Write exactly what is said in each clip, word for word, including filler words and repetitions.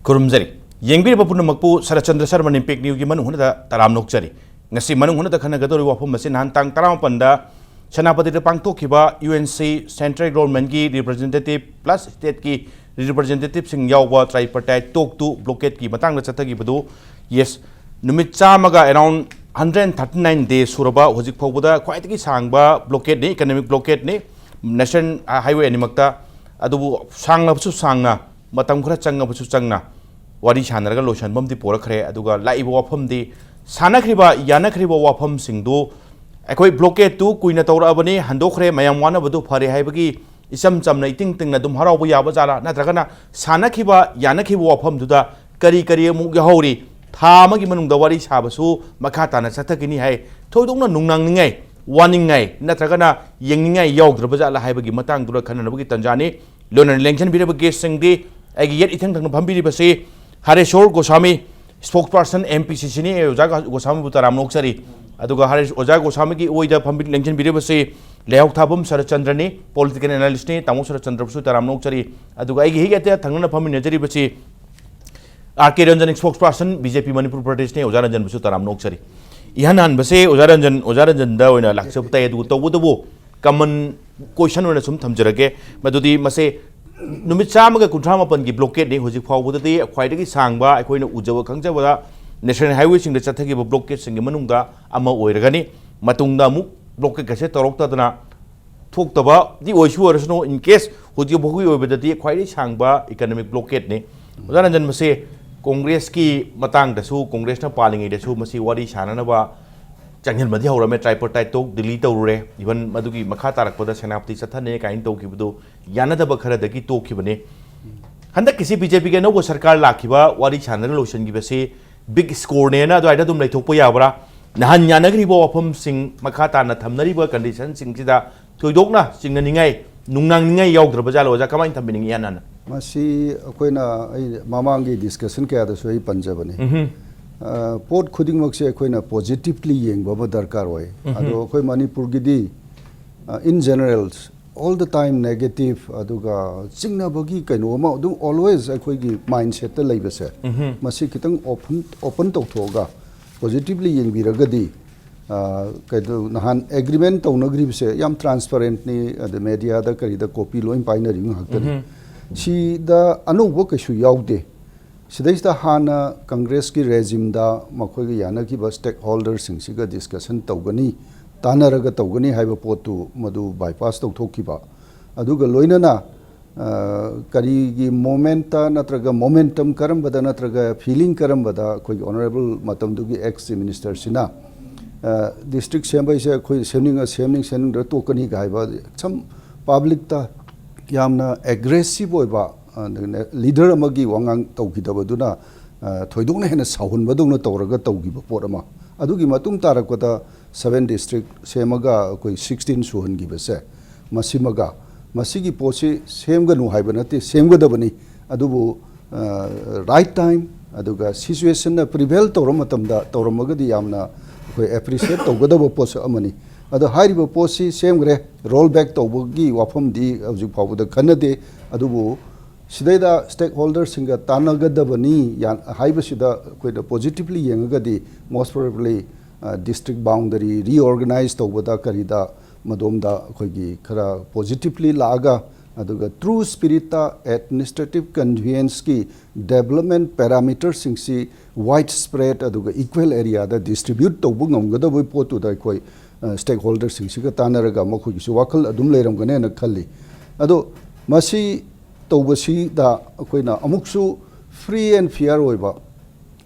ꯈꯨꯔꯨꯝꯖꯔꯤ꯫ ꯌꯦꯡꯕꯤꯔꯤꯕ ꯄꯨꯝꯅꯃꯛꯄꯨ ꯁꯔꯠꯆꯟꯗ꯭ꯔ ꯁꯔꯃꯟ ꯏꯝꯄꯦꯛ ꯅ꯭ꯌꯨꯒꯤ ꯃꯅꯨꯡ ꯍꯨꯠꯅꯗ ꯇꯔꯥꯝꯅ ꯑꯣꯛꯆꯔꯤ꯫ ꯉꯁꯤ ꯃꯅꯨꯡ ꯍꯨꯠꯅꯗ ꯈꯟꯅꯒꯗꯧꯔꯤꯕ ꯋꯥꯐꯝ ꯑꯁꯤ ꯅꯍꯥꯟ ꯇꯥꯡ ꯇꯔꯥꯃꯥꯄꯟꯗ ꯁꯦꯅꯥꯄꯇꯤꯗ ꯄꯥꯡꯊꯣꯛꯈꯤꯕ ꯌꯨ ꯑꯦꯟ ꯁꯤ, ꯁꯦꯟꯇ꯭ꯔꯦꯜ ꯒꯣꯔꯃꯦꯟꯒꯤ ꯔꯤꯄ꯭ꯔꯖꯦꯟꯇꯦꯇꯤꯚ ꯄ꯭ꯂꯁ ꯁ꯭ꯇꯦꯠꯀꯤ ꯔꯤꯄ꯭ꯔꯖꯦꯟꯇꯦꯇꯤꯚꯁꯤꯡ ꯌꯥꯎꯕ ꯇ꯭ꯔꯥꯏꯄꯔꯇꯥꯏꯠ ꯇꯣꯛꯇꯨ ꯕ꯭ꯂꯣꯀꯦꯠꯀꯤ ꯃꯇꯥꯡꯗ ꯆꯠꯊꯈꯤꯕꯗꯨ, ꯌꯦꯁ, ꯅꯨꯃꯤꯠ ꯆꯥꯝꯃꯒ ꯑꯦꯔꯥꯎꯟ ꯍꯟꯗ꯭ꯔꯦꯠ ꯊꯥꯔꯇꯤ ꯅꯥꯏꯟ ꯗꯦ ꯁꯨꯔꯕ ꯍꯧꯖꯤꯛ ꯐꯥꯎꯕꯗ ꯈ꯭ꯋꯥꯏꯗꯒꯤ ꯁꯥꯡꯕ ꯕ꯭ꯂꯣꯀꯦꯠꯅꯤ, ꯏꯀꯅꯣꯃꯤꯛ ꯕ꯭ꯂꯣꯀꯦꯠꯅꯤ, ꯅꯦꯁꯅꯦꯜ ꯍꯥꯏꯋꯦ ꯑꯅꯤꯃꯛꯇ꯫ ꯑꯗꯨꯕꯨ ꯁꯥꯡꯂꯕꯁꯨ ꯁꯥꯡꯅ, ꯃꯇꯝ ꯈꯔ ꯆꯪꯉꯕꯁꯨ ꯆꯪꯅ ꯋꯥꯔꯤ ꯁꯥꯟꯅꯔꯒ ꯂꯣꯏꯁꯤꯟꯕ ꯑꯃꯗꯤ ꯄꯣꯔꯛꯈ꯭ꯔꯦ꯫ ꯑꯗꯨꯒ ꯂꯥꯛꯏꯕ ꯋꯥꯐꯝꯗꯤ, ꯁꯥꯟꯅꯈ꯭ꯔꯤꯕ, ꯌꯥꯅꯈ꯭ꯔꯤꯕ ꯋꯥꯐꯝꯁꯤꯡꯗꯨ ꯑꯩꯈꯣꯏ ꯕ꯭ꯂꯣꯀꯦꯠꯇꯨ ꯀꯨꯏꯅ ꯇꯧꯔꯛꯑꯕꯅꯤ, ꯍꯟꯗꯣꯛꯈ꯭ꯔꯦ, ꯃꯌꯥꯝ ꯋꯥꯅꯕꯗꯨ ꯐꯔꯦ ꯍꯥꯏꯕꯒꯤ ꯏꯆꯝ ꯆꯝꯅ ꯏꯇꯤꯡ ꯇꯤꯡꯅ ꯑꯗꯨꯝ ꯍꯔꯥꯎꯕ ꯌꯥꯕ ꯖꯥꯠꯂꯥ? ꯅꯠꯇ꯭ꯔꯒꯅ ꯁꯥꯟꯅꯈꯤꯕ, ꯌꯥꯅꯈꯤꯕ ꯋꯥꯐꯝꯗꯨꯗ ꯀꯔꯤ ꯀꯔꯤ ꯑꯃꯨꯛ ꯌꯥꯎꯍꯧꯔꯤ? ꯊꯥ ꯑꯃꯒꯤ ꯃꯅꯨꯡꯗ ꯋꯥꯔꯤ ꯁꯥꯕꯁꯨ ꯃꯈꯥ ꯇꯥꯅ ꯆꯠꯊꯈꯤꯅꯤ ꯍꯥꯏ꯫ ꯊꯣꯏꯗꯣꯛꯅ ꯅꯨꯡꯅꯥꯡꯅꯤꯡꯉꯥꯏ, ꯋꯥꯅꯤꯡꯉꯥꯏ ꯅꯠꯇ꯭ꯔꯒꯅ ꯌꯦꯡꯅꯤꯡꯉꯥꯏ ꯌꯥꯎꯗ꯭ꯔꯕ ꯖꯥꯠꯂꯥ ꯍꯥꯏꯕꯒꯤ ꯃꯇꯥꯡꯗꯨꯗ ꯈꯟꯅꯅꯕꯒꯤ ꯇꯥꯟꯖꯥꯅꯤ꯫ ꯂꯣꯏꯅꯅ ꯂꯦꯡꯁꯤꯟꯕꯤꯔꯕ ꯒꯦꯁꯁꯤꯡꯗꯤ, ꯑꯩꯒꯤ ꯌꯦꯠ ꯏꯊꯪ ꯊꯪꯅ ꯐꯝꯕꯤꯔꯤꯕꯁꯤ ꯍꯔꯦꯁꯣꯔ ꯒꯣꯁꯥꯃꯤ, ꯁ꯭ꯄꯣꯛꯁ ꯄꯥꯔꯁꯟ ꯑꯦꯝ ꯄꯤ ꯁꯤ ꯁꯤꯅꯤ꯫ ꯑꯣꯖꯥ ꯒ-, ꯒꯣꯁꯥꯃꯤꯕꯨ ꯇꯔꯥꯝꯅ ꯑꯣꯛꯆꯔꯤ꯫ ꯑꯗꯨꯒ ꯍꯔꯦꯁ-, ꯑꯣꯖꯥ ꯒꯣꯁꯥꯃꯤꯒꯤ ꯑꯣꯏꯗ ꯐꯝꯕꯤ-, ꯂꯦꯡꯁꯤꯟꯕꯤꯔꯤꯕꯁꯤ ꯂꯩꯍꯥꯎꯊꯥꯕꯝ ꯁꯔꯠꯆꯟꯗ꯭ꯔꯅꯤ, ꯄꯣꯂꯤꯇꯤꯀꯦꯜ ꯑꯦꯅꯥꯂꯤꯁ꯭ꯠꯅꯤ꯫ ꯇꯥꯃꯣ ꯁꯔꯠꯆꯟꯗ꯭ꯔꯕꯨꯁꯨ ꯇꯔꯥꯝꯅ ꯑꯣꯛꯆꯔꯤ꯫ ꯑꯗꯨꯒ ꯑꯩꯒꯤ ꯍꯦꯛ ꯌꯦꯠꯇ ꯊꯪꯅꯅ ꯐꯝꯃꯤꯟꯅꯖꯔꯤꯕꯁꯤ ꯑꯥꯔ ꯀꯦ ꯔꯟꯖꯟ, ꯁ꯭ꯄꯣꯛꯁ ꯄꯥꯔꯁꯟ ꯕꯤ ꯖꯦ ꯄꯤ ꯃꯅꯤꯄꯨꯔ ꯄ꯭ꯔꯗꯦꯁꯅꯤ꯫ ꯑꯣꯖꯥ ꯔꯟꯖꯟꯕꯨꯁꯨ ꯇꯔꯥꯝꯅ ꯑꯣꯛꯆꯔꯤ꯫ ꯏꯍꯥꯟ ꯍꯥꯟꯕꯁꯦ ꯑꯣꯖꯥ ꯔꯟꯖꯟ, ꯑꯣꯖꯥ ꯔꯟꯖꯟꯗ ꯑꯣꯏꯅ ꯂꯥꯛꯆꯕ ꯇꯥꯏ꯫ ꯑꯗꯨꯕꯨ ꯇꯧꯕꯇꯕꯨ ꯀꯃꯟ ꯀꯣꯏꯁꯟ ꯑꯣꯏꯅ ꯁꯨꯝ ꯊꯝꯖꯔꯒꯦ꯫ ꯃꯗꯨꯗꯤ ꯃꯁꯦ ꯅꯨꯃꯤꯠ ꯆꯥꯝꯃꯒ ꯀꯨꯟꯊ꯭ꯔꯥ ꯃꯥꯄꯟꯒꯤ ꯕ꯭ꯂꯣꯀꯦꯠꯅꯤ꯫ ꯍꯧꯖꯤꯛ ꯐꯥꯎꯕꯗꯗꯤ ꯈ꯭ꯋꯥꯏꯗꯒꯤ ꯁꯥꯡꯕ, ꯑꯩꯈꯣꯏꯅ ꯎꯖꯕ ꯈꯪꯖꯕꯗ ꯅꯦꯁꯅꯦꯜ ꯍꯥꯏꯋꯦꯁꯤꯡꯗ ꯆꯠꯊꯈꯤꯕ ꯕ꯭ꯂꯣꯀꯦꯠꯁꯤꯡꯒꯤ ꯃꯅꯨꯡꯗ ꯑꯃ ꯑꯣꯏꯔꯒꯅꯤ꯫ ꯃꯇꯨꯡꯗ ꯑꯃꯨꯛ ꯕ꯭ꯂꯣꯀꯦꯠꯀꯁꯦ ꯇꯧꯔꯛꯇꯗꯅ ꯊꯣꯛꯇꯕꯗꯤ ꯑꯣꯏꯁꯨ ꯑꯣꯏꯔꯁꯅꯨ, in case ꯍꯧꯖꯤꯛ ꯐꯥꯎꯒꯤ ꯑꯣꯏꯕꯗꯗꯤ ꯈ꯭ꯋꯥꯏꯗꯒꯤ ꯁꯥꯡꯕ ꯏꯀꯅꯣꯃꯤꯛ ꯕ꯭ꯂꯣꯀꯦꯠꯅꯤ꯫ ꯑꯣꯖꯥ ꯔꯟꯖꯟ, ꯃꯁꯤ ꯀꯣꯡꯒ꯭ꯔꯦꯁꯀꯤ ꯃꯇꯥꯡꯗꯁꯨ, ꯀꯣꯡꯒ꯭ꯔꯦꯁꯅ ꯄꯥꯜꯂꯤꯉꯩꯗꯁꯨ ꯃꯁꯤ ꯋꯥꯔꯤ ꯁꯥꯟꯅꯅꯕ ꯆꯪꯁꯤꯟꯕꯗꯤ ꯍꯧꯔꯝꯃꯦ, ꯇ꯭ꯔꯥꯏꯄꯔꯇꯥꯏꯠ ꯇꯣꯛ ꯗꯤꯜꯂꯤ ꯇꯧꯔꯨꯔꯦ, ꯏꯚꯟ ꯃꯗꯨꯒꯤ ꯃꯈꯥ ꯇꯥꯔꯛꯄꯗ ꯁꯦꯅꯥꯄꯇꯤ ꯆꯠꯊꯅꯤ ꯀꯥꯏꯅ ꯇꯧꯈꯤꯕꯗꯨ ꯌꯥꯅꯗꯕ ꯈꯔꯗꯒꯤ ꯇꯣꯛꯈꯤꯕꯅꯤ꯫ ꯍꯟꯗꯛꯀꯤꯁꯤ ꯕꯤ ꯖꯦ ꯄꯤꯒꯤ ꯑꯅꯧꯕ ꯁꯔꯀꯥꯔ ꯂꯥꯛꯈꯤꯕ ꯋꯥꯔꯤ ꯁꯥꯟꯅꯔꯒ ꯂꯣꯏꯁꯤꯟꯈꯤꯕꯁꯤ ꯕꯤꯛ ꯁ꯭ꯀꯣꯔꯅꯦꯅ ꯑꯗꯨꯋꯥꯏꯗ ꯑꯗꯨꯝ ꯂꯩꯊꯣꯛꯄ ꯌꯥꯕ꯭ꯔꯥ? ꯅꯍꯥꯟ ꯌꯥꯅꯈ꯭ꯔꯤꯕ ꯋꯥꯐꯝꯁꯤꯡ, ꯃꯈꯥ ꯇꯥꯅ ꯊꯝꯅꯔꯤꯕ ꯀꯟꯗꯤꯁꯟꯁꯤꯡꯁꯤꯗ ꯊꯣꯏꯗꯣꯛꯅ ꯆꯤꯡꯅꯅꯤꯡꯉꯥꯏ, ꯅꯨꯡꯅꯥꯡꯅꯤꯡꯉꯥꯏ ꯌꯥꯎꯗ꯭ꯔꯕ ꯖꯥꯠꯂꯣ, ꯑꯣꯖꯥ? ꯀꯃꯥꯏꯅ ꯊꯝꯕꯤꯅꯤꯡꯉꯤ, ꯏꯍꯥꯟ ꯍꯥꯟꯅ? ꯃꯁꯤ ꯑꯩꯈꯣꯏꯅ, ꯑꯩ ꯃꯃꯥꯡꯒꯤ ꯗꯤꯁꯀꯁꯟ ꯀꯌꯥꯗꯁꯨ ꯑꯩ ꯄꯟꯖꯕꯅꯤ꯫ ꯎꯝꯍꯨꯝ꯫ ꯑ, ꯄꯣꯠ ꯈꯨꯗꯤꯡꯃꯛꯁꯦ ꯑꯩꯈꯣꯏꯅ ꯄꯣꯖꯤꯇꯤꯚꯂꯤ ꯌꯦꯡꯕ ꯑꯃ ꯗꯔꯀꯥꯔ ꯑꯣꯏ꯫ ꯎꯝꯍꯨꯝ꯫ ꯑꯗꯣ ꯑꯩꯈꯣꯏ ꯃꯅꯤꯄꯨꯔꯒꯤꯗꯤ, ꯑ, in general, All the time negative, ꯑꯗꯨꯒ ꯆꯤꯡꯅꯕꯒꯤ ꯀꯩꯅꯣ ꯑꯃ ꯑꯗꯨꯝ always ꯑꯩꯈꯣꯏꯒꯤ mindsetꯇ ꯂꯩꯕꯁꯦ, ꯃꯁꯤ ꯈꯤꯇꯪ open open ꯇꯧꯊꯣꯛꯑꯒ positively ꯌꯦꯡꯕꯤꯔꯒꯗꯤ, ꯑ, ꯀꯩꯗꯧ-, ꯅꯍꯥꯟ agreement ꯇꯧꯅꯈ꯭ꯔꯤꯕꯁꯦ ꯌꯥꯝ transparentꯅꯤ, ꯑꯗ mediaꯗ ꯀꯔꯤꯗ copy ꯂꯣꯏ ꯄꯥꯏꯅꯔꯤꯕ ꯉꯥꯛꯇꯅꯤ꯫ ꯁꯤꯗ ꯑꯅꯧꯕ ꯀꯩꯁꯨ ꯌꯥꯎꯗꯦ꯫ ꯁꯤꯗꯩꯁꯤꯗ ꯍꯥꯟꯅ Congressꯀꯤ regimeꯗ ꯃꯈꯣꯏꯒ ꯌꯥꯅꯈꯤꯕ stakeholderꯁꯤꯡꯁꯤꯒ discussion ꯇꯧꯒꯅꯤ, ꯇꯥꯟꯅꯔꯒ ꯇꯧꯒꯅꯤ ꯍꯥꯏꯕ ꯄꯣꯠꯇꯨ ꯃꯗꯨ bypass ꯇꯧꯊꯣꯛꯈꯤꯕ꯫ ꯑꯗꯨꯒ ꯂꯣꯏꯅꯅ, ꯑ, ꯀꯔꯤꯒꯤ momentꯇ ꯅꯠꯇ꯭ꯔꯒ momentum ꯀꯔꯝꯕꯗ ꯅꯠꯇ꯭ꯔꯒ feeling ꯀꯔꯝꯕꯗ ꯑꯩꯈꯣꯏꯒꯤ honourable ꯃꯇꯝꯗꯨꯒꯤ ex Chief Ministerꯁꯤꯅ, ꯑ, district ꯁꯦꯝꯕꯩꯁꯦ ꯑꯩꯈꯣꯏ ꯁꯦꯝꯅꯤꯡꯉ ꯁꯦꯝꯅꯤꯡ, ꯁꯦꯝꯅꯤꯡꯗ꯭ꯔ ꯇꯣꯛꯀꯅꯤ ꯀꯥꯏ ꯍꯥꯏꯕ some publicꯇ ꯌꯥꯝꯅ aggressive ꯑꯣꯏꯕ, ꯑ, leader ꯑꯃꯒꯤ ꯋꯥꯉꯥꯡ ꯇꯧꯈꯤꯗꯕꯗꯨꯅ, ꯑ, ꯊꯣꯏꯗꯣꯛꯅ ꯍꯦꯟꯅ ꯁꯥꯎꯍꯟꯕꯗꯧꯅ ꯇꯧꯔꯒ ꯇꯧꯈꯤꯕ ꯄꯣꯠ ꯑꯃ꯫ ꯑꯗꯨꯒꯤ ꯃꯇꯨꯡ ꯇꯥꯔꯛꯄꯗ seven district ꯁꯦꯝꯃꯒ ꯑꯩꯈꯣꯏ sixteen ꯁꯨꯍꯟꯈꯤꯕꯁꯦ, ꯃꯁꯤꯃꯒ, ꯃꯁꯤꯒꯤ ꯄꯣꯠꯁꯤ ꯁꯦꯝꯒꯅꯨ ꯍꯥꯏꯕ ꯅꯠꯇꯦ, ꯁꯦꯝꯒꯗꯕꯅꯤ꯫ ꯑꯗꯨꯕꯨ, ꯑ, right time ꯑꯗꯨꯒ situationꯅ prevail ꯇꯧꯔ ꯃꯇꯝꯗ ꯇꯧꯔꯝꯃꯒꯗꯤ ꯌꯥꯝꯅ ꯑꯩꯈꯣꯏ appreciate ꯇꯧꯒꯗꯕ ꯄꯣꯠꯁꯛ ꯑꯃꯅꯤ꯫ ꯑꯗꯣ ꯍꯥꯏꯔꯤꯕ ꯄꯣꯠꯁꯤ ꯁꯦꯝꯈ꯭ꯔꯦ, roll back ꯇꯧꯕꯒꯤ ꯋꯥꯐꯝꯗꯤ ꯍꯧꯖꯤꯛ ꯐꯥꯎꯕꯗ ꯈꯟꯅꯗꯦ꯫ ꯑꯗꯨꯕꯨ ꯁꯤꯗꯩꯗ stakeholderꯁꯤꯡꯒ ꯇꯥꯟꯅꯒꯗꯕꯅꯤ ꯌꯥ-, ꯍꯥꯏꯕꯁꯤꯗ ꯑꯩꯈꯣꯏꯅ positively ꯌꯦꯡꯉꯒꯗꯤ most probably, ꯑ, district boundary reorganize ꯇꯧꯕꯗ ꯀꯔꯤꯗ ꯃꯗꯣꯝꯗ ꯑꯩꯈꯣꯏꯒꯤ ꯈꯔ positively ꯂꯥꯛꯑꯒ, ꯑꯗꯨꯒ true spiritꯇ administrative conveyanceꯀꯤ development parameterꯁꯤꯡꯁꯤ wide spread ꯑꯗꯨꯒ equal areaꯗ distribute ꯇꯧꯕ ꯉꯝꯒꯗꯕꯒꯤ ꯄꯣꯠꯇꯨꯗ ꯑꯩꯈꯣꯏ, ꯑ, stakeholderꯁꯤꯡꯁꯤꯒ ꯇꯥꯟꯅꯔꯒ ꯃꯈꯣꯏꯒꯤꯁꯨ ꯋꯥꯈꯜ ꯑꯗꯨꯝ ꯂꯩꯔꯝꯒꯅꯦꯅ ꯈꯜꯂꯤ꯫ ꯑꯗꯣ ꯃꯁꯤ ꯇꯧꯕꯁꯤꯗ ꯑꯩꯈꯣꯏꯅ ꯑꯃꯨꯛꯁꯨ free and fair ꯑꯣꯏꯕ,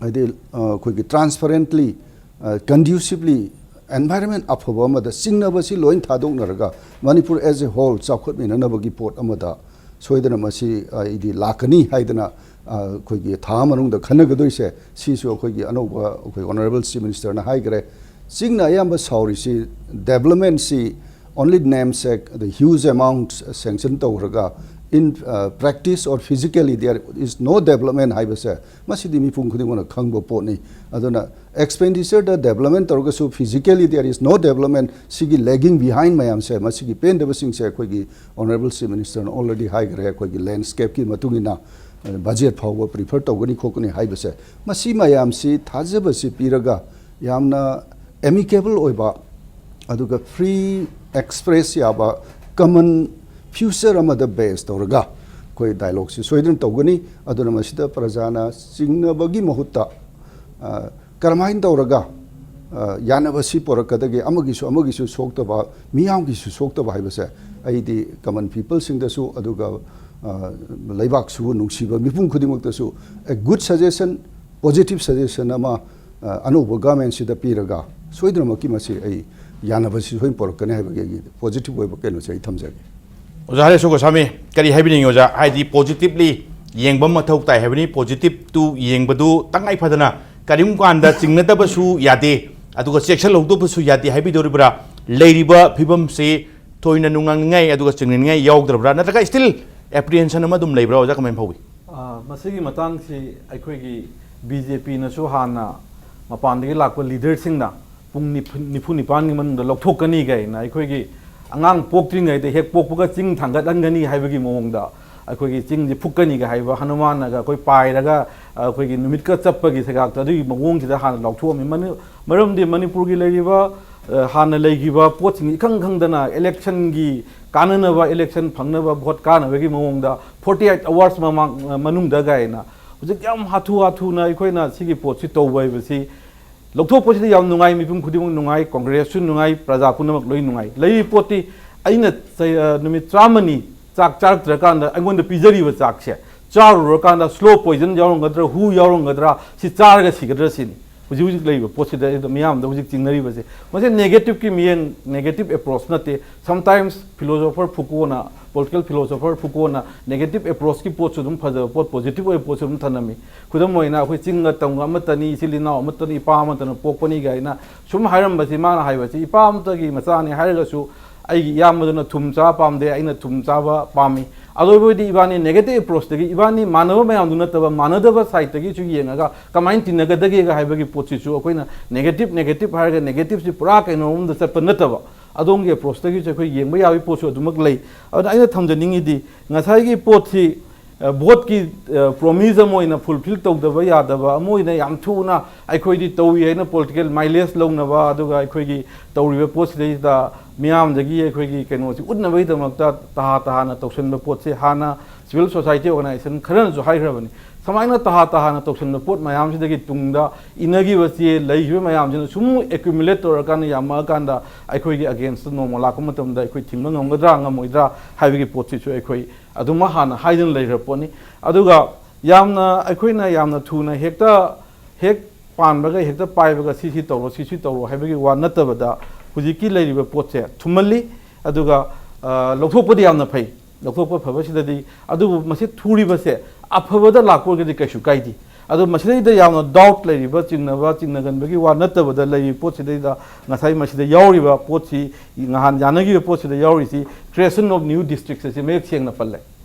ꯍꯥꯏꯗꯤ, ꯑ, ꯑꯩꯈꯣꯏꯒꯤ transparently, ꯑ, conducively environment ꯑꯐꯕ ꯑꯃꯗ ꯆꯤꯡꯅꯕꯁꯤ ꯂꯣꯏ ꯊꯥꯗꯣꯛꯅꯔꯒ ꯃꯅꯤꯄꯨꯔ as a whole ꯆꯥꯎꯈꯠꯃꯤꯟꯅꯅꯕꯒꯤ ꯄꯣꯠ ꯑꯃꯗ ꯁꯣꯏꯗꯅ ꯃꯁꯤ, ꯑ, ꯑꯩꯗꯤ ꯂꯥꯛꯀꯅꯤ ꯍꯥꯏꯗꯅ, ꯑ, ꯑꯩꯈꯣꯏꯒꯤ ꯊꯥ ꯃꯅꯨꯡꯗ ꯈꯟꯅꯒꯗꯣꯏꯁꯦ꯫ ꯁꯤꯁꯨ ꯑꯩꯈꯣꯏꯒꯤ ꯑꯅꯧꯕ ꯑꯩꯈꯣꯏ honourable Chief Ministerꯅ ꯍꯥꯏꯈ꯭ꯔꯦ꯫ ꯆꯤꯡꯅ ꯑꯌꯥꯝꯕ ꯁꯥꯎꯔꯤꯁꯤ developmentꯁꯤ only namesake, ꯑꯗ huge amount sanction ꯇꯧꯈ꯭ꯔꯒ in uh, practice or physically there is no development ꯍꯥꯏꯕꯁꯦ, ꯃꯁꯤꯗꯤ ꯃꯤꯄꯨꯝ ꯈꯨꯗꯤꯡꯃꯛꯅ ꯈꯪꯕ ꯄꯣꯠꯅꯤ꯫ ꯑꯗꯨꯅ expenditure ꯗ development ꯇꯧꯔꯒꯁꯨ physically there is no development, ꯁꯤꯒꯤ lagging behind ꯃꯌꯥꯝꯁꯦ, ꯃꯁꯤꯒꯤ ꯄꯦꯟꯗꯕꯁꯤꯡꯁꯦ ꯑꯩꯈꯣꯏꯒꯤ Honourable Chief Minister ꯅ already ꯍꯥꯏꯈ꯭ꯔꯦ, ꯑꯩꯈꯣꯏꯒꯤ landscape ꯀꯤ ꯃꯇꯨꯡ ꯏꯟꯅ, ꯑ, budget ꯐꯥꯎꯕ prefer ꯇꯧꯒꯅꯤ ꯈꯣꯠꯀꯅꯤ ꯍꯥꯏꯕꯁꯦ꯫ ꯃꯁꯤ ꯃꯌꯥꯝꯁꯤ ꯊꯥꯖꯕꯁꯤ ꯄꯤꯔꯒ, ꯌꯥꯝꯅ amicable ꯑꯣꯏꯕ, ꯑꯗꯨꯒ free express ꯌꯥꯕ, common future ꯑꯃꯗ base ꯇꯧꯔꯒ ꯑꯩꯈꯣꯏ dialogue ꯁꯤ ꯁꯣꯏꯗꯅ ꯇꯧꯒꯅꯤ꯫ ꯑꯗꯨꯅ ꯃꯁꯤꯗ ꯄ꯭ꯔꯖꯥꯅ ꯆꯤꯡꯅꯕꯒꯤ ꯃꯍꯨꯠꯇ, ꯑ, ꯀꯔꯝꯍꯥꯏꯅ ꯇꯧꯔꯒ, ꯑ, ꯌꯥꯅꯕꯁꯤ ꯄꯨꯔꯛꯀꯗꯒꯦ, ꯑꯃꯒꯤꯁꯨ ꯑꯃꯒꯤꯁꯨ ꯁꯣꯛꯇꯕ, ꯃꯤꯌꯥꯝꯒꯤꯁꯨ ꯁꯣꯛꯇꯕ ꯍꯥꯏꯕꯁꯦ ꯑꯩꯗꯤ common people ꯁꯤꯡꯗꯁꯨ, ꯑꯗꯨꯒ, ꯑ, ꯂꯩꯕꯥꯛꯁꯤꯕꯨ ꯅꯨꯡꯁꯤꯕ ꯃꯤꯄꯨꯝ ꯈꯨꯗꯤꯡꯃꯛꯇꯁꯨ a good suggestion, positive suggestion ꯑꯃ, ꯑ, ꯑꯅꯧꯕ government ꯁꯤꯗ ꯄꯤꯔꯒ ꯁꯣꯏꯗꯅꯃꯛꯀꯤ ꯃꯁꯤ ꯑꯩ ꯌꯥꯅꯕꯁꯤ ꯁꯣꯏꯗꯅ ꯄꯨꯔꯛꯀꯅꯤ ꯍꯥꯏꯕꯒꯤ ꯑꯩꯒꯤ positive ꯑꯣꯏꯕ ꯀꯩꯅꯣꯁꯦ ꯑꯩ ꯊꯝꯖꯒꯦ꯫ ꯑꯣꯖꯥ ꯍꯔꯦꯁꯣ ꯒꯣꯁꯥꯃꯤ, ꯀꯔꯤ ꯍꯥꯏꯕꯤꯅꯤꯡꯉꯤ ꯑꯣꯖꯥ? ꯍꯥꯏꯗꯤ positively ꯌꯦꯡꯕ ꯃꯊꯧ ꯇꯥꯏ ꯍꯥꯏꯕꯅꯤ꯫ Positive ꯇꯨ ꯌꯦꯡꯕꯗꯨ ꯇꯉꯥꯏ ꯐꯗꯅ ꯀꯔꯤꯒꯨꯝꯕ ꯀꯥꯟꯗ ꯆꯤꯡꯅꯗꯕꯁꯨ ꯌꯥꯗꯦ, ꯑꯗꯨꯒ ꯆꯦꯛꯁꯤꯜꯍꯧꯗꯕꯁꯨ ꯌꯥꯗꯦ ꯍꯥꯏꯕꯤꯗꯧꯔꯤꯕ꯭ꯔꯥ? ꯂꯩꯔꯤꯕ ꯐꯤꯕꯝꯁꯤ ꯊꯣꯏꯅ ꯅꯨꯡꯉꯥꯡꯅꯤꯡꯉꯥꯏ ꯑꯗꯨꯒ ꯆꯤꯡꯅꯅꯤꯡꯉꯥꯏ ꯌꯥꯎꯗ꯭ꯔꯕ꯭ꯔꯥ? ꯅꯠꯇ꯭ꯔꯒ still apprehension ꯑꯃ ꯑꯗꯨꯝ ꯂꯩꯕ꯭ꯔꯥ ꯑꯣꯖꯥ? ꯀꯃꯥꯏꯅ ꯐꯥꯎꯏ? ꯑ, ꯃꯁꯤꯒꯤ ꯃꯇꯥꯡꯁꯤ ꯑꯩꯈꯣꯏꯒꯤ ꯕꯤ ꯖꯦ ꯄꯤꯅꯁꯨ ꯍꯥꯟꯅ ꯃꯄꯥꯟꯗꯒꯤ ꯂꯥꯛꯄ leader ꯁꯤꯡꯅ ꯄꯨꯡ ꯅꯤꯐꯨ, ꯅꯤꯐꯨ ꯅꯤꯄꯥꯟꯒꯤ ꯃꯅꯨꯡꯗ ꯂꯧꯊꯣꯛꯀꯅꯤ ꯀꯥꯏꯅ, ꯑꯩꯈꯣꯏꯒꯤ ꯑꯉꯥꯡ ꯄꯣꯛꯇ꯭ꯔꯤꯉꯩꯗ ꯍꯦꯛ ꯄꯣꯛꯄꯒ ꯆꯤꯡ ꯊꯥꯡꯒꯠꯍꯟꯒꯅꯤ ꯍꯥꯏꯕꯒꯤ ꯃꯑꯣꯡꯗ, ꯑꯩꯈꯣꯏꯒꯤ ꯆꯤꯡꯁꯦ ꯐꯨꯛꯀꯅꯤꯒ ꯍꯥꯏꯕ, ꯍꯅꯨꯃꯥꯟꯅꯒ ꯑꯩꯈꯣꯏ ꯄꯥꯏꯔꯒ, ꯑꯩꯈꯣꯏꯒꯤ ꯅꯨꯃꯤꯠꯀ ꯆꯞꯄꯒꯤ ꯁꯩꯒꯥꯛꯇ ꯑꯗꯨꯒꯤ ꯃꯑꯣꯡꯁꯤꯗ ꯍꯥꯟꯅ ꯂꯥꯎꯊꯣꯛꯑꯝꯃꯤ꯫ ꯃꯅꯤ-, ꯃꯔꯝꯗꯤ ꯃꯅꯤꯄꯨꯔꯒꯤ ꯂꯩꯔꯤꯕ, ꯑ, ꯍꯥꯟꯅ ꯂꯩꯈꯤꯕ ꯄꯣꯠꯁꯤꯡ ꯏꯈꯪ ꯈꯪꯗꯅ election ꯒꯤ ꯀꯥꯟꯅꯅꯕ, election ꯐꯪꯅꯕ, vote ꯀꯥꯟꯅꯕꯒꯤ ꯃꯑꯣꯡꯗ forty eight hours ꯃꯃꯥꯡ, ꯃꯅꯨꯡꯗ ꯀꯥꯏꯅ ꯍꯧꯖꯤꯛ ꯌꯥꯝ ꯍꯥꯊꯨ ꯍꯥꯊꯨꯅ ꯑꯩꯈꯣꯏꯅ ꯁꯤꯒꯤ ꯄꯣꯠꯁꯤ ꯇꯧꯕ ꯍꯥꯏꯕꯁꯤ, ꯂꯧꯊꯣꯛꯄꯁꯤꯗꯤ ꯌꯥꯝ ꯅꯨꯡꯉꯥꯏ, ꯃꯤꯄꯨꯝ ꯈꯨꯗꯤꯡꯃꯛ ꯅꯨꯡꯉꯥꯏ, Congress ꯁꯨ ꯅꯨꯡꯉꯥꯏ, ꯄ꯭ꯔꯖꯥ ꯄꯨꯝꯅꯃꯛ ꯂꯣꯏ ꯅꯨꯡꯉꯥꯏ꯫ ꯂꯩꯔꯤꯕ ꯄꯣꯠꯇꯤ ꯑꯩꯅ ꯆꯩ-, ꯑ, ꯅꯨꯃꯤꯠ ꯇꯔꯥꯃꯅꯤ ꯆꯥꯛ ꯆꯥꯔꯛꯇ꯭ꯔꯀꯥꯟꯗ ꯑꯩꯉꯣꯟꯗ ꯄꯤꯖꯔꯤꯕ ꯆꯥꯛꯁꯦ ꯆꯥꯔꯨꯔꯀꯥꯟꯗ slow poison ꯌꯥꯎꯔꯝꯒꯗ꯭ꯔꯥ, ꯍꯨ ꯌꯥꯎꯔꯝꯒꯗ꯭ꯔꯥ, ꯁꯤ ꯆꯥꯔꯒ ꯁꯤꯒꯗ꯭ꯔꯥ ꯁꯤꯅꯤ꯫ ꯍꯧꯖꯤꯛ ꯍꯧꯖꯤꯛ ꯂꯩꯔꯤꯕ ꯄꯣꯠꯁꯤꯗ ꯑꯩ ꯃꯤꯌꯥꯝꯗ ꯍꯧꯖꯤꯛ ꯆꯤꯡꯅꯔꯤꯕꯁꯦ, ꯃꯁꯤ negative ꯀꯤ ꯃꯤꯠꯌꯦꯡ, negative approach ꯅꯠꯇꯦ꯫ Sometimes philosopher Foucault ꯅ, political philosopher Foucault ꯅ negative approach ꯀꯤ ꯄꯣꯠꯁꯨ ꯑꯗꯨꯝ ꯐꯖꯕ ꯄꯣꯠ, positive ꯑꯣꯏꯕ ꯄꯣꯠꯁꯨ ꯑꯗꯨꯝ ꯊꯅꯝꯃꯤ꯫ ꯈꯨꯗꯝ ꯑꯣꯏꯅ, ꯑꯩꯈꯣꯏ ꯆꯤꯡꯒ ꯇꯝꯒ ꯑꯃꯠꯇꯅꯤ, ꯏꯆꯤꯜ ꯏꯅꯥꯎ ꯑꯃꯠꯇꯅꯤ, ꯏꯄꯥ ꯑꯃꯠꯇꯅ ꯄꯣꯛꯄꯅꯤ ꯀꯥꯏꯅ ꯁꯨꯝ ꯍꯥꯏꯔꯝꯕꯁꯤ, ꯃꯥꯅ ꯍꯥꯏꯕꯁꯤ, ꯏꯄꯥ ꯑꯃꯠꯇꯒꯤ ꯃꯆꯥꯅꯤ ꯍꯥꯏꯔꯒꯁꯨ, ꯑꯩꯒꯤ ꯏꯌꯥꯝꯕꯗꯨꯅ ꯊꯨꯝ ꯆꯥꯕ ꯄꯥꯝꯗꯦ, ꯑꯩꯅ ꯊꯨꯝ ꯆꯥꯕ ꯄꯥꯝꯃꯤ꯫ ꯑꯔꯣꯏꯕꯗꯤ ꯏꯕꯥꯅꯤ negative approachꯇꯒꯤ, ꯏꯕꯥꯅꯤ ꯃꯥꯟꯅꯕ ꯃꯌꯥꯝꯗꯨ ꯅꯠꯇꯕ ꯃꯥꯟꯅꯗꯕ sideꯇꯒꯤꯁꯨ ꯌꯦꯡꯉꯒ ꯀꯃꯥꯏꯅ ꯇꯤꯟꯅꯒꯗꯒꯦꯒ ꯍꯥꯏꯕꯒꯤ ꯄꯣꯠꯁꯤꯁꯨ ꯑꯩꯈꯣꯏꯅ negative negative ꯍꯥꯏꯔꯒ negativeꯁꯤ ꯄꯨꯔꯥ ꯀꯩꯅꯣꯔꯣꯝꯗ ꯆꯠꯄ ꯅꯠꯇꯕ, ꯑꯗꯣꯝꯒꯤ approachꯇꯒꯤꯁꯨ ꯑꯩꯈꯣꯏ ꯌꯦꯡꯕ ꯌꯥꯕꯒꯤ ꯄꯣꯠꯁꯨ ꯑꯗꯨꯃꯛ ꯂꯩ꯫ ꯑꯗꯨꯅ ꯑꯩꯅ ꯊꯝꯖꯅꯤꯡꯉꯤꯗꯤ, ꯉꯁꯥꯏꯒꯤ ꯄꯣꯠꯁꯤ, ꯑ, voteꯀꯤ, ꯑ, promise ꯑꯃ ꯑꯣꯏꯅ fulfill ꯇꯧꯗꯕ ꯌꯥꯗꯕ ꯑꯃ ꯑꯣꯏꯅ ꯌꯥꯝ ꯊꯨꯅ ꯑꯩꯈꯣꯏꯗꯤ ꯇꯧꯏ ꯍꯥꯏꯅ political mileage ꯂꯧꯅꯕ, ꯑꯗꯨꯒ ꯑꯩꯈꯣꯏꯒꯤ ꯇꯧꯔꯤꯕ ꯄꯣꯠꯁꯤꯗꯩꯗ ꯃꯤꯌꯥꯝꯗꯒꯤ ꯑꯩꯈꯣꯏꯒꯤ ꯀꯩꯅꯣꯁꯤ ꯎꯠꯅꯕꯒꯤꯗꯃꯛꯇ ꯇꯍꯥ ꯇꯍꯥꯅ ꯇꯧꯁꯤꯟꯕ ꯄꯣꯠꯁꯦ ꯍꯥꯟꯅ civil society organization ꯈꯔꯅꯁꯨ ꯍꯥꯏꯈ꯭ꯔꯕꯅꯤ꯫ ꯁꯨꯃꯥꯏꯅ ꯇꯍꯥ ꯇꯍꯥꯅ ꯇꯧꯁꯤꯟꯕ ꯄꯣꯠ ꯃꯌꯥꯝꯁꯤꯗꯒꯤ ꯇꯨꯡꯗ ꯏꯟꯅꯈꯤꯕ ꯆꯦ ꯂꯩꯈꯤꯕ ꯃꯌꯥꯝꯁꯤꯅ ꯁꯨꯝ accumulate ꯇꯧꯔꯀꯥꯟꯗ ꯌꯥꯝꯃꯛꯑꯀꯥꯟꯗ ꯑꯩꯈꯣꯏꯒꯤ againstꯇ ꯅꯣꯡꯃ ꯂꯥꯛꯄ ꯃꯇꯝꯗ ꯑꯩꯈꯣꯏ ꯊꯤꯡꯕ ꯉꯝꯒꯗ꯭ꯔꯥ ꯉꯝꯃꯣꯏꯗ꯭ꯔꯥ ꯍꯥꯏꯕꯒꯤ ꯄꯣꯠꯁꯤꯁꯨ ꯑꯩꯈꯣꯏ ꯑꯗꯨꯃꯛ ꯍꯥꯟꯅ ꯍꯥꯏꯗꯨꯅ ꯂꯩꯈ꯭ꯔ ꯄꯣꯠꯅꯤ꯫ ꯑꯗꯨꯒ ꯌꯥꯝꯅ, ꯑꯩꯈꯣꯏꯅ ꯌꯥꯝꯅ ꯊꯨꯅ ꯍꯦꯛꯇ, ꯍꯦꯛ ꯄꯥꯟꯕꯒ ꯍꯦꯛꯇ ꯄꯥꯏꯕꯒ ꯁꯤ ꯁꯤ ꯇꯧꯔꯣ, ꯁꯤ ꯁꯤ ꯇꯧꯔꯣ ꯍꯥꯏꯕꯒꯤ ꯋꯥ ꯅꯠꯇꯕꯗ, ꯍꯧꯖꯤꯛꯀꯤ ꯂꯩꯔꯤꯕ ꯄꯣꯠꯁꯦ ꯊꯨꯝꯍꯜꯂꯤ, ꯑꯗꯨꯒ, ꯑ, ꯂꯧꯊꯣꯛꯄꯗꯤ ꯌꯥꯝꯅ ꯐꯩ꯫ ꯂꯧꯊꯣꯛꯄ ꯐꯕꯁꯤꯗꯗꯤ, ꯑꯗꯨꯕꯨ ꯃꯁꯤ ꯊꯨꯔꯤꯕꯁꯦ ꯑꯐꯕꯗ ꯂꯥꯛꯄ ꯑꯣꯏꯔꯒꯗꯤ ꯀꯩꯁꯨ ꯀꯥꯏꯗꯦ꯫ ꯑꯗꯣ ꯃꯁꯤꯗꯩꯗ ꯌꯥꯝꯅ doubt ꯂꯩꯔꯤꯕ, ꯆꯤꯡꯅꯕ, ꯆꯤꯡꯅꯒꯟꯕꯒꯤ ꯋꯥ ꯅꯠꯇꯕꯗ, ꯂꯩꯔꯤꯕ ꯄꯣꯠꯁꯤꯗꯩꯗ ꯉꯁꯥꯏ ꯃꯁꯤꯗ ꯌꯥꯎꯔꯤꯕ ꯄꯣꯠꯁꯤ, ꯅꯍꯥꯟ ꯌꯥꯅꯈꯤꯕ ꯄꯣꯠꯁꯤꯗ ꯌꯥꯎꯔꯤꯁꯤ creation of new districts ꯑꯁꯤ ꯃꯌꯦꯛ ꯁꯦꯡꯅ ꯄꯜꯂꯦ꯫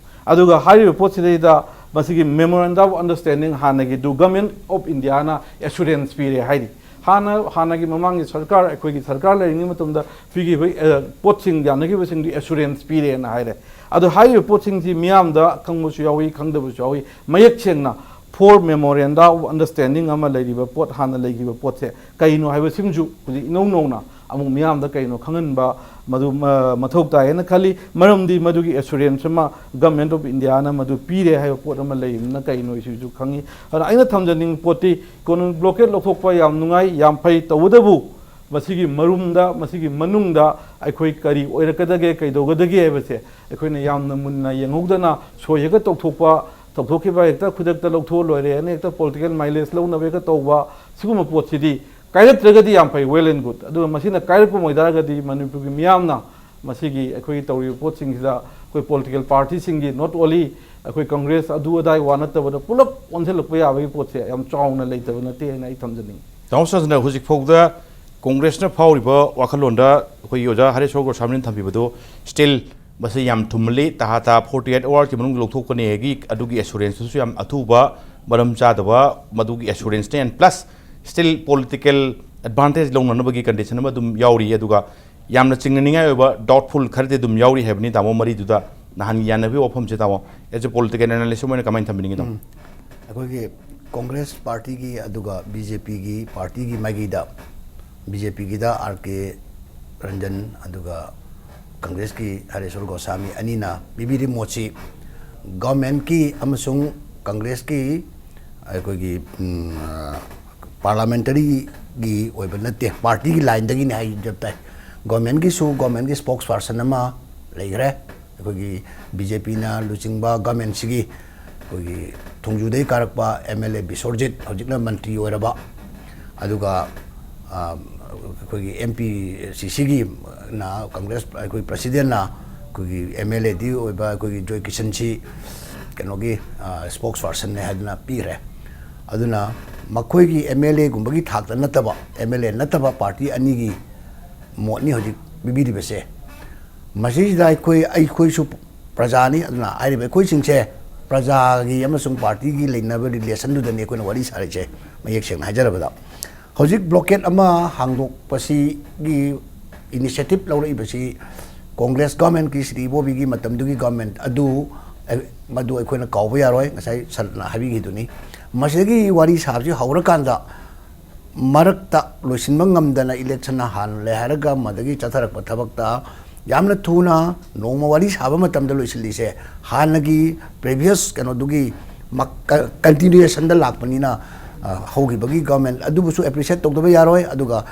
ꯑꯗꯨꯒ ꯍꯥꯏꯔꯤꯕ ꯄꯣꯠꯁꯤꯗꯩꯗ ꯃꯁꯤꯒꯤ memorandum of understanding ꯍꯥꯟꯅꯒꯤꯗꯨ Government of Indiaꯅ assurance ꯄꯤꯔꯦ ꯍꯥꯏꯔꯤ꯫ ꯍꯥꯟꯅ, ꯍꯥꯟꯅꯒꯤ ꯃꯃꯥꯡꯒꯤ ꯁꯔꯀꯥꯔ, ꯑꯩꯈꯣꯏꯒꯤ ꯁꯔꯀꯥꯔ ꯂꯩꯔꯤꯉꯩ ꯃꯇꯝꯗ ꯄꯤꯈꯤꯕ, ꯑ, ꯄꯣꯠꯁꯤꯡ, ꯌꯥꯅꯈꯤꯕꯁꯤꯡꯗꯨ assurance ꯄꯤꯔꯦꯅ ꯍꯥꯏꯔꯦ꯫ ꯑꯗꯣ ꯍꯥꯏꯔꯤꯕ ꯄꯣꯠꯁꯤꯡꯁꯤ ꯃꯤꯌꯥꯝꯗ ꯈꯪꯕꯁꯨ ꯌꯥꯎꯏ, ꯈꯪꯗꯕꯁꯨ ꯌꯥꯎꯏ꯫ ꯃꯌꯦꯛ ꯁꯦꯡꯅ four memoranda of understanding ꯑꯃ ꯂꯩꯔꯤꯕ ꯄꯣꯠ, ꯍꯥꯟꯅ ꯂꯩꯈꯤꯕ ꯄꯣꯠꯁꯦ ꯀꯩꯅꯣ ꯍꯥꯏꯕꯁꯤꯃꯁꯨ ꯍꯧꯖꯤꯛ ꯏꯅꯧ ꯅꯧꯅ ꯑꯃꯨꯛ ꯃꯤꯌꯥꯝꯗ ꯀꯩꯅꯣ ꯈꯪꯍꯟꯕ ꯃꯗꯨ ꯃ-, ꯃꯊꯧ ꯇꯥꯏ ꯍꯥꯏꯅ ꯈꯜꯂꯤ꯫ ꯃꯔꯝꯗꯤ ꯃꯗꯨꯒꯤ assurance ꯑꯃ Government of Indiaꯅ ꯃꯗꯨ ꯄꯤꯔꯦ ꯍꯥꯏꯕ ꯄꯣꯠ ꯑꯃ ꯂꯩꯔꯤꯕꯅ ꯀꯩꯅꯣ ꯁꯤꯁꯨ ꯈꯪꯉꯤ꯫ ꯑꯗꯨꯅ ꯑꯩꯅ ꯊꯝꯖꯅꯤꯡꯕ ꯄꯣꯠꯇꯤ, economic blockade ꯂꯧꯊꯣꯛꯄ ꯌꯥꯝ ꯅꯨꯡꯉꯥꯏ, ꯌꯥꯝ ꯐꯩ, ꯇꯧꯕꯇꯕꯨ ꯃꯁꯤꯒꯤ ꯃꯔꯨꯝꯗ, ꯃꯁꯤꯒꯤ ꯃꯅꯨꯡꯗ ꯑꯩꯈꯣꯏ ꯀꯔꯤ ꯑꯣꯏꯔꯛꯀꯗꯒꯦ, ꯀꯩꯗꯧꯒꯗꯒꯦ ꯍꯥꯏꯕꯁꯦ ꯑꯩꯈꯣꯏꯅ ꯌꯥꯝꯅ ꯃꯨꯟꯅ ꯌꯦꯡꯍꯧꯗꯅ ꯁꯣꯏ ꯍꯦꯛꯇ ꯇꯧꯊꯣꯛꯄ, ꯇꯧꯊꯣꯛꯈꯤꯕ ꯍꯦꯛꯇ ꯈꯨꯗꯛꯇ ꯂꯧꯊꯣꯛꯑ ꯂꯣꯏꯔꯦ ꯍꯥꯏꯅ ꯍꯦꯛꯇ political mileage ꯂꯧꯅꯕ ꯍꯦꯛꯇ ꯇꯧꯕ, ꯁꯤꯒꯨꯝꯕ ꯄꯣꯠꯁꯤꯗꯤ ꯀꯥꯏꯔꯛꯇ꯭ꯔꯒꯗꯤ ꯌꯥꯝ ꯐꯩ, well and good꯫ ꯑꯗꯨꯒ ꯃꯁꯤꯅ ꯀꯥꯏꯔꯛꯄ ꯑꯣꯏꯇꯥꯔꯒꯗꯤ ꯃꯅꯤꯄꯨꯔꯒꯤ ꯃꯤꯌꯥꯝꯅ ꯃꯁꯤꯒꯤ ꯑꯩꯈꯣꯏꯒꯤ ꯇꯧꯔꯤꯕ ꯄꯣꯠꯁꯤꯡꯁꯤꯗ ꯑꯩꯈꯣꯏ political partyꯁꯤꯡꯒꯤ, not only ꯑꯩꯈꯣꯏ Congress ꯑꯗꯨ ꯑꯗꯥꯏ ꯋꯥ ꯅꯠꯇꯕꯗ ꯄꯨꯂꯞ ꯑꯣꯟꯁꯤꯜꯂꯛꯄ ꯌꯥꯕꯒꯤ ꯄꯣꯠꯁꯦ ꯌꯥꯝ ꯆꯥꯎꯅ ꯂꯩꯇꯕ ꯅꯠꯇꯦ ꯍꯥꯏꯅ ꯑꯩ ꯊꯝꯖꯅꯤꯡꯉꯤ꯫ ꯇꯥꯃꯣ ꯁꯅꯥꯇꯅ, ꯍꯧꯖꯤꯛ ꯐꯥꯎꯗ Congressꯅ ꯐꯥꯎꯔꯤꯕ ꯋꯥꯈꯜꯂꯣꯟꯗ ꯑꯩꯈꯣꯏꯒꯤ ꯑꯣꯖꯥ ꯍꯔꯦꯁꯣꯔ ꯒꯣꯁꯥꯃꯤꯅ ꯊꯝꯕꯤꯕꯗꯨ still ꯃꯁꯤ ꯌꯥꯝ ꯊꯨꯝꯍꯜꯂꯤ꯫ ꯇꯍꯥ ꯇꯍꯥ ꯐꯣꯔꯇꯤ ꯑꯩꯠ ꯑꯋꯥꯔꯁꯀꯤ ꯃꯅꯨꯡꯗ ꯂꯧꯊꯣꯛꯀꯅꯤ ꯍꯥꯏꯒꯤ ꯑꯗꯨꯒꯤ ꯑꯦꯁꯨꯔꯦꯟꯁꯇꯨꯁꯨ ꯌꯥꯝ ꯑꯊꯨꯕ, ꯃꯔꯝ ꯆꯥꯗꯕ ꯃꯗꯨꯒꯤ ꯑꯦꯁꯨꯔꯦꯟꯁꯅꯦ꯫ And plus still political advantage ꯂꯧꯅꯅꯕꯒꯤ ꯀꯟꯗꯤꯁꯟ ꯑꯃ ꯑꯗꯨꯝ ꯌꯥꯎꯔꯤ꯫ ꯑꯗꯨꯒ ꯌꯥꯝꯅ ꯆꯤꯡꯅꯅꯤꯡꯉꯥꯏ ꯑꯣꯏꯕ ꯗꯥꯎꯠꯐꯨꯜ ꯈꯔꯗꯤ ꯑꯗꯨꯝ ꯌꯥꯎꯔꯤ ꯍꯥꯏꯕꯅꯤ, ꯇꯥꯃꯣ, ꯃꯔꯤꯗꯨꯗ꯫ ꯅꯍꯥꯟꯒꯤ ꯌꯥꯅꯕꯒꯤ ꯋꯥꯐꯝꯁꯦ, ꯇꯥꯃꯣ, ꯑꯦꯖ ꯑꯦ ꯄꯣꯂꯤꯇꯤꯀꯦꯜ ꯑꯦꯅꯥꯂꯤꯁ ꯑꯃ ꯑꯣꯏꯅ ꯀꯃꯥꯏꯅ ꯊꯝꯕꯤꯅꯤꯡꯉꯤ, ꯇꯥꯃꯣ? ꯎꯝ꯫ ꯑꯩꯈꯣꯏꯒꯤ ꯀꯣꯡꯒ꯭ꯔꯦꯁ ꯄꯥꯔꯇꯤꯒꯤ ꯑꯗꯨꯒ ꯕꯤ ꯖꯦ ꯄꯤꯒꯤ ꯄꯥꯔꯇꯤꯒꯤ ꯃꯥꯏꯀꯩꯗ, ꯕꯤ ꯖꯦ ꯄꯤꯒꯤꯗ ꯑꯥꯔ ꯀꯦ ꯔꯟꯖꯟ, ꯑꯗꯨꯒ ꯀꯪꯒ꯭ꯔꯦꯁꯀꯤ ꯍꯔꯦꯁꯣꯔ ꯒꯣꯁꯥꯃꯤ ꯑꯅꯤꯅ ꯄꯤꯕꯤꯔꯤꯕ ꯃꯣꯠꯁꯤ ꯒꯣꯔꯃꯦꯟꯀꯤ ꯑꯃꯁꯨꯡ ꯀꯪꯒ꯭ꯔꯦꯁꯀꯤ ꯑꯩꯈꯣꯏꯒꯤ, ꯎꯝ, ꯑ, ꯄꯥꯔꯂꯥꯃꯦꯟꯇꯔꯤꯒꯤ ꯑꯣꯏꯕ ꯅꯠꯇꯦ, ꯄꯥꯔꯇꯤꯒꯤ ꯂꯥꯏꯟꯗꯒꯤꯅꯤ ꯍꯥꯏꯖꯕ ꯇꯥꯏ꯫ ꯒꯣꯔꯃꯦꯟꯒꯤꯁꯨ ꯒꯣꯔꯃꯦꯟꯒꯤ ꯁ꯭ꯄꯣꯛꯁ ꯄꯥꯔꯁꯟ ꯑꯃ ꯂꯩꯈ꯭ꯔꯦ꯫ ꯑꯩꯈꯣꯏꯒꯤ ꯕꯤ ꯖꯦ ꯄꯤꯅ ꯂꯨꯆꯤꯡꯕ ꯒꯣꯔꯃꯦꯟꯁꯤꯒꯤ ꯑꯩꯈꯣꯏꯒꯤ ꯊꯣꯡꯖꯨꯗꯒꯤ ꯀꯥꯔꯛꯄ ꯑꯦꯝ ꯑꯦꯜ ꯑꯦ ꯕꯤꯁꯣꯔꯖꯤꯠ, ꯍꯧꯖꯤꯛꯅ ꯃꯟꯇ꯭ꯔꯤ ꯑꯣꯏꯔꯕ, ꯑꯗꯨꯒ, ꯑ, ꯑꯩꯈꯣꯏꯒꯤ ꯑꯦꯝ ꯄꯤ ꯁꯤ ꯁꯤꯒꯤ ꯅ ꯀꯪꯒ꯭ꯔꯦꯁ ꯑꯩꯈꯣꯏ ꯄ꯭ꯔꯁꯤꯗꯦꯟꯅ ꯑꯩꯈꯣꯏꯒꯤ ꯑꯦꯝ ꯑꯦꯜ ꯑꯦꯗꯤ ꯑꯣꯏꯕ ꯑꯩꯈꯣꯏꯒꯤ ꯖꯣꯏ ꯀꯤꯁꯟꯁꯤ ꯀꯩꯅꯣꯒꯤ, ꯑ, ꯁ꯭ꯄꯣꯛꯁ ꯄꯥꯔꯁꯟꯅꯦ ꯍꯥꯏꯗꯅ ꯄꯤꯈ꯭ꯔꯦ꯫ ꯑꯗꯨꯅ ꯃꯈꯣꯏꯒꯤ ꯑꯦꯝ ꯑꯦꯜ ꯑꯦꯒꯨꯝꯕꯒꯤ ꯊꯥꯛꯇ ꯅꯠꯇꯕ, ꯑꯦꯝ ꯑꯦꯜ ꯑꯦ ꯅꯠꯇꯕ ꯄꯥꯔꯇꯤ ꯑꯅꯤꯒꯤ ꯃꯣꯠꯅꯤ ꯍꯧꯖꯤꯛ ꯄꯤꯕꯤꯔꯤꯕꯁꯦ꯫ ꯃꯁꯤꯁꯤꯗ ꯑꯩꯈꯣꯏ, ꯑꯩꯈꯣꯏꯁꯨ ꯄ꯭ꯔꯖꯥꯅꯤ꯫ ꯑꯗꯨꯅ ꯍꯥꯏꯔꯤꯕ ꯑꯩꯈꯣꯏꯁꯤꯡꯁꯦ ꯄ꯭ꯔꯖꯥꯒꯤ ꯑꯃꯁꯨꯡ ꯄꯥꯔꯇꯤꯒꯤ ꯂꯩꯅꯕ ꯔꯤꯂꯦꯁꯟꯗꯨꯗꯅꯤ ꯑꯩꯈꯣꯏꯅ ꯋꯥꯔꯤ ꯁꯥꯔꯤꯁꯦ, ꯃꯌꯦꯛ ꯁꯦꯡꯅ ꯍꯥꯏꯖꯔꯕꯗ꯫ ꯍꯧꯖꯤꯛ ꯕ꯭ꯂꯣꯀꯦꯠ ꯑꯃ ꯍꯥꯡꯗꯣꯛꯄꯁꯤꯒꯤ ꯏꯅꯤꯁꯤꯌꯦꯇꯤꯚ ꯂꯧꯔꯛꯏꯕꯁꯤ ꯀꯣꯡꯒ꯭ꯔꯦꯁ ꯒꯣꯔꯃꯦꯟꯀꯤ, ꯁ꯭ꯔꯤ ꯏꯕꯣꯕꯤꯒꯤ ꯃꯇꯝꯗꯨꯒꯤ ꯒꯣꯔꯃꯦꯟ ꯑꯗꯨ, ꯑꯦ, ꯃꯗꯨ ꯑꯩꯈꯣꯏꯅ ꯀꯥꯎꯕ ꯌꯥꯔꯣꯏ, ꯉꯁꯥꯏ ꯁꯔꯅ ꯍꯥꯏꯕꯤꯈꯤꯗꯨꯅꯤ꯫ ꯃꯁꯤꯗꯒꯤ ꯋꯥꯔꯤ ꯁꯥꯕꯁꯤ ꯍꯧꯔꯀꯥꯟꯗ ꯃꯔꯛꯇ ꯂꯣꯏꯁꯤꯟꯕ ꯉꯝꯗꯅ ꯏꯂꯦꯛꯁꯟꯅ ꯍꯥꯜꯂꯦ ꯍꯥꯏꯔꯒ ꯃꯗꯒꯤ ꯆꯠꯊꯔꯛꯄ ꯊꯕꯛꯇ ꯌꯥꯝꯅ ꯊꯨꯅ ꯅꯣꯡꯃ ꯋꯥꯔꯤ ꯁꯥꯕ ꯃꯇꯝꯗ ꯂꯣꯏꯁꯤꯜꯂꯤꯁꯦ, ꯍꯥꯟꯅꯒꯤ ꯄ꯭ꯔꯤꯚꯤꯌꯁ ꯀꯩꯅꯣꯗꯨꯒꯤ ꯃꯛ-, ꯀ-, ꯀꯟꯇꯤꯅ꯭ꯌꯨꯌꯦꯁꯟꯗ ꯂꯥꯛꯄꯅꯤꯅ, ꯑ, ꯍꯧꯈꯤꯕꯒꯤ ꯒꯣꯔꯃꯦꯟ ꯑꯗꯨꯕꯨꯁꯨ ꯑꯦꯄ꯭ꯔꯤꯁꯤꯌꯦꯠ ꯇꯧꯗꯕ ꯌꯥꯔꯣꯏ꯫ ꯑꯗꯨꯒ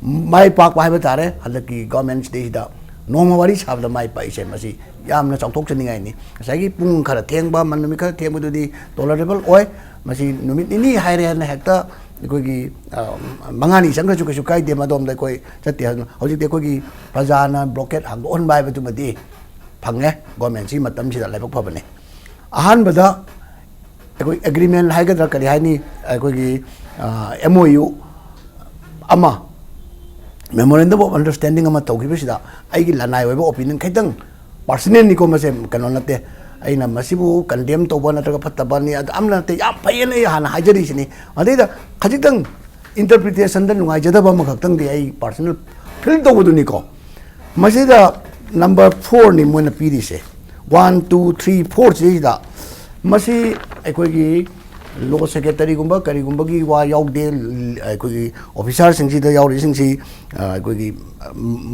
ꯃꯥꯏ ꯄꯥꯛꯄ ꯍꯥꯏꯕ ꯇꯥꯔꯦ, ꯍꯟꯗꯛꯀꯤ ꯒꯣꯔꯃꯦꯟꯁꯤꯗꯩꯁꯤꯗ ꯅꯣꯡꯃ ꯋꯥꯔꯤ ꯁꯥꯕꯗ ꯃꯥꯏ ꯄꯥꯛꯏꯁꯦ, ꯃꯁꯤ ꯌꯥꯝꯅ ꯆꯥꯎꯊꯣꯛꯆꯅꯤꯡꯉꯥꯏꯅꯤ꯫ ꯉꯁꯥꯏꯒꯤ ꯄꯨꯡ ꯈꯔ ꯊꯦꯡꯕ, ꯃ-, ꯅꯨꯃꯤꯠ ꯈꯔ ꯊꯦꯡꯕꯗꯨꯗꯤ ꯇꯣꯂꯔꯦꯕꯜ ꯑꯣꯏ꯫ ꯃꯁꯤ ꯅꯨꯃꯤꯠ ꯅꯤꯅꯤ ꯍꯥꯏꯔꯦ ꯍꯥꯏꯅ ꯍꯦꯛꯇ ꯑꯩꯈꯣꯏꯒꯤ, ꯑ, ꯃꯉꯥꯅꯤ ꯆꯪꯈ꯭ꯔꯁꯨ ꯀꯩꯁꯨ ꯀꯥꯏꯗꯦ, ꯃꯗꯣꯝꯗ ꯑꯩꯈꯣꯏ ꯆꯠꯇꯦ꯫ ꯑꯗꯨꯅ ꯍꯧꯖꯤꯛꯇꯤ ꯑꯩꯈꯣꯏꯒꯤ ꯄ꯭ꯔꯖꯥꯅ ꯕ꯭ꯂꯣꯀꯦꯠ ꯍꯥꯡꯗꯣꯛꯍꯟꯕ ꯍꯥꯏꯕꯗꯨꯃꯗꯤ ꯐꯪꯉꯦ ꯒꯣꯔꯃꯦꯟꯁꯤ ꯃꯇꯝꯁꯤꯗ, ꯂꯥꯏꯕꯛ ꯐꯕꯅꯤ꯫ ꯑꯍꯥꯟꯕꯗ ꯑꯩꯈꯣꯏ ꯑꯦꯒ꯭ꯔꯤꯃꯦꯟ ꯍꯥꯏꯒꯗ꯭ꯔꯥ ꯀꯔꯤ ꯍꯥꯏꯅꯤ, ꯑꯩꯈꯣꯏꯒꯤ, ꯑ, ꯑꯦꯝ ꯑꯣ ꯌꯨ ꯑꯃ, ꯃꯦꯃꯣꯔꯦꯟꯗꯝ ꯑꯣꯐ ꯑꯟꯗꯔꯁ꯭ꯇꯦꯟꯗꯤꯡ ꯑꯃ ꯇꯧꯈꯤꯕꯁꯤꯗ ꯑꯩꯒꯤ ꯂꯅꯥꯏ ꯑꯣꯏꯕ ꯑꯣꯄꯤꯅꯤꯌꯟ ꯈꯤꯇꯪ ꯄꯥꯔꯁꯅꯦꯜꯅꯤꯀꯣ, ꯃꯁꯦ ꯀꯩꯅꯣ ꯅꯠꯇꯦ꯫ ꯑꯩꯅ ꯃꯁꯤꯕꯨ ꯀꯟꯗꯦꯝ ꯇꯧꯕ ꯅꯠꯇ꯭ꯔꯒ ꯐꯠꯇꯕꯅꯤ, ꯑꯗꯨ ꯑꯝ ꯅꯠꯇꯦ, ꯌꯥꯝ ꯐꯩꯌꯦꯅ ꯑꯩ ꯍꯥꯟꯅ ꯍꯥꯏꯖꯔꯤꯁꯤꯅꯤ꯫ ꯑꯗꯩꯗ ꯈꯖꯤꯛꯇꯪ ꯏꯟꯇꯔꯄ꯭ꯔꯤꯇꯦꯁꯟꯗ ꯅꯨꯡꯉꯥꯏꯖꯗꯕ ꯑꯃꯈꯛꯇꯪꯗꯤ ꯑꯩ ꯄꯥꯔꯁꯅꯦꯜ ꯐꯤꯜ ꯇꯧꯕꯗꯨꯅꯤꯀꯣ꯫ ꯃꯁꯤꯗ ꯅꯝꯕꯔ ꯐꯣꯔꯅꯤ ꯃꯣꯏꯅ ꯄꯤꯔꯤꯁꯦ, ꯋꯥꯟ, ꯇꯨ, ꯊ꯭ꯔꯤ, ꯐꯣꯔꯁꯤꯗꯩꯁꯤꯗ꯫ ꯃꯁꯤ ꯑꯩꯈꯣꯏꯒꯤ ꯂꯣ ꯁꯦꯀ꯭ꯔꯦꯇꯔꯤꯒꯨꯝꯕ ꯀꯔꯤꯒꯨꯝꯕꯒꯤ ꯋꯥ ꯌꯥꯎꯗꯦ꯫ ꯑꯩꯈꯣꯏꯒꯤ ꯑꯣꯐꯤꯁꯥꯔꯁꯤꯡꯁꯤꯗ ꯌꯥꯎꯔꯤꯁꯤꯡꯁꯤ, ꯑ, ꯑꯩꯈꯣꯏꯒꯤ, ꯑ,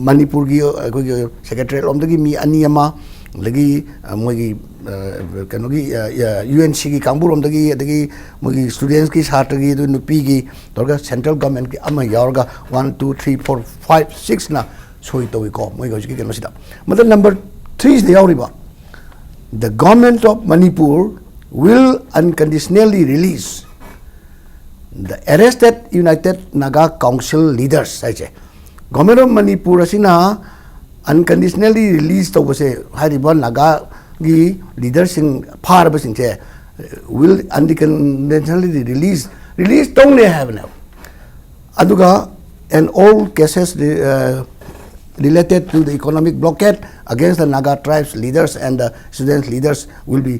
ꯃꯅꯤꯄꯨꯔꯒꯤ ꯑꯩꯈꯣꯏꯒꯤ ꯁꯦꯀ꯭ꯔꯦꯇꯔꯤꯌꯦꯠ ꯂꯣꯝꯗꯒꯤ ꯃꯤ ꯑꯅꯤ ꯑꯃ, ꯑꯗꯒꯤ, ꯑ, ꯃꯣꯏꯒꯤ, ꯑ, ꯀꯩꯅꯣꯒꯤ, ꯑ, ꯑ, ꯌꯨ ꯑꯦꯟ ꯁꯤꯒꯤ ꯀꯥꯡꯕꯨꯔꯣꯝꯗꯒꯤ, ꯑꯗꯒꯤ ꯃꯣꯏꯒꯤ ꯁ꯭ꯇꯨꯗꯦꯟꯁꯀꯤ, ꯁꯥꯇ꯭ꯔꯒꯤ, ꯑꯗꯨ ꯅꯨꯄꯤꯒꯤ ꯇꯧꯔꯒ ꯁꯦꯟꯇ꯭ꯔꯦꯜ ꯒꯚꯔꯟꯃꯦꯟꯠꯀꯤ ꯑꯃ ꯌꯥꯎꯔꯒ one, two, three, four, five, ꯁꯤꯛꯁꯅ ꯁꯣꯏ ꯇꯧꯏꯀꯣ, ꯃꯣꯏꯒꯤ ꯍꯧꯖꯤꯛꯀꯤ ꯀꯩꯅꯣꯁꯤꯗ꯫ ꯃꯊꯪ ꯅꯝꯕꯔ ꯊ꯭ꯔꯤꯁꯤꯗ ꯌꯥꯎꯔꯤꯕ, "The government of Manipur will unconditionally release the arrested United Naga Council leaders" ꯍꯥꯏꯁꯦ꯫ ꯒꯣꯔꯃꯦꯟ ꯑꯣꯐ ꯃꯅꯤꯄꯨꯔ ꯑꯁꯤꯅ ꯑꯟꯀꯟꯗꯤꯁꯅꯦꯜꯂꯤ ꯔꯤꯂꯤꯖ ꯇꯧꯕꯁꯦ, ꯍꯥꯏꯔꯤꯕ ꯅꯥꯒꯥꯒꯤ ꯂꯤꯗꯔꯁꯤꯡ ꯐꯥꯔꯕꯁꯤꯡꯁꯦ will unconditionally release, ꯔꯤꯂꯤꯖ ꯇꯧꯅꯤ ꯍꯥꯏꯕꯅꯦꯕ꯫ ꯑꯗꯨꯒ "and all cases, uh, related to the economic blockade against the Naga tribes leaders and the students leaders will be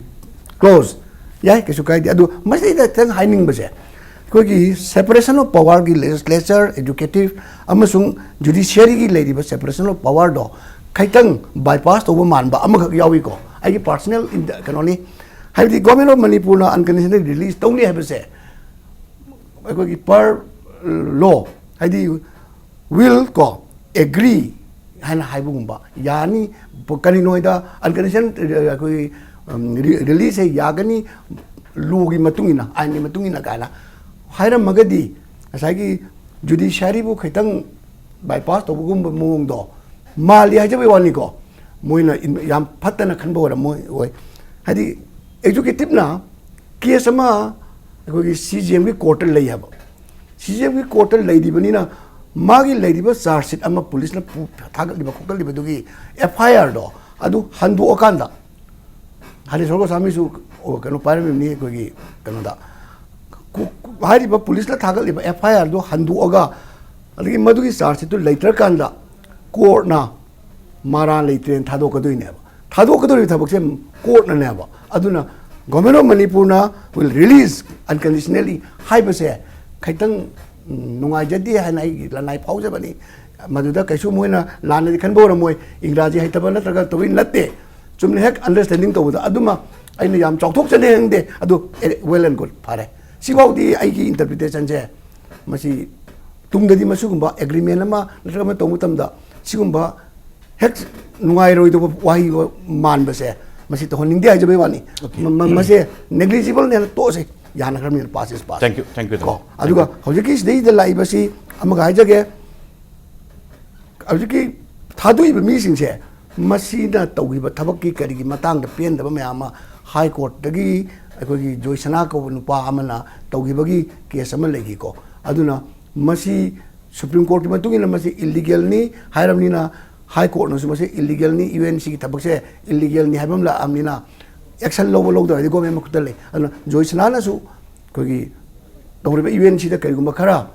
closed." ꯌꯥꯏ, ꯀꯩꯁꯨ ꯀꯥꯏꯗꯦ꯫ ꯑꯗꯨ ꯃꯁꯤꯗ ꯈꯤꯇꯪ ꯍꯥꯏꯅꯤꯡꯕꯁꯦ, ꯑꯩꯈꯣꯏꯒꯤ separation of powerꯒꯤ, ꯂꯦꯖꯤꯁꯂꯦꯆꯔ, ꯑꯦꯛꯖꯤꯀ꯭ꯌꯨꯇꯤꯚ ꯑꯃꯁꯨꯡ ꯖꯨꯗꯤꯁꯤꯌꯔꯤꯒꯤ ꯂꯩꯔꯤꯕ separation of powerꯗꯣ ꯈꯤꯇꯪ ꯕꯥꯏꯄꯥꯁ ꯇꯧꯕ ꯃꯥꯟꯕ ꯑꯃꯈꯛ ꯌꯥꯎꯏꯀꯣ꯫ ꯑꯩꯒꯤ ꯄꯥꯔꯁꯅꯦꯜ ꯀꯩꯅꯣꯅꯤ꯫ ꯍꯥꯏꯕꯗꯤ ꯒꯣꯔꯃꯦꯟ ꯑꯣꯐ ꯃꯅꯤꯄꯨꯔꯅ ꯑꯟꯀꯟꯗꯤꯁꯅꯦꯜ ꯔꯤꯂꯤꯖ ꯇꯧꯅꯤ ꯍꯥꯏꯕꯁꯦ ꯑꯩꯈꯣꯏꯒꯤ per law, ꯍꯥꯏꯗꯤ will ꯀꯣ, ꯑꯦꯒ꯭ꯔꯤ ꯍꯥꯏꯅ ꯍꯥꯏꯕꯒꯨꯝꯕ ꯌꯥꯅꯤ꯫ ꯀꯔꯤꯅꯣ ꯍꯥꯏꯗ ꯑꯟꯀꯟꯗꯤꯁꯟ ꯑꯩꯈꯣꯏꯒꯤ ꯔꯤꯂꯤꯖꯁꯦ ꯌꯥꯒꯅꯤ, ꯂꯣꯒꯤ ꯃꯇꯨꯡ ꯏꯟꯅ, ꯑꯥꯏꯟꯒꯤ ꯃꯇꯨꯡ ꯏꯟꯅ ꯀꯥꯏꯅ ꯍꯥꯏꯔꯝꯃꯒꯗꯤ ꯉꯁꯥꯏꯒꯤ ꯖꯨꯗꯤꯁꯤꯌꯥꯔꯤꯕꯨ ꯈꯤꯇꯪ ꯕꯥꯏꯄꯥꯁ ꯇꯧꯕꯒꯨꯝꯕ ꯃꯑꯣꯡꯗꯣ ꯃꯥꯜꯂꯤ ꯍꯥꯏꯖꯕꯒꯤ ꯋꯥꯅꯤꯀꯣ꯫ ꯃꯣꯏꯅ ꯏꯟ-, ꯌꯥꯝ ꯐꯠꯇꯅ ꯈꯟꯕ ꯑꯣꯏꯔꯝꯃꯣꯏ ꯑꯣꯏ꯫ ꯍꯥꯏꯗꯤ ꯑꯦꯛꯖꯤꯀ꯭ꯌꯨꯇꯤꯚꯅ ꯀꯦꯁ ꯑꯃ ꯑꯩꯈꯣꯏꯒꯤ ꯁꯤ ꯖꯤ ꯑꯦꯝꯒꯤ ꯀꯣꯔꯠꯇ ꯂꯩ ꯍꯥꯏꯕ, ꯁꯤ ꯖꯤ ꯑꯦꯝꯒꯤ ꯀꯣꯔꯠꯇ ꯂꯩꯔꯤꯕꯅꯤꯅ ꯃꯥꯒꯤ ꯂꯩꯔꯤꯕ ꯆꯥꯔꯖ ꯁꯤꯠ ꯑꯃ ꯄꯨꯂꯤꯁꯅ ꯄꯨ-, ꯊꯥꯒꯠꯂꯤꯕ ꯈꯣꯀꯠꯂꯤꯕꯗꯨꯒꯤ ꯑꯦꯐ ꯑꯥꯏ ꯑꯥꯔꯗꯣ ꯑꯗꯨ ꯍꯟꯗꯣꯛꯑꯀꯥꯟꯗ, ꯍꯔꯤꯁꯣꯔ ꯒꯣꯁꯥꯃꯤꯁꯨ, ꯑꯣ, ꯀꯩꯅꯣ ꯄꯥꯏꯔꯝꯃꯤꯕꯅꯤ ꯑꯩꯈꯣꯏꯒꯤ ꯀꯩꯅꯣꯗ꯫ ꯀꯨ-, ꯀꯨ-, ꯍꯥꯏꯔꯤꯕ ꯄꯨꯂꯤꯁꯅ ꯊꯥꯒꯠꯂꯤꯕ ꯑꯦꯐ ꯑꯥꯏ ꯑꯥꯔꯗꯨ ꯍꯟꯗꯣꯛꯑꯒ, ꯑꯗꯒꯤ ꯃꯗꯨꯒꯤ ꯆꯥꯔꯖ ꯁꯤꯠꯇꯨ ꯂꯩꯇ꯭ꯔꯀꯥꯟꯗ ꯀꯣꯔꯠꯅ ꯃꯔꯥ ꯂꯩꯇ꯭ꯔꯦꯅ ꯊꯥꯗꯣꯛꯀꯗꯣꯏꯅꯦꯕ꯫ ꯊꯥꯗꯣꯛꯀꯗꯧꯔꯤꯕ ꯊꯕꯛꯁꯦ ꯀꯣꯔꯠꯅꯅꯦꯕ꯫ ꯑꯗꯨꯅ Government of Manipurꯅ will release unconditionally ꯍꯥꯏꯕꯁꯦ ꯈꯤꯇꯪ, ꯎꯝ, ꯅꯨꯡꯉꯥꯏꯖꯗꯦ ꯍꯥꯏꯅ ꯑꯩꯒꯤ ꯂꯅꯥꯏ ꯐꯥꯎꯖꯕꯅꯤ꯫ ꯃꯗꯨꯗ ꯀꯩꯁꯨ ꯃꯣꯏꯅ ꯂꯥꯟꯅꯗꯤ ꯈꯟꯕ ꯑꯣꯏꯔꯝꯃꯣꯏ, ꯏꯪꯒ꯭ꯔꯥꯖꯤ ꯍꯩꯇꯕ ꯅꯠꯇ꯭ꯔꯒ ꯇꯧꯕꯤ ꯅꯠꯇꯦ꯫ ꯆꯨꯝꯅ ꯍꯦꯛ understanding ꯇꯧꯕꯗ ꯑꯗꯨꯃ ꯑꯩꯅ ꯌꯥꯝ ꯆꯥꯎꯊꯣꯛꯆꯅꯤꯡꯗꯦ꯫ ꯑꯗꯨ, ꯑꯦ, well and good, ꯐꯔꯦ꯫ ꯁꯤꯐꯥꯎꯗꯤ ꯑꯩꯒꯤ interpretationꯁꯦ꯫ ꯃꯁꯤ ꯇꯨꯡꯗꯗꯤ ꯃꯁꯤꯒꯨꯝꯕ agreement ꯑꯃ ꯅꯠꯇ꯭ꯔꯒ ꯑꯃ ꯇꯧꯕ ꯃꯇꯝꯗ ꯁꯤꯒꯨꯝꯕ ꯍꯦꯛ ꯅꯨꯡꯉꯥꯏꯔꯣꯏꯗꯕ ꯋꯥꯍꯩ ꯃꯥꯟꯕꯁꯦ, ꯃꯁꯤ ꯇꯧꯍꯟꯅꯤꯡꯗꯦ ꯍꯥꯏꯖꯕꯩ ꯋꯥꯅꯤ꯫ ꯃ-, ꯃ-, ꯃꯁꯦ negligibleꯅꯦꯅ ꯇꯣꯛꯑꯁꯦ, ꯌꯥꯅꯈ꯭ꯔꯕꯅꯤꯅ pass is pass꯫ Thank you, thank you, ꯀꯣ, thank you꯫ ꯑꯗꯨꯒ ꯍꯧꯖꯤꯛꯀꯤ ꯁꯤꯗꯩꯗ ꯂꯥꯛꯏꯕꯁꯤ ꯑꯃꯒ ꯍꯥꯏꯖꯒꯦ, ꯍꯧꯖꯤꯛꯀꯤ ꯊꯥꯗꯣꯛꯏꯕ ꯃꯤꯁꯤꯡꯁꯦ ꯃꯁꯤꯅ ꯇꯧꯈꯤꯕ ꯊꯕꯛꯀꯤ ꯀꯔꯤꯒꯤ ꯃꯇꯥꯡꯗ ꯄꯦꯟꯗꯕ ꯃꯌꯥꯝ ꯑꯃ ꯍꯥꯏ ꯀꯣꯔꯠꯇꯒꯤ ꯑꯩꯈꯣꯏꯒꯤ ꯖꯣꯏꯁꯅꯥ ꯀꯧꯕ ꯅꯨꯄꯥ ꯑꯃꯅ ꯇꯧꯈꯤꯕꯒꯤ case ꯑꯃ ꯂꯩꯈꯤꯀꯣ꯫ ꯑꯗꯨꯅ ꯃꯁꯤ Supreme Courtꯀꯤ ꯃꯇꯨꯡ ꯏꯟꯅ ꯃꯁꯤ illegalꯅꯤ ꯍꯥꯏꯔꯕꯅꯤꯅ, ꯍꯥꯏ ꯀꯣꯔꯠꯅꯁꯨ ꯃꯁꯤ illegalꯅꯤ, UNCꯒꯤ ꯊꯕꯛꯁꯦ illegalꯅꯤ ꯍꯥꯏꯕ ꯑꯃ ꯂꯥꯛꯑꯕꯅꯤꯅ action ꯂꯧꯕ ꯂꯧꯗꯕ ꯍꯥꯏꯗꯤ government ꯃꯈꯨꯠꯇ ꯂꯩ꯫ ꯑꯗꯨꯅ ꯖꯣꯏꯁꯅꯥꯅꯁꯨ ꯑꯩꯈꯣꯏꯒꯤ ꯇꯧꯔꯤꯕ UNCꯗ ꯀꯔꯤꯒꯨꯝꯕ ꯈꯔ,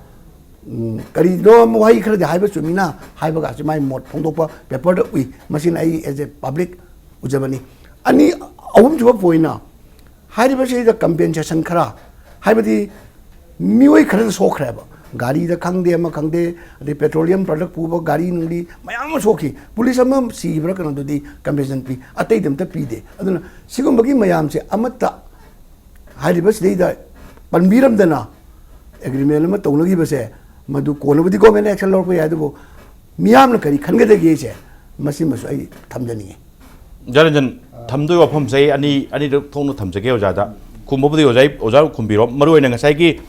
ꯎꯝ, ꯀꯔꯤꯅꯣ ꯑꯃ ꯋꯥꯍꯩ ꯈꯔꯗꯤ ꯍꯥꯏꯕ ꯆꯨꯝꯃꯤꯅ ꯍꯥꯏꯕꯒꯁꯤ ꯃꯥꯏ ꯃꯣꯠ ꯐꯣꯡꯗꯣꯛꯄ paperꯗ ꯎꯏ꯫ ꯃꯁꯤꯅ ꯑꯩ as a public ꯎꯖꯕꯅꯤ꯫ ꯑꯅꯤ, ꯑꯍꯨꯝꯁꯨꯕ pointꯅ ꯍꯥꯏꯔꯤꯕꯁꯤꯗ compensation ꯈꯔ, ꯍꯥꯏꯕꯗꯤ ꯃꯤꯑꯣꯏ ꯈꯔꯗ ꯁꯣꯛꯈ꯭ꯔꯦꯕ, ꯒꯥꯔꯤꯗ ꯈꯪꯗꯦ, ꯑꯃ ꯈꯪꯗꯦ, ꯑꯗꯩ petroleum product ꯄꯨꯕ ꯒꯥꯔꯤ ꯅꯨꯡꯂꯤ ꯃꯌꯥꯝ ꯑꯃ ꯁꯣꯛꯈꯤ꯫ ꯄꯨꯂꯤꯁ ꯑꯃ ꯁꯤꯈꯤꯕ꯭ꯔꯥ ꯀꯩꯅꯣꯗꯨꯗꯤ compensation ꯄꯤ, ꯑꯇꯩꯗꯤ ꯑꯝꯇ ꯄꯤꯗꯦ꯫ ꯑꯗꯨꯅ ꯁꯤꯒꯨꯝꯕꯒꯤ ꯃꯌꯥꯝꯁꯦ ꯑꯃꯠꯇ ꯍꯥꯏꯔꯤꯕꯁꯤꯗꯩꯗ ꯄꯟꯕꯤꯔꯝꯗꯅ agreement ꯑꯃ ꯇꯧꯅꯈꯤꯕꯁꯦ, ꯃꯗꯨ ꯀꯣꯟꯅꯕꯨꯗꯤ government action ꯂꯧꯔꯛꯄ ꯌꯥꯏ, ꯑꯗꯨꯕꯨ ꯃꯤꯌꯥꯝꯅ ꯀꯔꯤ ꯈꯟꯒꯗꯒꯦꯁꯦ, ꯃꯁꯤꯃꯁꯨ ꯑꯩ ꯊꯝꯖꯅꯤꯡꯉꯤ꯫ ꯙꯔꯦꯟꯗ꯭ꯔꯟ, ꯊꯝꯗꯣꯏ ꯋꯥꯐꯝꯁꯦ ꯑꯩ ꯑꯅꯤ, ꯑꯅꯤꯔꯛ ꯊꯣꯛꯅ ꯊꯝꯖꯒꯦ ꯑꯣꯖꯥꯗ꯫ ꯈꯨꯝꯕꯕꯨꯗꯤ ꯑꯣꯖꯥ, ꯑꯣꯖꯥ ꯈꯨꯝꯕꯤꯔꯣ꯫ ꯃꯔꯨꯑꯣꯏꯅ ꯉꯁꯥꯏꯒꯤ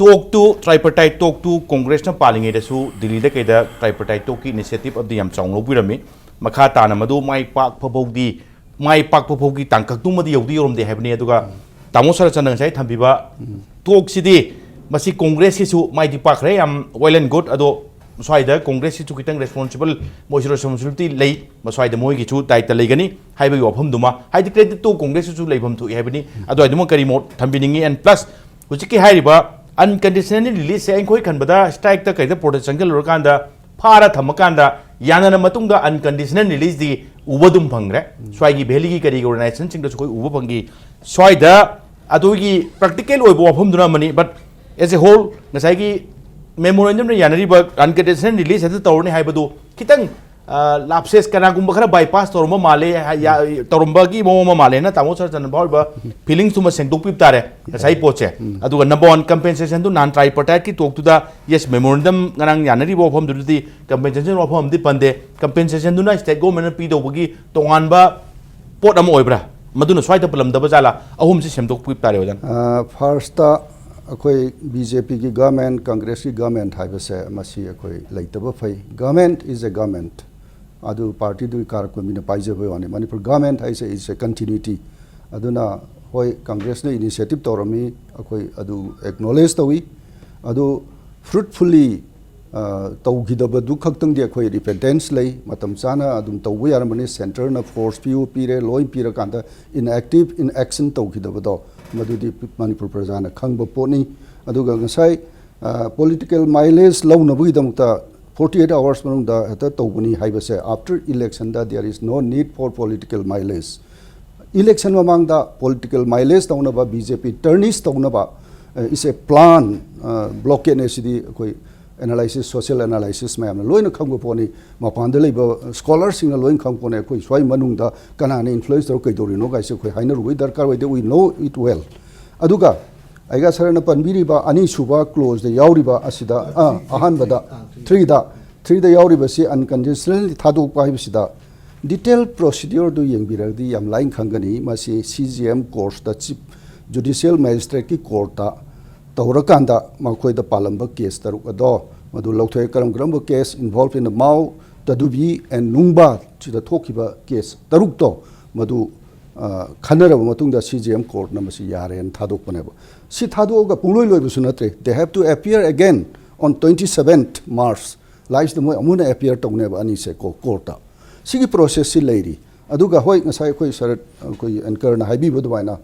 talkꯇꯨ, tripartite talkꯇꯨ Congressꯅ ꯄꯥꯜꯂꯤꯉꯩꯗꯁꯨ ꯗꯤꯜꯂꯤꯗ ꯀꯩꯗ tripartite talkꯀꯤ initiative ꯑꯃꯗꯤ ꯌꯥꯝ ꯆꯥꯎꯅ ꯂꯧꯕꯤꯔꯝꯃꯤ꯫ ꯃꯈꯥ ꯇꯥꯅ ꯃꯗꯨ ꯃꯥꯏ ꯄꯥꯛꯄ ꯐꯥꯎꯗꯤ, ꯃꯥꯏ ꯄꯥꯛꯄ ꯐꯥꯎꯒꯤ ꯇꯥꯡꯀꯛꯇꯨꯃꯗꯤ ꯌꯧꯗꯤ ꯌꯧꯔꯝꯗꯦ ꯍꯥꯏꯕꯅꯤ꯫ ꯑꯗꯨꯒ ꯇꯥꯃꯣ ꯁꯔꯠꯆꯟꯗ꯭ꯔꯅ ꯉꯁꯥꯏ ꯊꯝꯕꯤꯕ talkꯁꯤꯗꯤ ꯃꯁꯤ Congressꯀꯤꯁꯨ ꯃꯥꯏꯗꯤ ꯄꯥꯛꯈ꯭ꯔꯦ, ꯌꯥꯝ well and good꯫ ꯑꯗꯣ ꯁ꯭ꯋꯥꯏꯗ Congressꯀꯤꯁꯨ ꯈꯤꯇꯪ responsible, ꯃꯣꯏꯁꯨ responsibility ꯂꯩ, ꯃꯁ꯭ꯋꯥꯏꯗ ꯃꯣꯏꯒꯤꯁꯨ ꯗꯥꯏꯇ ꯂꯩꯒꯅꯤ ꯍꯥꯏꯕꯒꯤ ꯋꯥꯐꯝꯗꯨꯃ, ꯍꯥꯏꯗꯤ creditꯇꯨ Congressꯀꯤꯁꯨ ꯂꯩꯐꯝ ꯊꯣꯛꯏ ꯍꯥꯏꯕꯅꯤ꯫ ꯑꯗꯨꯋꯥꯏꯗꯨꯃ ꯀꯔꯤ ꯃꯣꯠ ꯊꯝꯕꯤꯅꯤꯡꯉꯤ? And plus ꯍꯧꯖꯤꯛꯀꯤ ꯍꯥꯏꯔꯤꯕ unconditionally releaseꯁꯦ ꯑꯩꯈꯣꯏ ꯈꯟꯕꯗ strikeꯇ ꯀꯩꯗ protest ꯆꯪꯁꯤꯜꯂꯨꯔꯀꯥꯟꯗ, ꯐꯥꯔ ꯊꯝꯃꯀꯥꯟꯗ ꯌꯥꯅꯔ ꯃꯇꯨꯡꯗ unconditional release ꯗꯤ ꯎꯕ ꯑꯗꯨꯝ ꯐꯪꯈ꯭ꯔꯦ꯫ ꯁ꯭ꯋꯥꯏꯒꯤ valley ꯒꯤ ꯀꯔꯤꯒꯤ organization ꯁꯤꯡꯗꯁꯨ ꯑꯩꯈꯣꯏ ꯎꯕ ꯐꯪꯈꯤ꯫ ꯁ꯭ꯋꯥꯏꯗ ꯑꯗꯨꯒꯤ practical ꯑꯣꯏꯕ ꯋꯥꯐꯝꯗꯨꯅ ꯑꯃꯅꯤ, but as a whole ꯉꯁꯥꯏꯒꯤ memorandum ꯗ ꯌꯥꯅꯔꯤꯕ unconditional release ꯍꯦꯛꯇ ꯇꯧꯔꯅꯤ ꯍꯥꯏꯕꯗꯨ ꯈꯤꯇꯪ lapses, ꯀꯅꯥꯒꯨꯝꯕ ꯈꯔ bypass ꯇꯧꯔꯝꯕ ꯃꯥꯜꯂꯦ, ꯇꯧꯔꯝꯕꯒꯤ ꯃꯑꯣꯡ ꯑꯃ ꯃꯥꯜꯂꯦꯅ ꯇꯥꯃꯣ ꯁꯔꯆꯟꯗ꯭ꯔꯅ ꯐꯥꯎꯔꯤꯕ feelings ꯇꯨꯃ ꯁꯦꯡꯗꯣꯛꯄꯤꯕ ꯇꯥꯔꯦ ꯉꯁꯥꯏ ꯄꯣꯠꯁꯦ꯫ ꯑꯗꯨꯒ number one, compensation ꯗꯨ non-tripartite ꯀꯤ talk ꯇꯨꯗ, yes, memorandum ꯉꯔꯥꯡ ꯌꯥꯅꯔꯤꯕ ꯋꯥꯐꯝꯗꯨꯗꯗꯤ compensation ꯋꯥꯐꯝ ꯑꯃꯗꯤ ꯄꯟꯗꯦ꯫ Compensation ꯗꯨꯅ state government ꯅ ꯄꯤꯗꯧꯕꯒꯤ ꯇꯣꯉꯥꯟꯕ ꯄꯣꯠ ꯑꯃ ꯑꯣꯏꯕ꯭ꯔꯥ? ꯃꯗꯨꯅ ꯁ꯭ꯋꯥꯏꯗ ꯄꯜꯂꯝꯗꯕ ꯖꯥꯠꯂꯥ? ꯑꯍꯨꯝꯁꯤ ꯁꯦꯝꯗꯣꯛꯄꯤꯕ ꯇꯥꯔꯦ, ꯑꯣꯖꯥ꯫ First ꯇ ꯑꯩꯈꯣꯏ B J P ꯒꯤ government, Congress ꯀꯤ government ꯍꯥꯏꯕꯁꯦ ꯃꯁꯤ ꯑꯩꯈꯣꯏ ꯂꯩꯇꯕ ꯐꯩ꯫ Government is a government꯫ ꯑꯗꯨ party ꯗꯨꯒꯤ ꯀꯥꯔꯛꯄ ꯃꯤꯅ ꯄꯥꯏꯖꯕꯩ ꯋꯥꯅꯤ꯫ ꯃꯅꯤꯄꯨꯔ government ꯍꯥꯏꯁꯦ is a continuity꯫ ꯑꯗꯨꯅ ꯍꯣꯏ, Congress ꯅ initiative ꯇꯧꯔꯝꯃꯤ, ꯑꯩꯈꯣꯏ ꯑꯗꯨ acknowledge ꯇꯧꯏ꯫ ꯑꯗꯨ fruitfully ꯇꯧꯈꯤꯗꯕꯗꯨ ꯈꯛꯇꯪꯗꯤ ꯑꯩꯈꯣꯏ repentance ꯂꯩ꯫ ꯃꯇꯝ ꯆꯥꯅ ꯑꯗꯨꯝ ꯇꯧꯕ ꯌꯥꯔꯝꯕꯅꯤ꯫ Centre ꯅ force ꯄꯤꯌꯨ ꯄꯤꯔꯦ, ꯂꯣꯏ ꯄꯤꯔꯀꯥꯟꯗ inactive inaction ꯇꯧꯈꯤꯗꯕꯗꯣ, ꯃꯗꯨꯗꯤ ꯃꯅꯤꯄꯨꯔ ꯄ꯭ꯔꯖꯥꯅ ꯈꯪꯕ ꯄꯣꯠꯅꯤ꯫ ꯑꯗꯨꯒ ꯉꯁꯥꯏ political mileage ꯂꯧꯅꯕꯒꯤꯗꯃꯛꯇ forty eight hours ꯃꯅꯨꯡꯗ ꯍꯦꯛꯇ ꯇꯧꯕꯅꯤ ꯍꯥꯏꯕꯁꯦ, after election the there is no need for political mileage꯫ Election ꯃꯃꯥꯡꯗ political mileage ꯇꯧꯅꯕ, B J P tarnish ꯇꯧꯅꯕ is a plan꯫ Blockade ꯅꯦ ꯁꯤꯗꯤ ꯑꯩꯈꯣꯏ analysis, social analysis ꯃꯌꯥꯝꯅ ꯂꯣꯏꯅ ꯈꯪꯕ ꯄꯣꯠꯅꯤ꯫ ꯃꯄꯥꯟꯗ ꯂꯩꯕ scholar ꯁꯤꯡꯅ ꯂꯣꯏꯅ ꯈꯪꯕ ꯄꯣꯠꯅꯤ꯫ ꯑꯩꯈꯣꯏ ꯁ꯭ꯋꯥꯏ ꯃꯅꯨꯡꯗ ꯀꯅꯥꯅ influence ꯇꯧꯔ ꯀꯩꯗꯧꯔꯤꯅꯣ ꯀꯥꯏꯁꯦ ꯑꯩꯈꯣꯏ ꯍꯥꯏꯅꯔꯨꯕꯒꯤ ꯗꯔꯀꯥꯔ ꯑꯣꯏꯗꯦ, we know it well꯫ ꯑꯗꯨꯒ ꯑꯩꯒ ꯁꯥꯔꯅ ꯄꯟꯕꯤꯔꯤꯕ ꯑꯅꯤꯁꯨꯕ clause ꯇ ꯌꯥꯎꯔꯤꯕ ꯑꯁꯤꯗ, ꯑ, ꯑꯍꯥꯟꯕꯗ, three ꯗ, three ꯗ ꯌꯥꯎꯔꯤꯕꯁꯤ unconditionally ꯊꯥꯗꯣꯛꯄ ꯍꯥꯏꯕꯁꯤꯗ detail procedure ꯗꯨ ꯌꯦꯡꯕꯤꯔꯒꯗꯤ ꯌꯥꯝ ꯂꯥꯏꯅ ꯈꯪꯒꯅꯤ꯫ ꯃꯁꯤ C J M court ꯇ, Chief Judicial Magistrate ꯀꯤ court ꯇ ꯇꯧꯔꯀꯥꯟꯗ ꯃꯈꯣꯏꯗ ꯄꯥꯜꯂꯝꯕ case ꯇꯔꯨꯛ ꯑꯗꯣ ꯃꯗꯨ ꯂꯧꯊꯣꯛꯑꯦ꯫ ꯀꯔꯝ ꯀꯔꯝꯕ case involve in the Mao, Tadubi and Nungba ꯁꯤꯗ ꯊꯣꯛꯈꯤꯕ case ꯇꯔꯨꯛꯇꯣ ꯃꯗꯨ ꯈꯟꯅꯔꯕ ꯃꯇꯨꯡꯗ C J M court ꯅ ꯃꯁꯤ ꯌꯥꯔꯦꯅ ꯊꯥꯗꯣꯛꯄꯅꯦꯕ꯫ ꯁꯤ ꯊꯥꯗꯣꯛꯑꯒ ꯄꯨꯡꯂꯣꯏ ꯂꯣꯏꯕꯁꯨ ꯅꯠꯇ꯭ꯔꯦ꯫ They have to appear again on twenty seventh March꯫ ꯂꯥꯛꯏꯁꯤꯗ ꯃꯣꯏ ꯑꯃꯨꯛ ꯍꯟꯅ appear ꯇꯧꯅꯦꯕ ꯑꯅꯤꯁꯦ ꯀꯣ, court ꯇ꯫ ꯁꯤꯒꯤ process ꯁꯤ ꯂꯩꯔꯤ꯫ ꯑꯗꯨꯒ ꯍꯣꯏ, ꯉꯁꯥꯏ ꯑꯩꯈꯣꯏ ꯁꯔꯠ, ꯑꯩꯈꯣꯏ anchor ꯅ ꯍꯥꯏꯕꯤꯕ ꯑꯗꯨꯃꯥꯏꯅ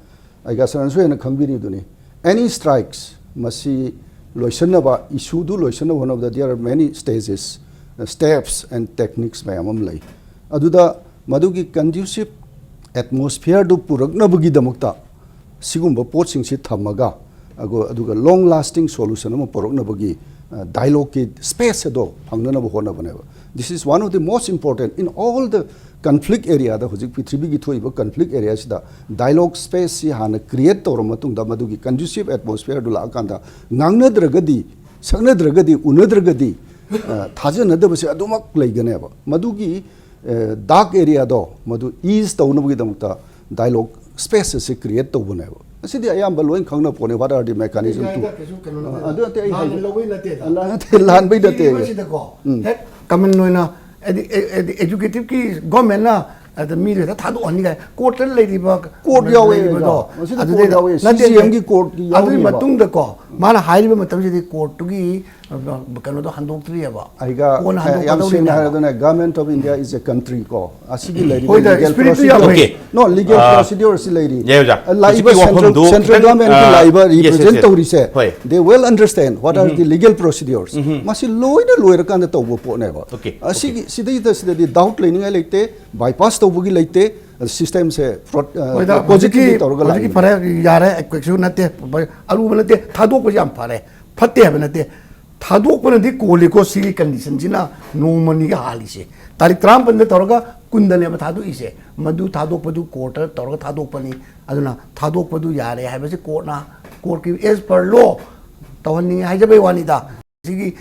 ꯑꯩꯒ ꯁꯔꯠꯅꯁꯨ ꯍꯦꯟꯅ ꯈꯪꯕꯤꯔꯤꯗꯨꯅꯤ꯫ Any strikes, ꯃꯁꯤ ꯂꯣꯏꯁꯤꯟꯅꯕ, issue ꯗꯨ ꯂꯣꯏꯁꯤꯟꯅꯕ ꯍꯣꯠꯅꯕꯗ there are many stages꯫ steps and techniques ꯃꯌꯥꯝ ꯑꯃ ꯂꯩ꯫ ꯑꯗꯨꯗ ꯃꯗꯨꯒꯤ conducive atmosphere ꯗꯨ ꯄꯨꯔꯛꯅꯕꯒꯤꯗꯃꯛꯇ ꯁꯤꯒꯨꯝꯕ ꯄꯣꯠꯁꯤꯡꯁꯤ ꯊꯝꯃꯒ, ꯑꯒꯣ-, ꯑꯗꯨꯒ long lasting solution ꯑꯃ ꯄꯨꯔꯛꯅꯕꯒꯤ, ꯑ, dialogue ꯀꯤ space ꯑꯗꯣ ꯐꯪꯅꯅꯕ ꯍꯣꯠꯅꯕꯅꯦꯕ꯫ This is one of the most important in all the conflict area ꯗ, ꯍꯧꯖꯤꯛ ꯄ꯭ꯔꯤꯊꯤꯕꯤꯒꯤ ꯊꯣꯛꯏꯕ conflict area ꯁꯤꯗ dialogue space ꯁꯤ ꯍꯥꯟꯅ create ꯇꯧꯔ ꯃꯇꯨꯡꯗ, ꯃꯗꯨꯒꯤ conducive atmosphere ꯗꯨ ꯂꯥꯛꯑꯀꯥꯟꯗ, ꯉꯥꯡꯅꯗ꯭ꯔꯒꯗꯤ, ꯁꯛꯅꯗ꯭ꯔꯒꯗꯤ, ꯎꯅꯗ꯭ꯔꯒꯗꯤ, ꯑ, ꯊꯥꯖꯅꯗꯕꯁꯦ ꯑꯗꯨꯃꯛ ꯂꯩꯒꯅꯦꯕ꯫ ꯃꯗꯨꯒꯤ, ꯑ, dark area ꯗꯣ ꯃꯗꯨ ease ꯇꯧꯅꯕꯒꯤꯗꯃꯛꯇ dialogue space ꯑꯁꯤ create ꯇꯧꯕꯅꯦꯕ꯫ ꯑꯁꯤꯗꯤ ꯑꯌꯥꯝꯕ ꯂꯣꯏ ꯈꯪꯅ ꯄꯣꯠꯅꯤ, what are the mechanism to. ꯀꯩꯁꯨ ꯀꯩꯅꯣ ꯅꯠꯇꯦ꯫ ꯑ, ꯑꯗꯨ ꯅꯠꯇꯦ ꯑꯩ ꯂꯥꯟꯅ ꯍꯥꯏꯁꯦ꯫ ꯂꯧꯕꯩ ꯅꯠꯇꯦꯗ꯫ ꯂꯥꯟ-, ꯅꯠꯇꯦ, ꯂꯥꯟꯕꯩ ꯅꯠꯇꯦ꯫ ꯁꯤꯗꯩꯁꯤꯗꯀꯣ, ꯎꯝ꯫ ꯍꯦꯛ common ꯑꯣꯏꯅ ꯑꯦꯗꯤ-, ꯑꯦ-, ꯑꯦꯗꯤ-, executive ꯀꯤ government ꯅ ꯑꯗ ꯃꯤꯗꯣ ꯍꯦꯛꯇ ꯊꯥꯗꯣꯛꯍꯟꯅꯤꯡꯉꯥꯏ, court ꯇ ꯂꯩꯔꯤꯕ court ꯌꯥꯎꯋꯦ, ꯂꯩꯔꯤꯕꯗꯣ, ꯑꯣꯖꯥ꯫ ꯃꯁꯤꯗ ꯑꯗꯨꯗꯩꯗ court ꯌꯥꯎꯋꯦ, ꯅꯠꯇꯦ, C J M ꯒꯤ court ꯌꯥꯎꯔꯤꯕ꯫ ꯑꯗꯨꯒꯤ ꯃꯇꯨꯡꯗꯀꯣ, ꯃꯥꯅ ꯍꯥꯏꯔꯤꯕ ꯃꯇꯝꯁꯤꯗꯤ court ꯇꯨꯒꯤ, ꯑ, ꯀꯩꯅꯣꯗꯣ ꯍꯟꯗꯣꯛꯇ꯭ꯔꯤꯑꯕ꯫ ꯑꯩꯒ ꯀꯣꯟꯅ ꯌꯥꯝ ꯁꯦꯡꯅ ꯍꯟꯗꯣꯛꯀꯗꯧꯔꯤꯅꯦꯕ꯫ ꯍꯥꯏꯔꯗꯨꯅ, Government of India is a country ꯀꯣ, ꯑꯁꯤꯒꯤ ꯂꯩꯔꯤꯕ ꯍꯣꯏꯗ, legal spirit ꯇꯨ procedure, ꯌꯥꯎꯋꯦ꯫ Okay. No, legal ꯑ, procedure ꯁꯤ ꯂꯩꯔꯤ꯫ ꯌꯥꯏ, ꯑꯣꯖꯥ꯫ ꯂꯥꯛꯏꯕ ꯍꯧꯖꯤꯛꯀꯤ central, ꯋꯥꯐꯝꯗꯨ central ꯈꯤꯇꯪ, government ꯀꯤ ꯑ, ꯂꯥꯛꯏꯕ yes, yes, represent yes. ꯇꯧꯔꯤꯁꯦ, ꯍꯣꯏ꯫ They well understand what are the legal procedures. ꯎꯝ꯫ ꯃꯁꯤ ꯂꯣꯏꯅ ꯂꯣꯏꯔꯀꯥꯟꯗ ꯇꯧꯕ ꯄꯣꯠꯅꯦꯕ꯫ Okay, ꯑꯁꯤꯒꯤ, okay꯫ ꯁꯤꯗꯩꯗ, ꯁꯤꯗꯗꯤ doubt ꯂꯩꯅꯤꯡꯉꯥꯏ ꯂꯩꯇꯦ, bypass ꯇꯧꯕꯒꯤ ꯂꯩꯇꯦ, system ꯁꯦ fraud, ꯑ, ꯍꯣꯏꯗ, positive ꯍꯧꯖꯤꯛꯀꯤ, ꯇꯧꯔꯒ ꯍꯧꯖꯤꯛꯀꯤ ꯂꯥꯛꯏꯅꯦ꯫ ꯐꯔꯦ, ꯌꯥꯔꯦ, ꯀꯩꯁꯨ ꯅꯠꯇꯦ, ꯑꯔꯨꯕ ꯅꯠꯇꯦ, ꯊꯥꯗꯣꯛꯄꯁꯦ ꯌꯥꯝ ꯐꯔꯦ, ꯐꯠꯇꯦ ꯍꯥꯏꯕ ꯅꯠꯇꯦ, ꯊꯥꯗꯣꯛꯄꯅꯗꯤ ꯀꯣꯜꯂꯤꯀꯣ꯫ ꯁꯤꯒꯤ condition ꯁꯤꯅ ꯅꯣꯡꯃ ꯅꯤꯒ ꯍꯥꯜꯂꯤꯁꯦ, ꯇꯥꯔꯤꯛ ꯇꯔꯥꯃꯥꯄꯟꯗ ꯇꯧꯔꯒ ꯀꯨꯟꯗꯅꯦꯕ ꯊꯥꯗꯣꯛꯏꯁꯦ, ꯃꯗꯨ ꯊꯥꯗꯣꯛꯄꯗꯨ court ꯇ ꯇꯧꯔꯒ ꯊꯥꯗꯣꯛꯄꯅꯤ꯫ ꯑꯗꯨꯅ ꯊꯥꯗꯣꯛꯄꯗꯨ ꯌꯥꯔꯦ ꯍꯥꯏꯕꯁꯤ court ꯅ, court ꯀꯤ as per law ꯇꯧꯍꯟꯅꯤꯡꯉꯦ ꯍꯥꯏꯖꯕꯩ ꯋꯥꯅꯤꯗ꯫ ꯁꯤꯒꯤ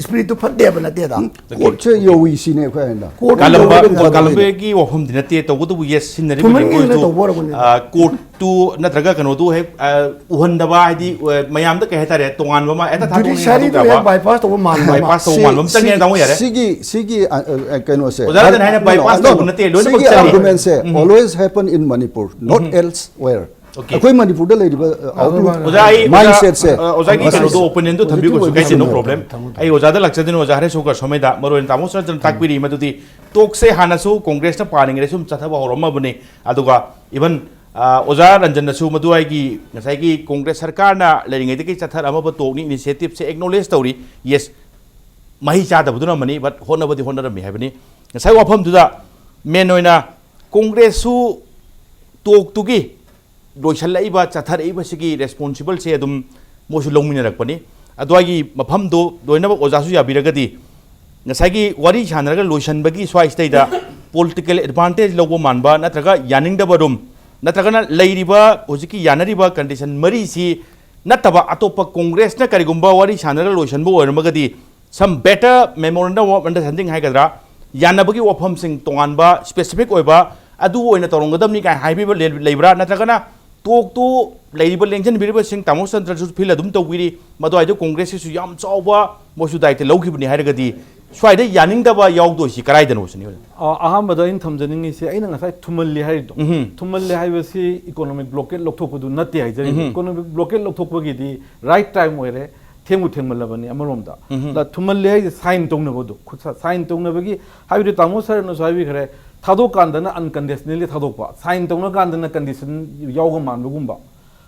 spirit ꯇꯨ ꯐꯠꯇꯦ ꯍꯥꯏꯕ ꯅꯠꯇꯦꯗ꯫ ꯎꯝ, court ꯁꯦ ꯌꯧꯏ ꯁꯤꯅꯦ ꯑꯩꯈꯣꯏ ꯍꯥꯏꯅ꯫ Court ꯀꯥꯂꯝꯕ-, ꯌꯧꯔꯒ ꯀꯥꯂꯝꯕꯒꯤ ꯋꯥꯐꯝꯗꯤ ꯅꯠꯇꯦ, ꯇꯧꯕꯇꯕꯨ yes ꯁꯤꯟꯅꯔꯤꯕ ꯊꯨꯃꯟꯒꯤ language ꯑꯣꯏꯅ ꯇꯨ, ꯇꯧꯕ ꯑꯣꯏꯔꯝꯒꯅꯤ꯫ ꯑ, court ꯇꯨ ꯅꯠꯇ꯭ꯔꯒ ꯀꯩꯅꯣꯗꯨ ꯍꯦꯛ, ꯑ, ꯎꯍꯟꯗꯕ, ꯍꯥꯏꯗꯤ, ꯑ, ꯃꯌꯥꯝꯗ ꯀꯩ ꯍꯥꯏꯇꯥꯔꯦ, ꯇꯣꯉꯥꯟꯕ ꯑꯃ ꯍꯦꯛꯇ ꯊꯥꯗꯣꯛꯅꯤꯡꯉꯦ judiciary ꯗꯨ ꯊꯥꯗꯣꯛꯇꯕ, ꯍꯦꯛ bypass ꯇꯧꯕ ꯃꯥꯟꯕ ꯑꯃ꯫ Bypass ꯇꯧꯕ ꯁꯤ-, ꯃꯥꯟꯕ ꯑꯃ ꯆꯪꯉꯦ, ꯁꯤ-, ꯇꯥꯃꯣ, ꯌꯥꯔꯦ꯫ ꯁꯤꯒꯤ, ꯁꯤꯒꯤ, ꯑ, ꯑ, ꯀꯩꯅꯣꯁꯦ, ꯑꯣꯖꯥ ꯔꯇꯟ ꯍꯥꯏꯅ no, no, bypass no, ꯇꯧꯕ ꯅꯠꯇꯦ, ꯂꯣꯏꯅꯃꯛ ꯁꯤꯒꯤ ꯆꯪꯉꯦ꯫ Argument say um. Always happen in Manipur, not um. Elsewhere꯫ Okay꯫ ꯑꯩꯈꯣꯏ ꯃꯅꯤꯄꯨꯔꯗ ꯂꯩꯔꯤꯕ, ꯑ, outlook, ꯑꯣꯖꯥ, ꯑꯩ, mindset ꯁꯦ ꯑ, ꯑꯣꯖꯥꯒꯤ ꯃꯁꯤ ꯀꯩꯅꯣꯗꯣ, opinion ꯗꯣ ꯊꯝꯕꯤꯌꯨ, ꯍꯧꯖꯤꯛ ꯀꯩꯁꯨ ꯀꯥꯏꯗꯦ, no ꯊꯝꯃꯨ, problem꯫ ꯊꯝꯃꯨ, ꯊꯝꯃꯨ꯫ ꯑꯩ ꯑꯣꯖꯥꯗ ꯂꯥꯛꯆꯗꯣꯏꯅꯤ, ꯑꯣꯖꯥ ꯍꯔꯦꯁ ꯁꯣꯀꯔ ꯁꯣꯃꯦꯗ, ꯃꯔꯨ ꯑꯣꯏꯅ ꯇꯥꯃꯣ ꯁꯅꯥꯇꯟ ꯇꯥꯛꯄꯤꯔꯤ ꯃꯗꯨꯗꯤ talk ꯁꯦ ꯍꯥꯟꯅꯁꯨ ꯀꯣꯡꯒ꯭ꯔꯦꯁꯅ ꯄꯥꯜꯂꯤꯉꯩꯗ ꯁꯨꯝ ꯆꯠꯊꯕ ꯍꯧꯔꯝꯃꯕꯅꯤ, ꯑꯗꯨꯒ even, ꯑ, ꯑꯣꯖꯥ ꯔꯟꯖꯟꯅꯁꯨ ꯃꯗꯨꯋꯥꯏꯒꯤ ꯉꯁꯥꯏꯒꯤ ꯀꯣꯡꯒ꯭ꯔꯦꯁ ꯁꯔꯀꯥꯔꯅ ꯂꯩꯔꯤꯉꯩꯗꯒꯤ ꯆꯠꯊꯔꯝꯃꯕ talk ꯅꯤ, initiative ꯁꯦ acknowledge ꯇꯧꯔꯤ꯫ Yes, ꯃꯍꯩ ꯆꯥꯗꯕꯗꯨꯅ ꯑꯃꯅꯤ, but ꯍꯣꯠꯅꯕꯗꯤ ꯍꯣꯠꯅꯔꯝꯃꯤ ꯍꯥꯏꯕꯅꯤ꯫ ꯉꯁꯥꯏ ꯋꯥꯐꯝꯗꯨꯗ ꯃꯦꯟ ꯑꯣꯏꯅ ꯀꯣꯡꯒ꯭ꯔꯦꯁꯁꯨ ꯇꯣꯛꯇꯨꯒꯤ ꯂꯣꯏꯁꯤꯜꯂꯛꯏꯕ, ꯆꯠꯊꯔꯛꯏꯕꯁꯤꯒꯤ ꯔꯦꯁꯄꯣꯟꯁꯤꯕꯜꯁꯦ ꯑꯗꯨꯝ ꯃꯣꯏꯁꯨ ꯂꯧꯃꯤꯟꯅꯔꯛꯄꯅꯤ꯫ ꯑꯗꯨꯋꯥꯏꯒꯤ ꯃꯐꯝꯗꯣ ꯂꯣꯏꯅꯃꯛ ꯑꯣꯖꯥꯁꯨ ꯌꯥꯕꯤꯔꯒꯗꯤ, ꯉꯁꯥꯏꯒꯤ ꯋꯥꯔꯤ ꯁꯥꯟꯅꯔꯒ ꯂꯣꯏꯁꯤꯟꯕꯒꯤ ꯁ꯭ꯋꯥꯏꯁꯤꯗꯩꯗ ꯄꯣꯂꯤꯇꯤꯀꯦꯜ ꯑꯦꯗꯚꯥꯟꯇꯦꯖ ꯂꯧꯕ ꯃꯥꯟꯕ, ꯅꯠꯇ꯭ꯔꯒ ꯌꯥꯅꯤꯡꯗꯕ ꯔꯨꯝ, ꯅꯠꯇ꯭ꯔꯒꯅ ꯂꯩꯔꯤꯕ ꯍꯧꯖꯤꯛꯀꯤ ꯌꯥꯅꯔꯤꯕ ꯀꯟꯗꯤꯁꯟ ꯃꯔꯤꯁꯤ ꯅꯠꯇꯕ ꯑꯇꯣꯞꯄ ꯀꯣꯡꯒ꯭ꯔꯦꯁꯅ ꯀꯔꯤꯒꯨꯝꯕ ꯋꯥꯔꯤ ꯁꯥꯟꯅꯔꯒ ꯂꯣꯏꯁꯤꯟꯕ ꯑꯣꯏꯔꯝꯃꯒꯗꯤ, some better memorandum of understanding ꯍꯥꯏꯒꯗ꯭ꯔꯥ, ꯌꯥꯅꯕꯒꯤ ꯋꯥꯐꯝꯁꯤꯡ ꯇꯣꯉꯥꯟꯕ ꯁ꯭ꯄꯦꯁꯤꯐꯤꯛ ꯑꯣꯏꯕ ꯑꯗꯨ ꯑꯣꯏꯅ ꯇꯧꯔꯝꯒꯗꯕꯅꯤ ꯀꯥꯏꯅ ꯍꯥꯏꯕꯤꯕ ꯂꯩ-, ꯂꯩꯕ꯭ꯔꯥ? ꯅꯠꯇ꯭ꯔꯒꯅ ꯇꯣꯛꯇꯨ ꯂꯩꯔꯤꯕ ꯂꯦꯡꯁꯤꯟꯕꯤꯔꯤꯕꯁꯤꯡ, ꯇꯥꯃꯣ ꯆꯟꯗ꯭ꯔꯁꯨ ꯐꯤꯜ ꯑꯗꯨꯝ ꯇꯧꯕꯤꯔꯤ, ꯃꯗꯨꯋꯥꯏꯗ ꯀꯣꯡꯒ꯭ꯔꯦꯁꯀꯤꯁꯨ ꯌꯥꯝ ꯆꯥꯎꯕ ꯃꯣꯏꯁꯨ ꯗꯥꯏꯇ ꯂꯧꯈꯤꯕꯅꯤ ꯍꯥꯏꯔꯒꯗꯤ, ꯁ꯭ꯋꯥꯏꯗ ꯌꯥꯅꯤꯡꯗꯕ ꯌꯥꯎꯗꯣꯏꯁꯤ ꯀꯔꯥꯏꯗꯅꯣ ꯁꯤꯅꯤ? ꯑ, ꯑꯍꯥꯟꯕꯗ ꯑꯩꯅ ꯊꯝꯖꯅꯤꯡꯉꯤꯁꯦ, ꯑꯩꯅ ꯉꯁꯥꯏ ꯊꯨꯃꯜꯂꯤ ꯍꯥꯏꯔꯤꯗꯣ, ꯎꯝꯍꯨꯝ꯫ ꯊꯨꯃꯜꯂꯤ ꯍꯥꯏꯕꯁꯤ ꯏꯀꯣꯅꯣꯃꯤꯛ ꯕ꯭ꯂꯣꯀꯦꯠ ꯂꯧꯊꯣꯛꯄꯗꯨ ꯅꯠꯇꯦ ꯍꯥꯏꯖꯔꯤꯕ꯫ ꯎꯝꯍꯨꯝ꯫ ꯏꯀꯣꯅꯣꯃꯤꯛ ꯕ꯭ꯂꯣꯀꯦꯠ ꯂꯧꯊꯣꯛꯄꯒꯤꯗꯤ ꯔꯥꯏꯠ ꯇꯥꯏꯝ ꯑꯣꯏꯔꯦ, ꯊꯦꯡꯕꯨ ꯊꯦꯡꯃꯜꯂꯕꯅꯤ ꯑꯃꯔꯣꯝꯗ꯫ ꯎꯝꯍꯨꯝ꯫ ꯑꯗ ꯊꯨꯃꯜꯂꯤ ꯍꯥꯏꯁꯦ ꯁꯥꯏꯟ ꯇꯧꯅꯕꯗꯣ, ꯈꯨꯠꯁꯥ ꯁꯥꯏꯟ ꯇꯧꯅꯕꯒꯤ ꯍꯥꯏꯕꯗꯤ ꯇꯥꯃꯣ ꯁꯔꯅꯁꯨ ꯍꯥꯏꯕꯤꯈ꯭ꯔꯦ, ꯊꯥꯗꯣꯛꯀꯥꯟꯗꯅ ꯑꯟꯀꯟꯗꯤꯁꯅꯦꯜꯂꯤ ꯊꯥꯗꯣꯛꯄ, ꯁꯥꯏꯟ ꯇꯧꯅꯀꯥꯟꯗꯅ ꯀꯟꯗꯤꯁꯟ ꯌꯥꯎꯕ ꯃꯥꯟꯕꯒꯨꯝꯕ꯫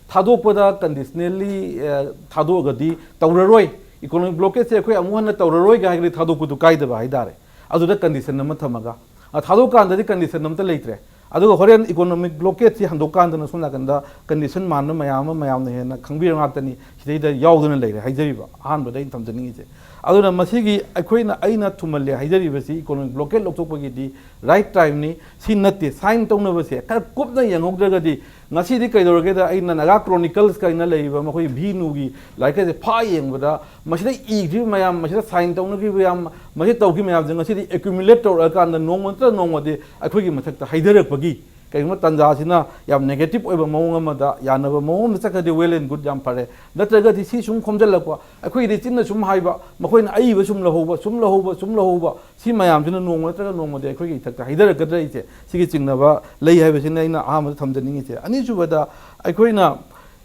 ꯊꯥꯗꯣꯛꯄꯗ ꯀꯟꯗꯤꯁꯅꯦꯜꯂꯤ, ꯑ, ꯊꯥꯗꯣꯛꯑꯒꯗꯤ ꯇꯧꯔꯔꯣꯏ, ꯏꯀꯣꯅꯣꯃꯤꯛ ꯕ꯭ꯂꯣꯀꯦꯠꯁꯦ ꯑꯩꯈꯣꯏ ꯑꯃꯨꯛ ꯍꯟꯅ ꯇꯧꯔꯔꯣꯏꯒ ꯍꯥꯏꯔꯒꯗꯤ ꯊꯥꯗꯣꯛꯄꯗꯨ ꯀꯥꯏꯗꯕ ꯍꯥꯏꯇꯥꯔꯦ꯫ ꯑꯗꯨꯗ ꯀꯟꯗꯤꯁꯟ ꯑꯃ ꯊꯝꯃꯒ, ꯑ, ꯊꯥꯗꯣꯛꯀꯥꯟꯗꯗꯤ ꯀꯟꯗꯤꯁꯟ ꯑꯝꯇ ꯂꯩꯇ꯭ꯔꯦ꯫ ꯑꯗꯨꯒ ꯍꯣꯔꯦꯟ ꯏꯀꯣꯅꯣꯃꯤꯛ ꯕ꯭ꯂꯣꯀꯦꯠꯁꯤ ꯍꯟꯗꯣꯛꯀꯥꯟꯗꯅ ꯁꯣꯝ ꯅꯥꯀꯟꯗ ꯀꯟꯗꯤꯁꯟ ꯃꯥꯟꯕ ꯃꯌꯥꯝ ꯑꯃ ꯃꯌꯥꯝꯅ ꯍꯦꯟꯅ ꯈꯪꯕꯤꯔ ꯉꯥꯛꯇꯅꯤ ꯁꯤꯗꯩꯗ ꯌꯥꯎꯗꯨꯅ ꯂꯩꯔꯦ ꯍꯥꯏꯖꯔꯤꯕ꯫ ꯑꯍꯥꯟꯕꯗ ꯑꯩꯅ ꯊꯝꯖꯅꯤꯡꯉꯤꯁꯦ꯫ ꯑꯗꯨꯅ ꯃꯁꯤꯒꯤ ꯑꯩꯈꯣꯏꯅ, ꯑꯩꯅ ꯊꯨꯃꯜꯂꯦ ꯍꯥꯏꯖꯔꯤꯕꯁꯤ ꯏꯀꯣꯅꯣꯃꯤꯛ ꯕ꯭ꯂꯣꯀꯦꯠ ꯂꯧꯊꯣꯛꯄꯒꯤꯗꯤ ꯔꯥꯏꯠ ꯇꯥꯏꯝꯅꯤ꯫ ꯁꯤ ꯅꯠꯇꯦ, ꯁꯥꯏꯟ ꯇꯧꯅꯕꯁꯦ ꯈꯔ ꯀꯨꯞꯅ ꯌꯦꯡꯍꯧꯗ꯭ꯔꯒꯗꯤ, ꯉꯁꯤꯗꯤ ꯀꯩꯗꯧꯔꯒꯦꯗ, ꯑꯩꯅ ꯅꯥꯒꯥ ꯀ꯭ꯔꯣꯅꯤꯀꯜꯁ ꯀꯥꯏꯅ ꯂꯩꯔꯤꯕ ꯃꯈꯣꯏ ꯚꯤꯅꯨꯒꯤ ꯂꯥꯏꯔꯤꯛ ꯑꯁꯦ ꯐꯥ ꯌꯦꯡꯕꯗ, ꯃꯁꯤꯗ ꯏꯈ꯭ꯔꯤꯕ ꯃꯌꯥꯝ, ꯃꯁꯤꯗ ꯁꯥꯏꯟ ꯇꯧꯅꯈ꯭ꯔꯤꯕ ꯃꯌꯥꯝ, ꯃꯁꯤ ꯇꯧꯈꯤꯕ ꯃꯌꯥꯝꯁꯦ ꯉꯁꯤꯗꯤ ꯑꯦꯀ꯭ꯌꯨꯃꯨꯂꯦꯠ ꯇꯧꯔꯛꯑꯀꯥꯟꯗ ꯅꯣꯡꯃ ꯅꯠꯇ꯭ꯔꯒ ꯅꯣꯡꯃꯗꯤ ꯑꯩꯈꯣꯏꯒꯤ ꯃꯊꯛꯇ ꯍꯩꯊꯔꯛꯄꯒꯤ ꯀꯩꯒꯨꯝꯕ ꯇꯥꯟꯖꯥꯁꯤꯅ ꯌꯥꯝ ꯅꯦꯒꯦꯇꯤꯞ ꯑꯣꯏꯕ ꯃꯑꯣꯡ ꯑꯃꯗ, ꯌꯥꯅꯕ ꯃꯑꯣꯡ ꯑꯃꯗ ꯆꯠꯈ꯭ꯔꯗꯤ well and good, ꯌꯥꯝ ꯐꯔꯦ꯫ ꯅꯠꯇ꯭ꯔꯒꯗꯤ ꯁꯤ ꯁꯨꯝ ꯈꯣꯝꯖꯤꯜꯂꯛꯄ, ꯑꯩꯈꯣꯏꯒꯤꯗꯤ ꯆꯤꯟꯅ ꯁꯨꯝ ꯍꯥꯏꯕ, ꯃꯈꯣꯏꯅ ꯑꯏꯕ ꯁꯨꯝ ꯂꯧꯍꯧꯕ, ꯁꯨꯝ ꯂꯧꯍꯧꯕ, ꯁꯨꯝ ꯂꯧꯍꯧꯕ, ꯁꯤ ꯃꯌꯥꯝꯁꯤꯅ ꯅꯣꯡꯃ ꯅꯠꯇ꯭ꯔꯒ ꯅꯣꯡꯃꯗꯤ ꯑꯩꯈꯣꯏꯒꯤ ꯏꯊꯛꯇ ꯍꯩꯊꯔꯛꯀꯗ꯭ꯔꯥ ꯍꯥꯏꯁꯦ, ꯁꯤꯒꯤ ꯆꯤꯡꯅꯕ ꯂꯩ ꯍꯥꯏꯕꯁꯤꯅ ꯑꯩꯅ ꯑꯍꯥꯟꯕꯗ ꯊꯝꯖꯅꯤꯡꯉꯤꯁꯦ꯫ ꯑꯅꯤꯁꯨꯕꯗ, ꯑꯩꯈꯣꯏꯅ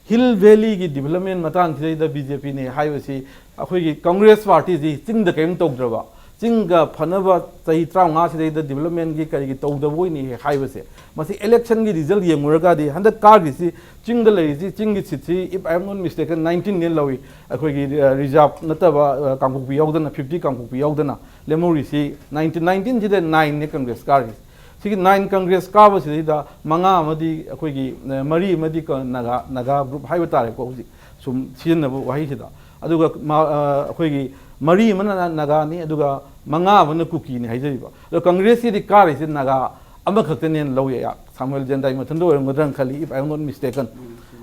ꯍꯤꯜ ꯚꯦꯂꯤꯒꯤ ꯗꯤꯕꯂꯞꯃꯦꯟ ꯃꯇꯥꯡꯁꯤꯗꯩꯗ ꯕꯤ ꯖꯦ ꯄꯤꯅꯦ ꯍꯥꯏꯕꯁꯤ, ꯑꯩꯈꯣꯏꯒꯤ ꯀꯪꯒ꯭ꯔꯦꯁ ꯄꯥꯔꯇꯤꯁꯤ ꯆꯤꯡꯗ ꯀꯔꯤꯝ ꯇꯧꯗ꯭ꯔꯕ, ꯆꯤꯡꯒ ꯐꯅꯕ ꯆꯍꯤ ꯇꯔꯥꯃꯉꯥꯁꯤꯗꯩꯗ ꯗꯤꯕꯂꯞꯃꯦꯟꯒꯤ ꯀꯔꯤꯒꯤ ꯇꯧꯗꯕ ꯑꯣꯏꯅꯤ ꯍꯥꯏꯕꯁꯦ, ꯃꯁꯤ ꯏꯂꯦꯛꯁꯟꯒꯤ ꯔꯤꯖꯜ ꯌꯦꯡꯉꯨꯔꯒꯗꯤ ꯍꯟꯗꯛ ꯀꯥꯈ꯭ꯔꯤꯁꯤ, ꯆꯤꯡꯗ ꯂꯩꯔꯤꯁꯤ, ꯆꯤꯡꯒꯤ ꯁꯤꯠꯁꯤ, if I am not mistaken, ꯅꯥꯏꯟꯇꯤꯟꯅꯦ ꯂꯧꯏ꯫ ꯑꯩꯈꯣꯏꯒꯤ ꯔꯤꯖꯥꯕ ꯅꯠꯇꯕ, ꯑ, ꯀꯥꯡꯄꯣꯛꯄꯤ ꯌꯥꯎꯗꯅ, ꯐꯤꯐꯇꯤ ꯀꯥꯡꯄꯣꯛꯄꯤ ꯌꯥꯎꯗꯅ ꯂꯦꯝꯍꯧꯔꯤꯁꯤ ꯅꯥꯏꯟꯇꯤꯟ, ꯅꯥꯏꯟꯇꯤꯟꯁꯤꯗ ꯅꯥꯏꯟꯅꯦ ꯀꯪꯒ꯭ꯔꯦꯁ ꯀꯥꯔꯤꯁꯤ꯫ ꯁꯤꯒꯤ ꯅꯥꯏꯟ ꯀꯪꯒ꯭ꯔꯦꯁ ꯀꯥꯕꯁꯤꯗꯩꯗ ꯃꯉꯥ ꯑꯃꯗꯤ ꯑꯩꯈꯣꯏꯒꯤ, ꯑ, ꯃꯔꯤ ꯑꯃꯗꯤ ꯀ-, ꯅꯥꯒꯥ, ꯅꯥꯒꯥ ꯒ꯭ꯔꯨꯞ ꯍꯥꯏꯕ ꯇꯥꯔꯦꯀꯣ, ꯍꯧꯖꯤꯛ ꯁꯨꯝ ꯁꯤꯖꯤꯟꯅꯕ ꯋꯥꯍꯩꯁꯤꯗ꯫ ꯑꯗꯨꯒ ꯃꯥ-, ꯑ, ꯑꯩꯈꯣꯏꯒꯤ ꯃꯔꯤ ꯑꯃꯅ ꯅꯥꯒꯥꯅꯤ, ꯑꯗꯨꯒ ꯃꯉꯥ ꯑꯃꯅ ꯀꯨꯀꯤꯅꯤ ꯍꯥꯏꯖꯔꯤꯕ꯫ ꯑꯗꯣ ꯀꯪꯒ꯭ꯔꯦꯁꯀꯤꯗꯤ ꯀꯥꯔꯤꯁꯦ ꯅꯥꯒꯥ ꯑꯃꯈꯛꯇꯅꯦꯅ ꯂꯧꯏ꯫ ꯁꯥꯃꯨꯑꯦꯜ ꯖꯦꯟꯗꯥꯏ ꯃꯊꯟꯇ ꯑꯣꯏꯔꯝꯒꯗ꯭ꯔꯅ ꯈꯜꯂꯤ, if I am not mistaken꯫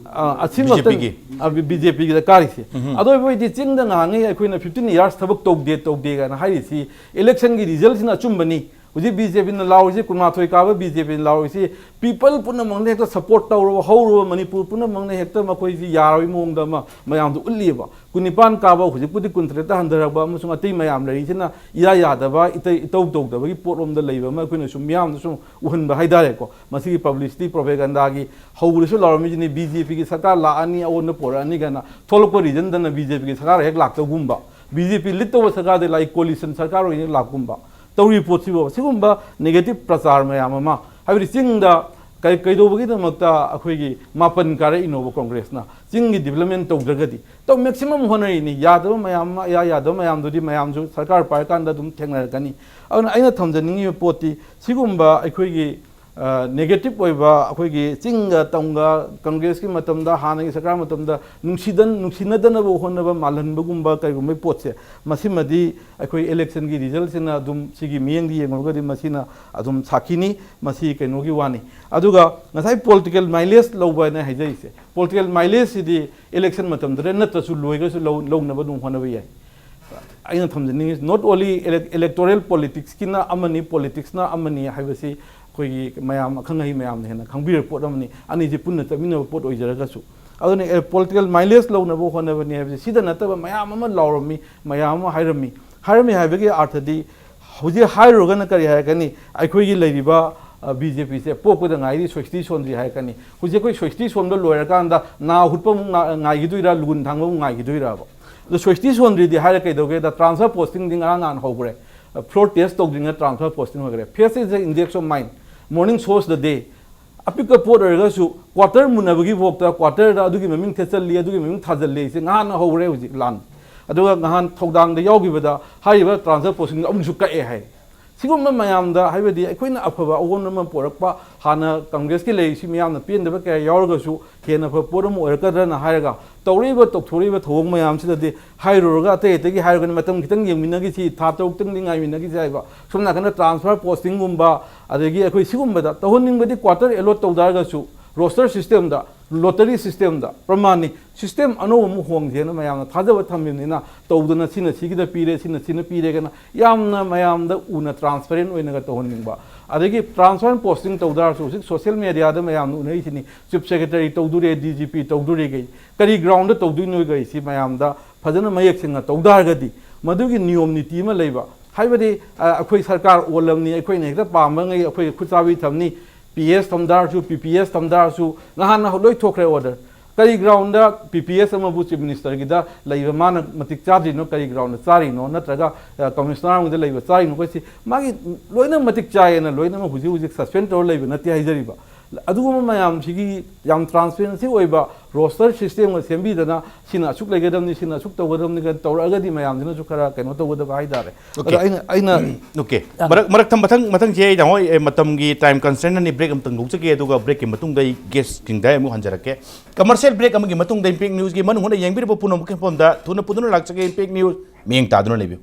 ꯑ, ꯑꯁꯤꯃꯛꯇꯪ, ꯕꯤ ꯖꯦ ꯄꯤꯒꯤ꯫ ꯑ, ꯕꯤ-, ꯕꯤ ꯖꯦ ꯄꯤꯒꯤꯗ ꯀꯥꯔꯤꯁꯦ꯫ ꯎꯝ꯫ ꯑꯗꯨ ꯑꯣꯏꯕ ꯑꯣꯏꯗꯤ ꯆꯤꯡꯗ ꯉꯥꯡꯉꯤ ꯑꯩꯈꯣꯏꯅ ꯐꯤꯐꯇꯤꯟ ꯏꯌꯥꯔꯁ ꯊꯕꯛ ꯇꯧꯗꯦ, ꯇꯧꯗꯦ ꯀꯥꯏꯅ ꯍꯥꯏꯔꯤꯁꯤ, ꯏꯂꯦꯛꯁꯟꯒꯤ ꯔꯤꯖꯜꯁꯤꯅ ꯑꯆꯨꯝꯕꯅꯤ꯫ ꯍꯧꯖꯤꯛ ꯕꯤ ꯖꯦ ꯄꯤꯅ ꯂꯥꯎꯔꯤꯁꯤ, ꯀꯨꯟꯃꯥꯊꯣꯏ ꯀꯥꯕ ꯕꯤ ꯖꯦ ꯄꯤꯅ ꯂꯥꯎꯔꯤꯁꯤ, ꯄꯤꯄꯜ ꯄꯨꯝꯅꯃꯛꯅ ꯍꯦꯛꯇ ꯁꯞꯄꯣꯔꯠ ꯇꯧꯔꯕ, ꯍꯧꯔꯕ, ꯃꯅꯤꯄꯨꯔ ꯄꯨꯝꯅꯃꯛꯅ ꯍꯦꯛꯇ ꯃꯈꯣꯏꯁꯤ ꯌꯥꯔꯣꯏ ꯃꯑꯣꯡꯗ ꯑꯃ ꯃꯌꯥꯝꯗ ꯎꯠꯂꯤꯑꯕ꯫ ꯀꯨꯟꯅꯤꯄꯥꯟ ꯀꯥꯕ ꯍꯧꯖꯤꯛꯄꯨꯗꯤ ꯀꯨꯟꯇꯔꯦꯠꯇ ꯍꯟꯊꯔꯛꯄ ꯑꯃꯁꯨꯡ ꯑꯇꯩ ꯃꯌꯥꯝ ꯂꯩꯔꯤꯁꯤꯅ ꯏꯌꯥ ꯌꯥꯗꯕ, ꯏꯇꯩ-, ꯏꯇꯧ ꯇꯧꯗꯕꯒꯤ ꯄꯣꯠꯂꯣꯝꯗ ꯂꯩꯕ ꯑꯃ ꯑꯩꯈꯣꯏꯅ ꯁꯨꯝ ꯃꯤꯌꯥꯝꯗ ꯁꯨꯝ ꯎꯍꯟꯕ ꯍꯥꯏꯇꯥꯔꯦꯀꯣ꯫ ꯃꯁꯤꯒꯤ ꯄꯕ꯭ꯂꯤꯁꯤꯇꯤ ꯄ꯭ꯔꯣꯄꯦꯒꯟꯗꯥꯒꯤ ꯍꯧꯔꯁꯨ ꯂꯥꯎꯔꯝꯃꯤꯁꯤꯅꯤ, ꯕꯤ ꯖꯦ ꯄꯤꯒꯤ ꯁꯔꯀꯥꯔ ꯂꯥꯛꯑꯅꯤ, ꯑꯑꯣꯟꯕ ꯄꯣꯔꯛꯑꯅꯤ ꯀꯥꯏꯅ ꯊꯣꯛꯂꯛꯄ ꯔꯤꯖꯟꯗꯅ ꯕꯤ ꯖꯦ ꯄꯤꯒꯤ ꯁꯔꯀꯥꯔ ꯍꯦꯛ ꯂꯥꯛꯇꯧꯒꯨꯝꯕ, ꯕꯤ ꯖꯦ ꯄꯤ ꯂꯤꯠ ꯇꯧꯕ ꯁꯔꯀꯥꯔꯗ ꯂꯥꯛꯏ, ꯀꯣꯂꯤꯁꯟ ꯁꯔꯀꯥꯔ ꯑꯣꯏꯅ ꯂꯥꯛꯀꯨꯝꯕ ꯇꯧꯔꯤ ꯄꯣꯠꯁꯤꯕꯨ, ꯁꯤꯒꯨꯝꯕ ꯅꯦꯒꯦꯇꯤꯞ ꯄ꯭ꯔꯆꯥꯔ ꯃꯌꯥꯝ ꯑꯃ, ꯍꯥꯏꯕꯗꯤ ꯆꯤꯡꯗ ꯀꯩ-, ꯀꯩꯗꯧꯕꯒꯤꯗꯃꯛꯇ ꯑꯩꯈꯣꯏꯒꯤ ꯃꯥꯄꯟ ꯀꯥꯔꯛꯏꯅꯣꯕ ꯀꯣꯡꯒ꯭ꯔꯦꯁꯅ? ꯆꯤꯡꯒꯤ ꯗꯤꯕꯂꯞꯃꯦꯟ ꯇꯧꯗ꯭ꯔꯒꯗꯤ꯫ ꯇꯧ, ꯃꯦꯛꯁꯤꯃꯝ ꯍꯣꯠꯅꯔꯤꯅꯤ, ꯌꯥꯗꯕ ꯃꯌꯥꯝ ꯑꯃ, ꯑꯌꯥ ꯌꯥꯗꯕ ꯃꯌꯥꯝꯗꯨꯗꯤ ꯃꯌꯥꯝꯁꯨ ꯁꯔꯀꯥꯔ ꯄꯥꯏꯔꯀꯥꯟꯗ ꯑꯗꯨꯝ ꯊꯦꯡꯅꯔꯛꯀꯅꯤ꯫ ꯑꯗꯨꯅ ꯑꯩꯅ ꯊꯝꯖꯅꯤꯡꯉꯤꯕ ꯄꯣꯠꯇꯤ ꯁꯤꯒꯨꯝꯕ ꯑꯩꯈꯣꯏꯒꯤ, ꯑ, ꯅꯦꯒꯦꯇꯤꯞ ꯑꯣꯏꯕ, ꯑꯩꯈꯣꯏꯒꯤ ꯆꯤꯡꯒ ꯇꯝꯒ ꯀꯪꯒ꯭ꯔꯦꯁꯀꯤ ꯃꯇꯝꯗ, ꯍꯥꯟꯅꯒꯤ ꯁꯔꯀꯥꯔ ꯃꯇꯝꯗ ꯅꯨꯡꯁꯤꯗꯟ-, ꯅꯨꯡꯁꯤꯅꯗꯅꯕ ꯍꯣꯠꯅꯕ, ꯃꯥꯜꯍꯟꯕꯒꯨꯝꯕ ꯀꯩꯒꯨꯝꯕꯒꯤ ꯄꯣꯠꯁꯦ, ꯃꯁꯤꯃꯗꯤ ꯑꯩꯈꯣꯏ ꯏꯂꯦꯛꯁꯟꯒꯤ ꯔꯤꯖꯜꯁꯤꯅ ꯑꯗꯨꯝ ꯁꯤꯒꯤ ꯃꯤꯠꯌꯦꯡꯗ ꯌꯦꯡꯂꯨꯔꯒꯗꯤ ꯃꯁꯤꯅ ꯑꯗꯨꯝ ꯁꯥꯈꯤꯅꯤ꯫ ꯃꯁꯤ ꯀꯩꯅꯣꯒꯤ ꯋꯥꯅꯤ꯫ ꯑꯗꯨꯒ ꯉꯁꯥꯏ ꯄꯣꯂꯤꯇꯤꯀꯦꯜ ꯃꯥꯏꯂꯦꯖ ꯂꯧꯕ ꯍꯥꯏꯅ ꯍꯥꯏꯖꯔꯤꯁꯦ, ꯄꯣꯂꯤꯇꯤꯀꯦꯜ ꯃꯥꯏꯂꯦꯖꯁꯤꯗꯤ ꯏꯂꯦꯛꯁꯟ ꯃꯇꯝꯗꯗ ꯅꯠꯇ꯭ꯔꯁꯨ ꯂꯣꯏꯈ꯭ꯔꯁꯨ ꯂꯧ-, ꯂꯧꯅꯕ ꯑꯗꯨꯝ ꯍꯣꯠꯅꯕ ꯌꯥꯏ꯫ ꯑꯩꯅ ꯊꯝꯖꯅꯤꯡꯉꯤ, not only elec-, electoral politicsꯀꯤꯅ ꯑꯃꯅꯤ, politicsꯅ ꯑꯃꯅꯤ ꯍꯥꯏꯕꯁꯤ ꯑꯩꯈꯣꯏꯒꯤ ꯃꯌꯥꯝ, ꯑꯈꯪ ꯑꯍꯩ ꯃꯌꯥꯝꯅ ꯍꯦꯟꯅ ꯈꯪꯕꯤꯔꯕ ꯄꯣꯠ ꯑꯃꯅꯤ, ꯑꯅꯤꯁꯤ ꯄꯨꯟꯅ ꯆꯠꯃꯤꯟꯅꯕ ꯄꯣꯠ ꯑꯣꯏꯖꯔꯒꯁꯨ꯫ ꯑꯗꯨꯅ, ꯑꯦ, ꯄꯣꯂꯤꯇꯤꯀꯦꯜ ꯃꯥꯏꯂꯦꯖ ꯂꯧꯅꯕ ꯍꯣꯠꯅꯕꯅꯤ ꯍꯥꯏꯕꯁꯤ ꯁꯤꯗ ꯅꯠꯇꯕ ꯃꯌꯥꯝ ꯑꯃ ꯂꯥꯎꯔꯝꯃꯤ, ꯃꯌꯥꯝ ꯑꯃ ꯍꯥꯏꯔꯝꯃꯤ꯫ ꯍꯥꯏꯔꯝꯃꯤ ꯍꯥꯏꯕꯒꯤ ꯑꯥꯔꯊꯗꯤ ꯍꯧꯖꯤꯛ ꯍꯥꯏꯔꯨꯔꯒꯅ ꯀꯔꯤ ꯍꯥꯏꯔꯛꯀꯅꯤ? ꯑꯩꯈꯣꯏꯒꯤ ꯂꯩꯔꯤꯕ, ꯑ, ꯕꯤ ꯖꯦ ꯄꯤꯁꯦ ꯄꯣꯛꯄꯗ ꯉꯥꯏꯔꯤ, ꯁꯣꯏꯁꯇꯤ ꯁꯣꯟꯗ꯭ꯔꯤ ꯍꯥꯏꯔꯛꯀꯅꯤ꯫ ꯍꯧꯖꯤꯛ ꯑꯩꯈꯣꯏ ꯁꯣꯏꯁꯇꯤ ꯁꯣꯟꯕ ꯂꯣꯏꯔꯀꯥꯟꯗ ꯅꯥ ꯍꯨꯠꯄ ꯑꯃꯨꯛ ꯅꯥ-, ꯉꯥꯏꯈꯤꯗꯣꯏꯔꯥ, ꯂꯨꯟ ꯊꯥꯡꯕ ꯑꯃꯨꯛ ꯉꯥꯏꯈꯤꯗꯣꯏꯔꯕ? ꯑꯗꯣ ꯁꯣꯏꯁꯇꯤ ꯁꯣꯟꯗ꯭ꯔꯤꯗꯤ ꯍꯥꯏꯔ ꯀꯩꯗꯧꯒꯦꯗ, ꯇ꯭ꯔꯥꯟꯁꯐꯔ ꯄꯣꯁꯇꯤꯡꯗꯤ ꯉꯔꯥꯡ ꯅꯍꯥꯟ ꯍꯧꯈ꯭ꯔꯦ꯫ Floor test ꯇꯧꯗ꯭ꯔꯤꯉꯩ transfer posting ꯑꯣꯏꯈ꯭ꯔꯦ꯫ Face is the index of mind, morning shows the day꯫ ꯑꯄꯤꯛꯄ ꯄꯣꯠ ꯑꯣꯏꯔꯒꯁꯨ quarter ꯃꯨꯟꯅꯕꯒꯤ ꯐꯥꯎꯇ quarterꯗ ꯑꯗꯨꯒꯤ ꯃꯃꯤꯡ ꯊꯦꯠꯆꯜꯂꯤ, ꯑꯗꯨꯒꯤ ꯃꯃꯤꯡ ꯊꯥꯖꯜꯂꯤ꯫ ꯁꯤ ꯉꯍꯥꯟꯅ ꯍꯧꯔꯦ ꯍꯧꯖꯤꯛ ꯂꯥꯟ꯫ ꯑꯗꯨꯒ ꯉꯍꯥꯟ ꯊꯧꯗꯥꯡꯗ ꯌꯥꯎꯈꯤꯕꯗ ꯍꯥꯏꯔꯤꯕ transfer postingꯗꯣ ꯑꯃꯨꯛꯁꯨ ꯀꯛꯑꯦ ꯍꯥꯏ꯫ ꯁꯤꯒꯨꯝꯕ ꯃꯌꯥꯝꯗ, ꯍꯥꯏꯕꯗꯤ ꯑꯩꯈꯣꯏꯅ ꯑꯐꯕ ꯑꯑꯣꯟꯕ ꯑꯃ ꯄꯨꯔꯛꯄ, ꯍꯥꯟꯅ ꯀꯪꯒ꯭ꯔꯦꯁꯀꯤ ꯂꯩꯔꯤꯁꯤ ꯃꯤꯌꯥꯝꯅ ꯄꯦꯟꯗꯕ ꯀꯌꯥ ꯌꯥꯎꯔꯒꯁꯨ ꯍꯦꯟꯅ ꯐꯕ ꯄꯣꯠ ꯑꯃ ꯑꯣꯏꯔꯛꯀꯗ꯭ꯔꯅ ꯍꯥꯏꯔꯒ, ꯇꯧꯔꯛꯏꯕ ꯇꯧꯊꯣꯔꯛꯏꯕ ꯊꯧꯑꯣꯡ ꯃꯌꯥꯝꯁꯤꯗꯗꯤ ꯍꯥꯏꯔꯨꯔꯒ, ꯑꯇꯩ ꯑꯇꯩꯒꯤ ꯍꯥꯏꯔꯨꯔꯒꯅ ꯃꯇꯝ ꯈꯤꯇꯪ ꯌꯦꯡꯃꯤꯟꯅꯈꯤꯁꯤ, ꯊꯥ ꯇꯔꯨꯛꯇꯪꯗꯤ ꯉꯥꯏꯃꯤꯟꯅꯈꯤꯁꯤ ꯍꯥꯏꯕ, ꯁꯣꯝ ꯅꯥꯀꯟꯗ transfer postingꯒꯨꯝꯕ, ꯑꯗꯒꯤ ꯑꯩꯈꯣꯏ ꯁꯤꯒꯨꯝꯕꯗ ꯇꯧꯍꯟꯅꯤꯡꯕꯗꯤ quarter allot ꯇꯧ ꯇꯥꯔꯒꯁꯨ, roster systemꯗ, lottery systemꯗ, ꯄ꯭ꯔꯃꯥꯟꯅꯤ, system ꯑꯅꯧꯕ ꯑꯃ ꯍꯣꯡꯁꯦꯅ ꯃꯌꯥꯝꯅ ꯊꯥꯖꯕ ꯊꯝꯃꯤꯕꯅꯤꯅ, ꯇꯧꯗꯅ ꯁꯤꯅ ꯁꯤꯒꯤꯗ ꯄꯤꯔꯦ, ꯁꯤꯅ ꯁꯤꯅ ꯄꯤꯔꯦꯒꯅ ꯌꯥꯝꯅ ꯃꯌꯥꯝꯗ ꯎꯅ transparent ꯑꯣꯏꯅꯒ ꯇꯧꯍꯟꯅꯤꯡꯕ꯫ ꯑꯗꯒꯤ transfer posting ꯇꯧ ꯇꯥꯔꯁꯨ ꯍꯧꯖꯤꯛ social mediaꯗ ꯃꯌꯥꯝꯅ ꯎꯅꯔꯤꯁꯤꯅꯤ, chief secretary ꯇꯧꯗꯣꯔꯦ, D G P ꯇꯧꯗꯣꯔꯦꯒꯩ꯫ ꯀꯔꯤ groundꯗ ꯇꯧꯗꯣꯏꯅꯣꯒꯩ ꯁꯤ ꯃꯌꯥꯝꯗ ꯐꯖꯅ ꯃꯌꯦꯛ ꯁꯦꯡꯅ ꯇꯧ ꯇꯥꯔꯒꯗꯤ, ꯃꯗꯨꯒꯤ ꯅꯤꯌꯣꯝ ꯅꯤꯇꯤ ꯑꯃ ꯂꯩꯕ, ꯍꯥꯏꯕꯗꯤ, ꯑ, ꯑꯩꯈꯣꯏ ꯁꯔꯀꯥꯔ ꯑꯣꯜꯂꯝꯅꯤ, ꯑꯩꯈꯣꯏꯅ ꯍꯦꯛꯇ ꯄꯥꯝꯕꯉꯩ ꯑꯩꯈꯣꯏ ꯈꯨꯠꯆꯥꯕꯤ ꯊꯝꯅꯤ, P S ꯊꯝ ꯇꯥꯔꯁꯨ, P P S ꯊꯝ ꯇꯥꯔꯁꯨ, ꯉꯍꯥꯟꯅ ꯂꯣꯏ ꯊꯣꯛꯈ꯭ꯔꯦ order꯫ ꯀꯔꯤ groundꯗ P P S ꯑꯃꯕꯨ chief ministerꯒꯤꯗ ꯂꯩꯕ ꯃꯥꯅ ꯃꯇꯤꯛ ꯆꯥꯗ꯭ꯔꯤꯅꯣ, ꯀꯔꯤ groundꯗ ꯆꯥꯔꯤꯅꯣ, ꯅꯠꯇ꯭ꯔꯒ, ꯑ, commissioner ꯑꯃꯒꯤꯗ ꯂꯩꯕ ꯆꯥꯔꯤꯅꯣ? ꯑꯩꯈꯣꯏꯁꯤ ꯃꯥꯒꯤ ꯂꯣꯏꯅ ꯃꯇꯤꯛ ꯆꯥꯏꯌꯦꯅ ꯂꯣꯏꯅꯃꯛ ꯍꯧꯖꯤꯛ ꯍꯧꯖꯤꯛ suspend ꯇꯧꯔ ꯂꯩꯕ ꯅꯠꯇꯦ ꯍꯥꯏꯖꯔꯤꯕ꯫ ꯑꯗꯨꯒꯨꯝꯕ ꯃꯌꯥꯝꯁꯤꯒꯤ ꯌꯥꯝ transparency ꯑꯣꯏꯕ roster systemꯒ ꯁꯦꯝꯕꯤꯗꯅ, ꯁꯤꯅ ꯑꯁꯨꯛ ꯂꯩꯒꯗꯕꯅꯤ, ꯁꯤꯅ ꯑꯁꯨꯛ ꯇꯧꯒꯗꯕꯅꯤ ꯀꯥꯏꯅ ꯇꯧꯔꯛꯑꯒꯗꯤ ꯃꯌꯥꯝꯁꯤꯅꯁꯨ ꯈꯔ ꯀꯩꯅꯣ ꯇꯧꯒꯗꯕ ꯍꯥꯏꯇꯥꯔꯦ꯫ ꯑꯗꯣ Okay. ꯑꯩꯅ, ꯑꯩꯅ Okay. ꯌꯥꯝ ꯃꯔꯛ, ꯃꯔꯛ ꯊꯝ-, ꯃꯊꯪ, ꯃꯊꯪꯁꯦ ꯑꯩ ꯇꯥꯃꯣ, ꯑꯦ, ꯃꯇꯝꯒꯤ time constraintꯅꯅꯤ, break ꯑꯃꯇꯪ ꯂꯧꯖꯒꯦ, ꯑꯗꯨꯒ breakꯀꯤ ꯃꯇꯨꯡꯗ ꯑꯩ guestꯁꯤꯡꯗ ꯑꯃꯨꯛ ꯍꯟꯖꯔꯛꯀꯦ꯫ Commercial break ꯑꯃꯒꯤ ꯃꯇꯨꯡꯗ Impact Newsꯀꯤ ꯃꯅꯨꯡ ꯍꯨꯠꯅ ꯌꯦꯡꯕꯤꯔꯤꯕ ꯄꯨꯝꯅꯃꯛꯀꯤ ꯃꯐꯝꯗ ꯊꯨꯅ ꯄꯨꯗꯨꯅ ꯂꯥꯛꯆꯒꯦ꯫ Impact News ꯃꯤꯠꯌꯦꯡ ꯇꯥꯗꯨꯅ ꯂꯩꯕꯤꯌꯨ꯫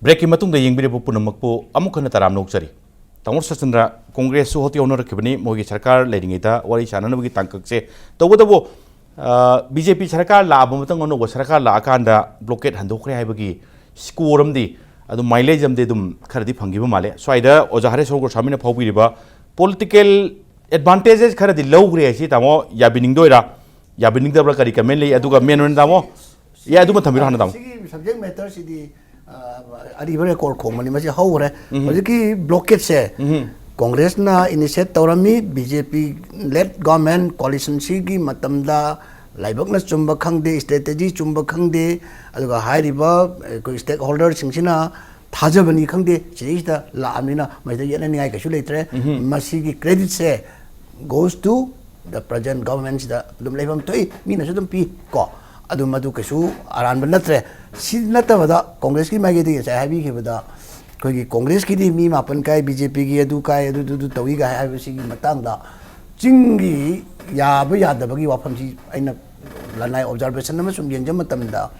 Breakꯀꯤ ꯃꯇꯨꯡꯗ ꯌꯦꯡꯕꯤꯔꯤꯕ ꯄꯨꯝꯅꯃꯛꯄꯨ ꯑꯃꯨꯛ ꯍꯟꯅ ꯇꯔꯥꯝꯅ ꯑꯣꯛꯆꯔꯤ꯫ ꯇꯥꯃꯣ ꯁꯆꯤꯟꯗ꯭ꯔ, ꯀꯣꯡꯒ꯭ꯔꯦꯁꯁꯨ ꯍꯣꯠꯇꯤ ꯍꯣꯠꯅꯔꯛꯈꯤꯕꯅꯤ, ꯃꯣꯏꯒꯤ ꯁꯔꯀꯥꯔ ꯂꯩꯔꯤꯉꯩꯗ ꯋꯥꯔꯤ ꯁꯥꯟꯅꯅꯕꯒꯤ ꯇꯥꯡꯀꯛꯁꯦ꯫ ꯇꯧꯕꯇꯕꯨ, ꯑ, B J P ꯁꯔꯀꯥꯔ ꯂꯥꯛꯑꯕ ꯃꯇꯨꯡ ꯑꯅꯧꯕ ꯁꯔꯀꯥꯔ ꯂꯥꯛꯑꯀꯥꯟꯗ blockade ꯍꯟꯗꯣꯛꯈ꯭ꯔꯦ ꯍꯥꯏꯕꯒꯤ score ꯑꯃꯗꯤ, ꯑꯗꯨꯝ mileage ꯑꯃꯗꯤ ꯑꯗꯨꯝ ꯈꯔꯗꯤ ꯐꯪꯈꯤꯕ ꯃꯥꯜꯂꯦ꯫ ꯁ꯭ꯋꯥꯏꯗ ꯑꯣꯖꯥ ꯍꯔꯦꯁꯣꯔ ꯒꯣꯁ꯭ꯋꯥꯃꯤꯅ ꯐꯥꯎꯕꯤꯔꯤꯕ political advantages ꯈꯔꯗꯤ ꯂꯧꯈ꯭ꯔꯦ ꯍꯥꯏꯁꯤ ꯇꯥꯃꯣ ꯌꯥꯕꯤꯅꯤꯡꯗꯣꯏꯔꯥ, ꯌꯥꯕꯤꯅꯤꯡꯗꯕ꯭ꯔꯥ, ꯀꯔꯤ comment ꯂꯩ? ꯑꯗꯨꯒ main ꯑꯣꯏꯅ ꯇꯥꯃꯣ, ꯌꯥꯏ, ꯑꯗꯨꯃ ꯊꯝꯕꯤꯔꯣ ꯍꯥꯟꯅ, ꯇꯥꯃꯣ꯫ ꯁꯤꯒꯤ subject matterꯁꯤꯗꯤ, ꯑ, ꯑꯔꯤꯕ record ꯈꯣꯡꯕꯅꯤ, ꯃꯁꯤ ꯍꯧꯈ꯭ꯔꯦ꯫ ꯎꯝ꯫ ꯍꯧꯖꯤꯛꯀꯤ blockadeꯁꯦ ꯎꯝ꯫ ꯀꯣꯡꯒ꯭ꯔꯦꯁꯅ initiate ꯇꯧꯔꯝꯃꯤ, B J P led government coalitionꯁꯤꯒꯤ ꯃꯇꯝꯗ ꯂꯥꯏꯕꯛꯅ ꯆꯨꯝꯕ ꯈꯪꯗꯦ, ꯁ꯭ꯇ꯭ꯔꯦꯇꯦꯖꯤ ꯆꯨꯝꯕ ꯈꯪꯗꯦ, ꯑꯗꯨꯒ ꯍꯥꯏꯔꯤꯕ ꯑꯩꯈꯣꯏ ꯁ꯭ꯇꯦꯛ ꯍꯣꯜꯗꯔꯁꯤꯡꯁꯤꯅ ꯊꯥꯖꯕꯅꯤ ꯈꯪꯗꯦ, ꯁꯤꯗꯩꯁꯤꯗ ꯂꯥꯛꯑꯕꯅꯤꯅ ꯃꯁꯤꯗ ꯌꯦꯠꯅꯅꯤꯡꯉꯥꯏ ꯀꯩꯁꯨ ꯂꯩꯇ꯭ꯔꯦ꯫ ꯃꯁꯤꯒꯤ ꯀ꯭ꯔꯦꯗꯤꯠꯁꯦ goes to the present government ꯁꯤꯗ ꯑꯗꯨꯝ ꯂꯩꯐꯝ ꯊꯣꯛꯏ, ꯃꯤꯅꯁꯨ ꯑꯗꯨꯝ ꯄꯤ ꯀꯣ꯫ ꯑꯗꯨ ꯃꯗꯨ ꯀꯩꯁꯨ ꯑꯔꯥꯟꯕ ꯅꯠꯇ꯭ꯔꯦ꯫ ꯁꯤ ꯅꯠꯇꯕꯗ ꯀꯣꯡꯒ꯭ꯔꯦꯁꯀꯤ ꯃꯥꯏꯀꯩꯗꯒꯤ ꯉꯁꯥꯏ ꯍꯥꯏꯕꯤꯈꯤꯕꯗ ꯑꯩꯈꯣꯏꯒꯤ ꯀꯣꯡꯒ꯭ꯔꯦꯁꯀꯤꯗꯤ ꯃꯤ ꯃꯥꯄꯟ ꯀꯥꯏ, ꯕꯤ ꯖꯦ ꯄꯤꯒꯤ ꯑꯗꯨ ꯀꯥꯏ, ꯑꯗꯨ ꯑꯗꯨ ꯑꯗꯨ ꯇꯧꯏꯒ ꯍꯥꯏꯕꯁꯤꯒꯤ ꯃꯇꯥꯡꯗ ꯆꯤꯡꯒꯤ ꯌꯥꯕ ꯌꯥꯗꯕꯒꯤ ꯋꯥꯐꯝꯁꯤ ꯑꯩꯅ ꯂꯅꯥꯏ ꯑꯣꯕꯖꯥꯔꯕꯦꯁꯟ ꯑꯃ ꯁꯨꯝ ꯌꯦꯡꯖꯕ ꯃꯇꯝꯗ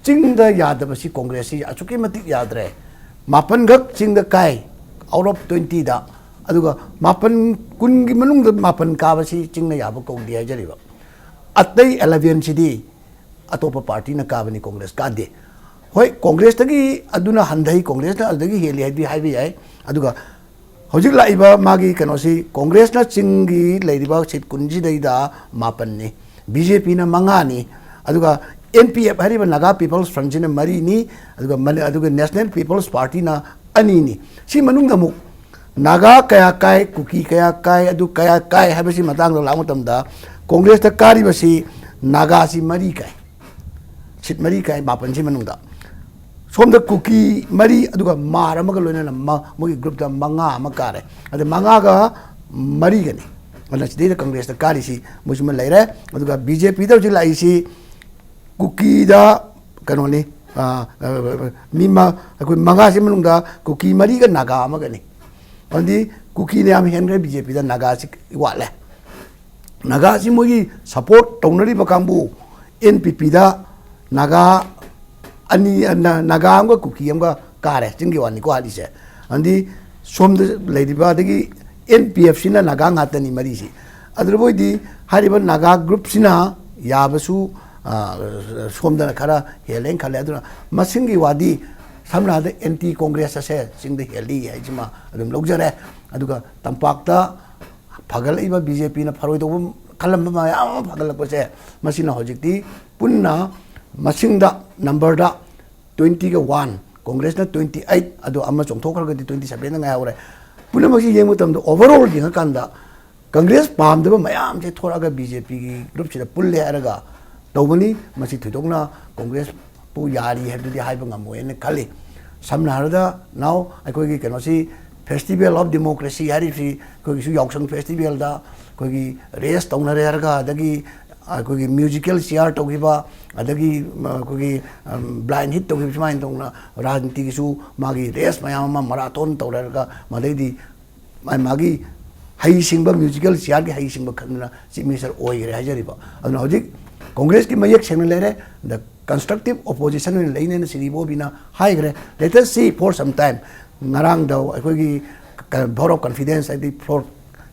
ꯆꯤꯡꯗ ꯌꯥꯗꯕꯁꯤ ꯀꯣꯡꯒ꯭ꯔꯦꯁꯁꯤ ꯑꯁꯨꯛꯀꯤ ꯃꯇꯤꯛ ꯌꯥꯗ꯭ꯔꯦ꯫ ꯃꯥꯄꯟꯈꯛ ꯆꯤꯡꯗ ꯀꯥꯏ, out of twenty ꯗ꯫ ꯑꯗꯨꯒ ꯃꯥꯄꯟ, ꯀꯨꯟꯒꯤ ꯃꯅꯨꯡꯗ ꯃꯥꯄꯟ ꯀꯥꯕꯁꯤ ꯆꯤꯡꯅ ꯌꯥꯕ ꯀꯧꯗꯦ ꯍꯥꯏꯖꯔꯤꯕ꯫ ꯑꯇꯩ eleven ꯁꯤꯗꯤ ꯑꯇꯣꯞꯄ ꯄꯥꯔꯇꯤꯅ ꯀꯥꯕꯅꯤ, ꯀꯣꯡꯒ꯭ꯔꯦꯁ ꯀꯥꯗꯦ꯫ ꯍꯣꯏ, ꯀꯣꯡꯒ꯭ꯔꯦꯁꯇꯒꯤ ꯑꯗꯨꯅ ꯍꯟꯊꯩ, ꯀꯣꯡꯒ꯭ꯔꯦꯁꯅ ꯑꯗꯨꯗꯒꯤ ꯍꯦꯜꯂꯤ ꯍꯥꯏꯗꯤ ꯍꯥꯏꯕ ꯌꯥꯏ꯫ ꯑꯗꯨꯒ ꯍꯧꯖꯤꯛ ꯂꯥꯛꯏꯕ ꯃꯥꯒꯤ ꯀꯩꯅꯣꯁꯤ, ꯀꯣꯡꯒ꯭ꯔꯦꯁꯅ ꯆꯤꯡꯒꯤ ꯂꯩꯔꯤꯕ ꯁꯤꯠ ꯀꯨꯟꯁꯤꯗꯩꯗ ꯃꯥꯄꯟꯅꯤ, ꯕꯤ ꯖꯦ ꯄꯤꯅ ꯃꯉꯥꯅꯤ, ꯑꯗꯨꯒ ꯑꯦꯟ ꯄꯤ ꯑꯦꯐ ꯍꯥꯏꯔꯤꯕ ꯅꯥꯒꯥ ꯄꯤꯄꯜꯁ ꯐ꯭ꯔꯟꯁꯤꯅ ꯃꯔꯤꯅꯤ, ꯑꯗꯨꯒ ꯃꯅꯤ-, ꯑꯗꯨꯒ ꯅꯦꯁꯅꯦꯜ ꯄꯤꯄꯜꯁ ꯄꯥꯔꯇꯤꯅ ꯑꯅꯤꯅꯤ꯫ ꯁꯤ ꯃꯅꯨꯡꯗ ꯑꯃꯨꯛ ꯅꯥꯒꯥ ꯀꯌꯥ ꯀꯥꯏ, ꯀꯨꯀꯤ ꯀꯌꯥ ꯀꯥꯏ, ꯑꯗꯨ ꯀꯌꯥ ꯀꯥꯏ ꯍꯥꯏꯕꯁꯤ ꯃꯇꯥꯡꯗ ꯂꯥꯛꯄ ꯃꯇꯝꯗ ꯀꯣꯡꯒ꯭ꯔꯦꯁꯇ ꯀꯥꯔꯤꯕꯁꯤ ꯅꯥꯒꯥꯁꯤ ꯃꯔꯤ ꯀꯥꯏ, ꯁꯤꯠ ꯃꯔꯤ ꯀꯥꯏ ꯃꯥꯄꯟꯁꯤ ꯃꯅꯨꯡꯗ꯫ ꯁꯣꯝꯗ ꯀꯨꯀꯤ ꯃꯔꯤ, ꯑꯗꯨꯒ ꯃꯥꯔ ꯑꯃꯒ ꯂꯣꯏꯅꯅ ꯃ-, ꯃꯣꯏꯒꯤ ꯒ꯭ꯔꯨꯞꯇ ꯃꯉꯥ ꯑꯃ ꯀꯥꯔꯦ꯫ ꯑꯗ ꯃꯉꯥꯒ ꯃꯔꯤꯒꯅꯤ꯫ ꯑꯗꯨꯅ ꯁꯤꯗꯩꯗ ꯀꯪꯒ꯭ꯔꯦꯁꯇ ꯀꯥꯔꯤꯁꯤ ꯃꯣꯏꯁꯤꯃ ꯂꯩꯔꯦ꯫ ꯑꯗꯨꯒ ꯕꯤ ꯖꯦ ꯄꯤꯗ ꯍꯧꯖꯤꯛ ꯂꯥꯛꯏꯁꯤ ꯀꯨꯀꯤꯗ ꯀꯩꯅꯣꯅꯤ, ꯑ, ꯑ, ꯃꯤ ꯃ-, ꯑꯩꯈꯣꯏ ꯃꯉꯥꯁꯤ ꯃꯅꯨꯡꯗ ꯀꯨꯀꯤ ꯃꯔꯤꯒ ꯅꯥꯒꯥ ꯑꯃꯒꯅꯤ꯫ ꯑꯗꯨꯗꯤ ꯀꯨꯀꯤꯅ ꯌꯥꯝ ꯍꯦꯟꯈ꯭ꯔꯦ, ꯕꯤ ꯖꯦ ꯄꯤꯗ ꯅꯥꯒꯥꯁꯤ ꯋꯥꯠꯂꯦ꯫ ꯅꯥꯒꯥꯁꯤ ꯃꯣꯏꯒꯤ ꯁꯄꯣꯔꯠ ꯇꯧꯅꯔꯤꯕ ꯀꯥꯡꯕꯨ ꯑꯦꯟ ꯄꯤ ꯄꯤꯗ ꯅꯥꯒꯥ ꯑꯅꯤ, ꯅ-, ꯅꯥꯒꯥ ꯑꯃꯒ ꯀꯨꯀꯤ ꯑꯃꯒ ꯀꯥꯔꯦ, ꯆꯤꯡꯒꯤ ꯋꯥꯅꯤꯀꯣ ꯍꯥꯏꯔꯤꯁꯦ꯫ ꯑꯗꯨꯗꯤ ꯁꯣꯝꯗ ꯂꯩꯔꯤꯕ ꯑꯗꯒꯤ ꯑꯦꯟ ꯄꯤ ꯑꯦꯐ ꯁꯤꯅ ꯅꯥꯒꯥ ꯉꯥꯛꯇꯅꯤ ꯃꯔꯤꯁꯤ꯫ ꯑꯗꯨꯕꯨ ꯑꯣꯏꯗꯤ ꯍꯥꯏꯔꯤꯕ ꯅꯥꯒꯥ ꯒ꯭ꯔꯨꯞꯁꯤꯅ ꯌꯥꯕꯁꯨ, ꯑ, ꯁꯣꯝꯗꯅ ꯈꯔ ꯍꯦꯜꯂꯦꯅ ꯈꯜꯂꯦ꯫ ꯑꯗꯨꯅ ꯃꯁꯤꯡꯒꯤ ꯋꯥꯗꯤ ꯁꯝꯅ ꯍꯥꯏꯔꯕꯗ ꯑꯦꯟꯇꯤ ꯀꯣꯡꯒ꯭ꯔꯦꯁ ꯑꯁꯦ ꯆꯤꯡꯗ ꯍꯦꯜꯂꯤ ꯍꯥꯏꯁꯤꯃ ꯑꯗꯨꯝ ꯂꯧꯖꯔꯦ꯫ ꯑꯗꯨꯒ ꯇꯝꯄꯥꯛꯇ ꯐꯒꯠꯂꯛꯏꯕ ꯕꯤ ꯖꯦ ꯄꯤꯅ ꯐꯔꯣꯏꯗꯧꯕ ꯈꯜꯂꯝꯕ ꯃꯌꯥꯝ ꯑꯃ ꯐꯒꯠꯂꯛꯄꯁꯦ, ꯃꯁꯤꯅ ꯍꯧꯖꯤꯛꯇꯤ ꯄꯨꯟꯅ ꯃꯁꯤꯡꯗ, ꯅꯝꯕꯔꯗ, ꯇ꯭ꯋꯦꯟꯇꯤꯒ ꯋꯥꯟ, ꯀꯣꯡꯒ꯭ꯔꯦꯁꯅ ꯇ꯭ꯋꯦꯟꯇꯤ ꯑꯩꯠ, ꯑꯗꯣ ꯑꯃ ꯆꯣꯡꯊꯣꯛꯈ꯭ꯔꯒꯗꯤ ꯇ꯭ꯋꯦꯟꯇꯤ ꯁꯚꯦꯟꯗ ꯉꯥꯏꯍꯧꯔꯦ꯫ ꯄꯨꯝꯅꯃꯛꯁꯤ ꯌꯦꯡꯕ ꯃꯇꯝꯗ, overall ꯌꯦꯡꯉꯀꯥꯟꯗ, ꯀꯪꯒ꯭ꯔꯦꯁ ꯄꯥꯝꯗꯕ ꯃꯌꯥꯝꯁꯦ ꯊꯣꯔꯛꯑꯒ ꯕꯤ ꯖꯦ ꯄꯤꯒꯤ ꯒ꯭ꯔꯨꯞꯁꯤꯗ ꯄꯨꯜꯂꯦ ꯍꯥꯏꯔꯒ ꯇꯧꯕꯅꯤ꯫ ꯃꯁꯤ ꯊꯣꯏꯗꯣꯛꯅ ꯀꯪꯒ꯭ꯔꯦꯁꯄꯨ ꯌꯥꯔꯤ ꯍꯥꯏꯕꯗꯨꯗꯤ ꯍꯥꯏꯕ ꯉꯝꯃꯣꯏꯅ ꯈꯜꯂꯤ꯫ ꯁꯝꯅ ꯍꯥꯏꯔꯕꯗ ꯅꯥꯎ ꯑꯩꯈꯣꯏꯒꯤ ꯀꯩꯅꯣꯁꯤ, Festival of Democracy ꯍꯥꯏꯔꯤꯕꯁꯤ ꯑꯩꯈꯣꯏꯒꯤꯁꯨ ꯌꯥꯎꯁꯪ ꯐꯦꯁꯇꯤꯚꯦꯜꯗ ꯑꯩꯈꯣꯏꯒꯤ ꯔꯦꯁ ꯇꯧꯅꯔꯦ ꯍꯥꯏꯔꯒ, ꯑꯗꯒꯤ ꯑꯩꯈꯣꯏꯒꯤ ꯃ꯭ꯌꯨꯖꯤꯀꯦꯜ ꯆꯤꯌꯥꯔ ꯇꯧꯈꯤꯕ, ꯑꯗꯒꯤ ꯑꯩꯈꯣꯏꯒꯤ ꯕ꯭ꯂꯥꯏꯟ ꯍꯤꯠ ꯇꯧꯈꯤꯕ, ꯁꯨꯃꯥꯏꯅ ꯇꯧꯅ ꯔꯥꯖꯅꯤꯇꯤꯒꯤꯁꯨ ꯃꯥꯒꯤ ꯔꯦꯁ ꯃꯌꯥꯝ ꯑꯃ ꯃꯔꯥꯊꯣꯟ ꯇꯧꯔꯦ ꯍꯥꯏꯔꯒ, ꯃꯗꯩꯗꯤ ꯃꯥꯒꯤ ꯃꯥꯒꯤ ꯍꯩꯁꯤꯡꯕ, ꯃ꯭ꯌꯨꯖꯤꯀꯦꯜ ꯆꯤꯌꯥꯔꯒꯤ ꯍꯩꯁꯤꯡꯕ ꯈꯛꯅ ꯆꯤꯐ ꯃꯤꯅꯤꯁꯇꯔ ꯑꯣꯏꯈ꯭ꯔꯦ ꯍꯥꯏꯖꯔꯤꯕ꯫ ꯑꯗꯨꯅ ꯍꯧꯖꯤꯛ ꯀꯣꯡꯒ꯭ꯔꯦꯁꯀꯤ ꯃꯌꯦꯛ ꯁꯦꯡꯅ ꯂꯩꯔꯦ, ꯗ ꯀꯟꯁꯇ꯭ꯔꯛꯇꯤꯞ ꯑꯣꯄꯣꯖꯤꯁꯟ ꯑꯣꯏꯅ ꯂꯩꯅꯦꯅ ꯁ꯭ꯔꯤ ꯕꯣꯕꯤꯅ ꯍꯥꯏꯈ꯭ꯔꯦ꯫ Let us see for some time꯫ ꯉꯔꯥꯡꯗ ꯑꯩꯈꯣꯏꯒꯤ ꯚꯣꯠ ꯑꯣꯐ ꯀꯟꯐꯤꯗꯦꯟꯁ, ꯍꯥꯏꯗꯤ ꯐ꯭ꯂꯣꯔ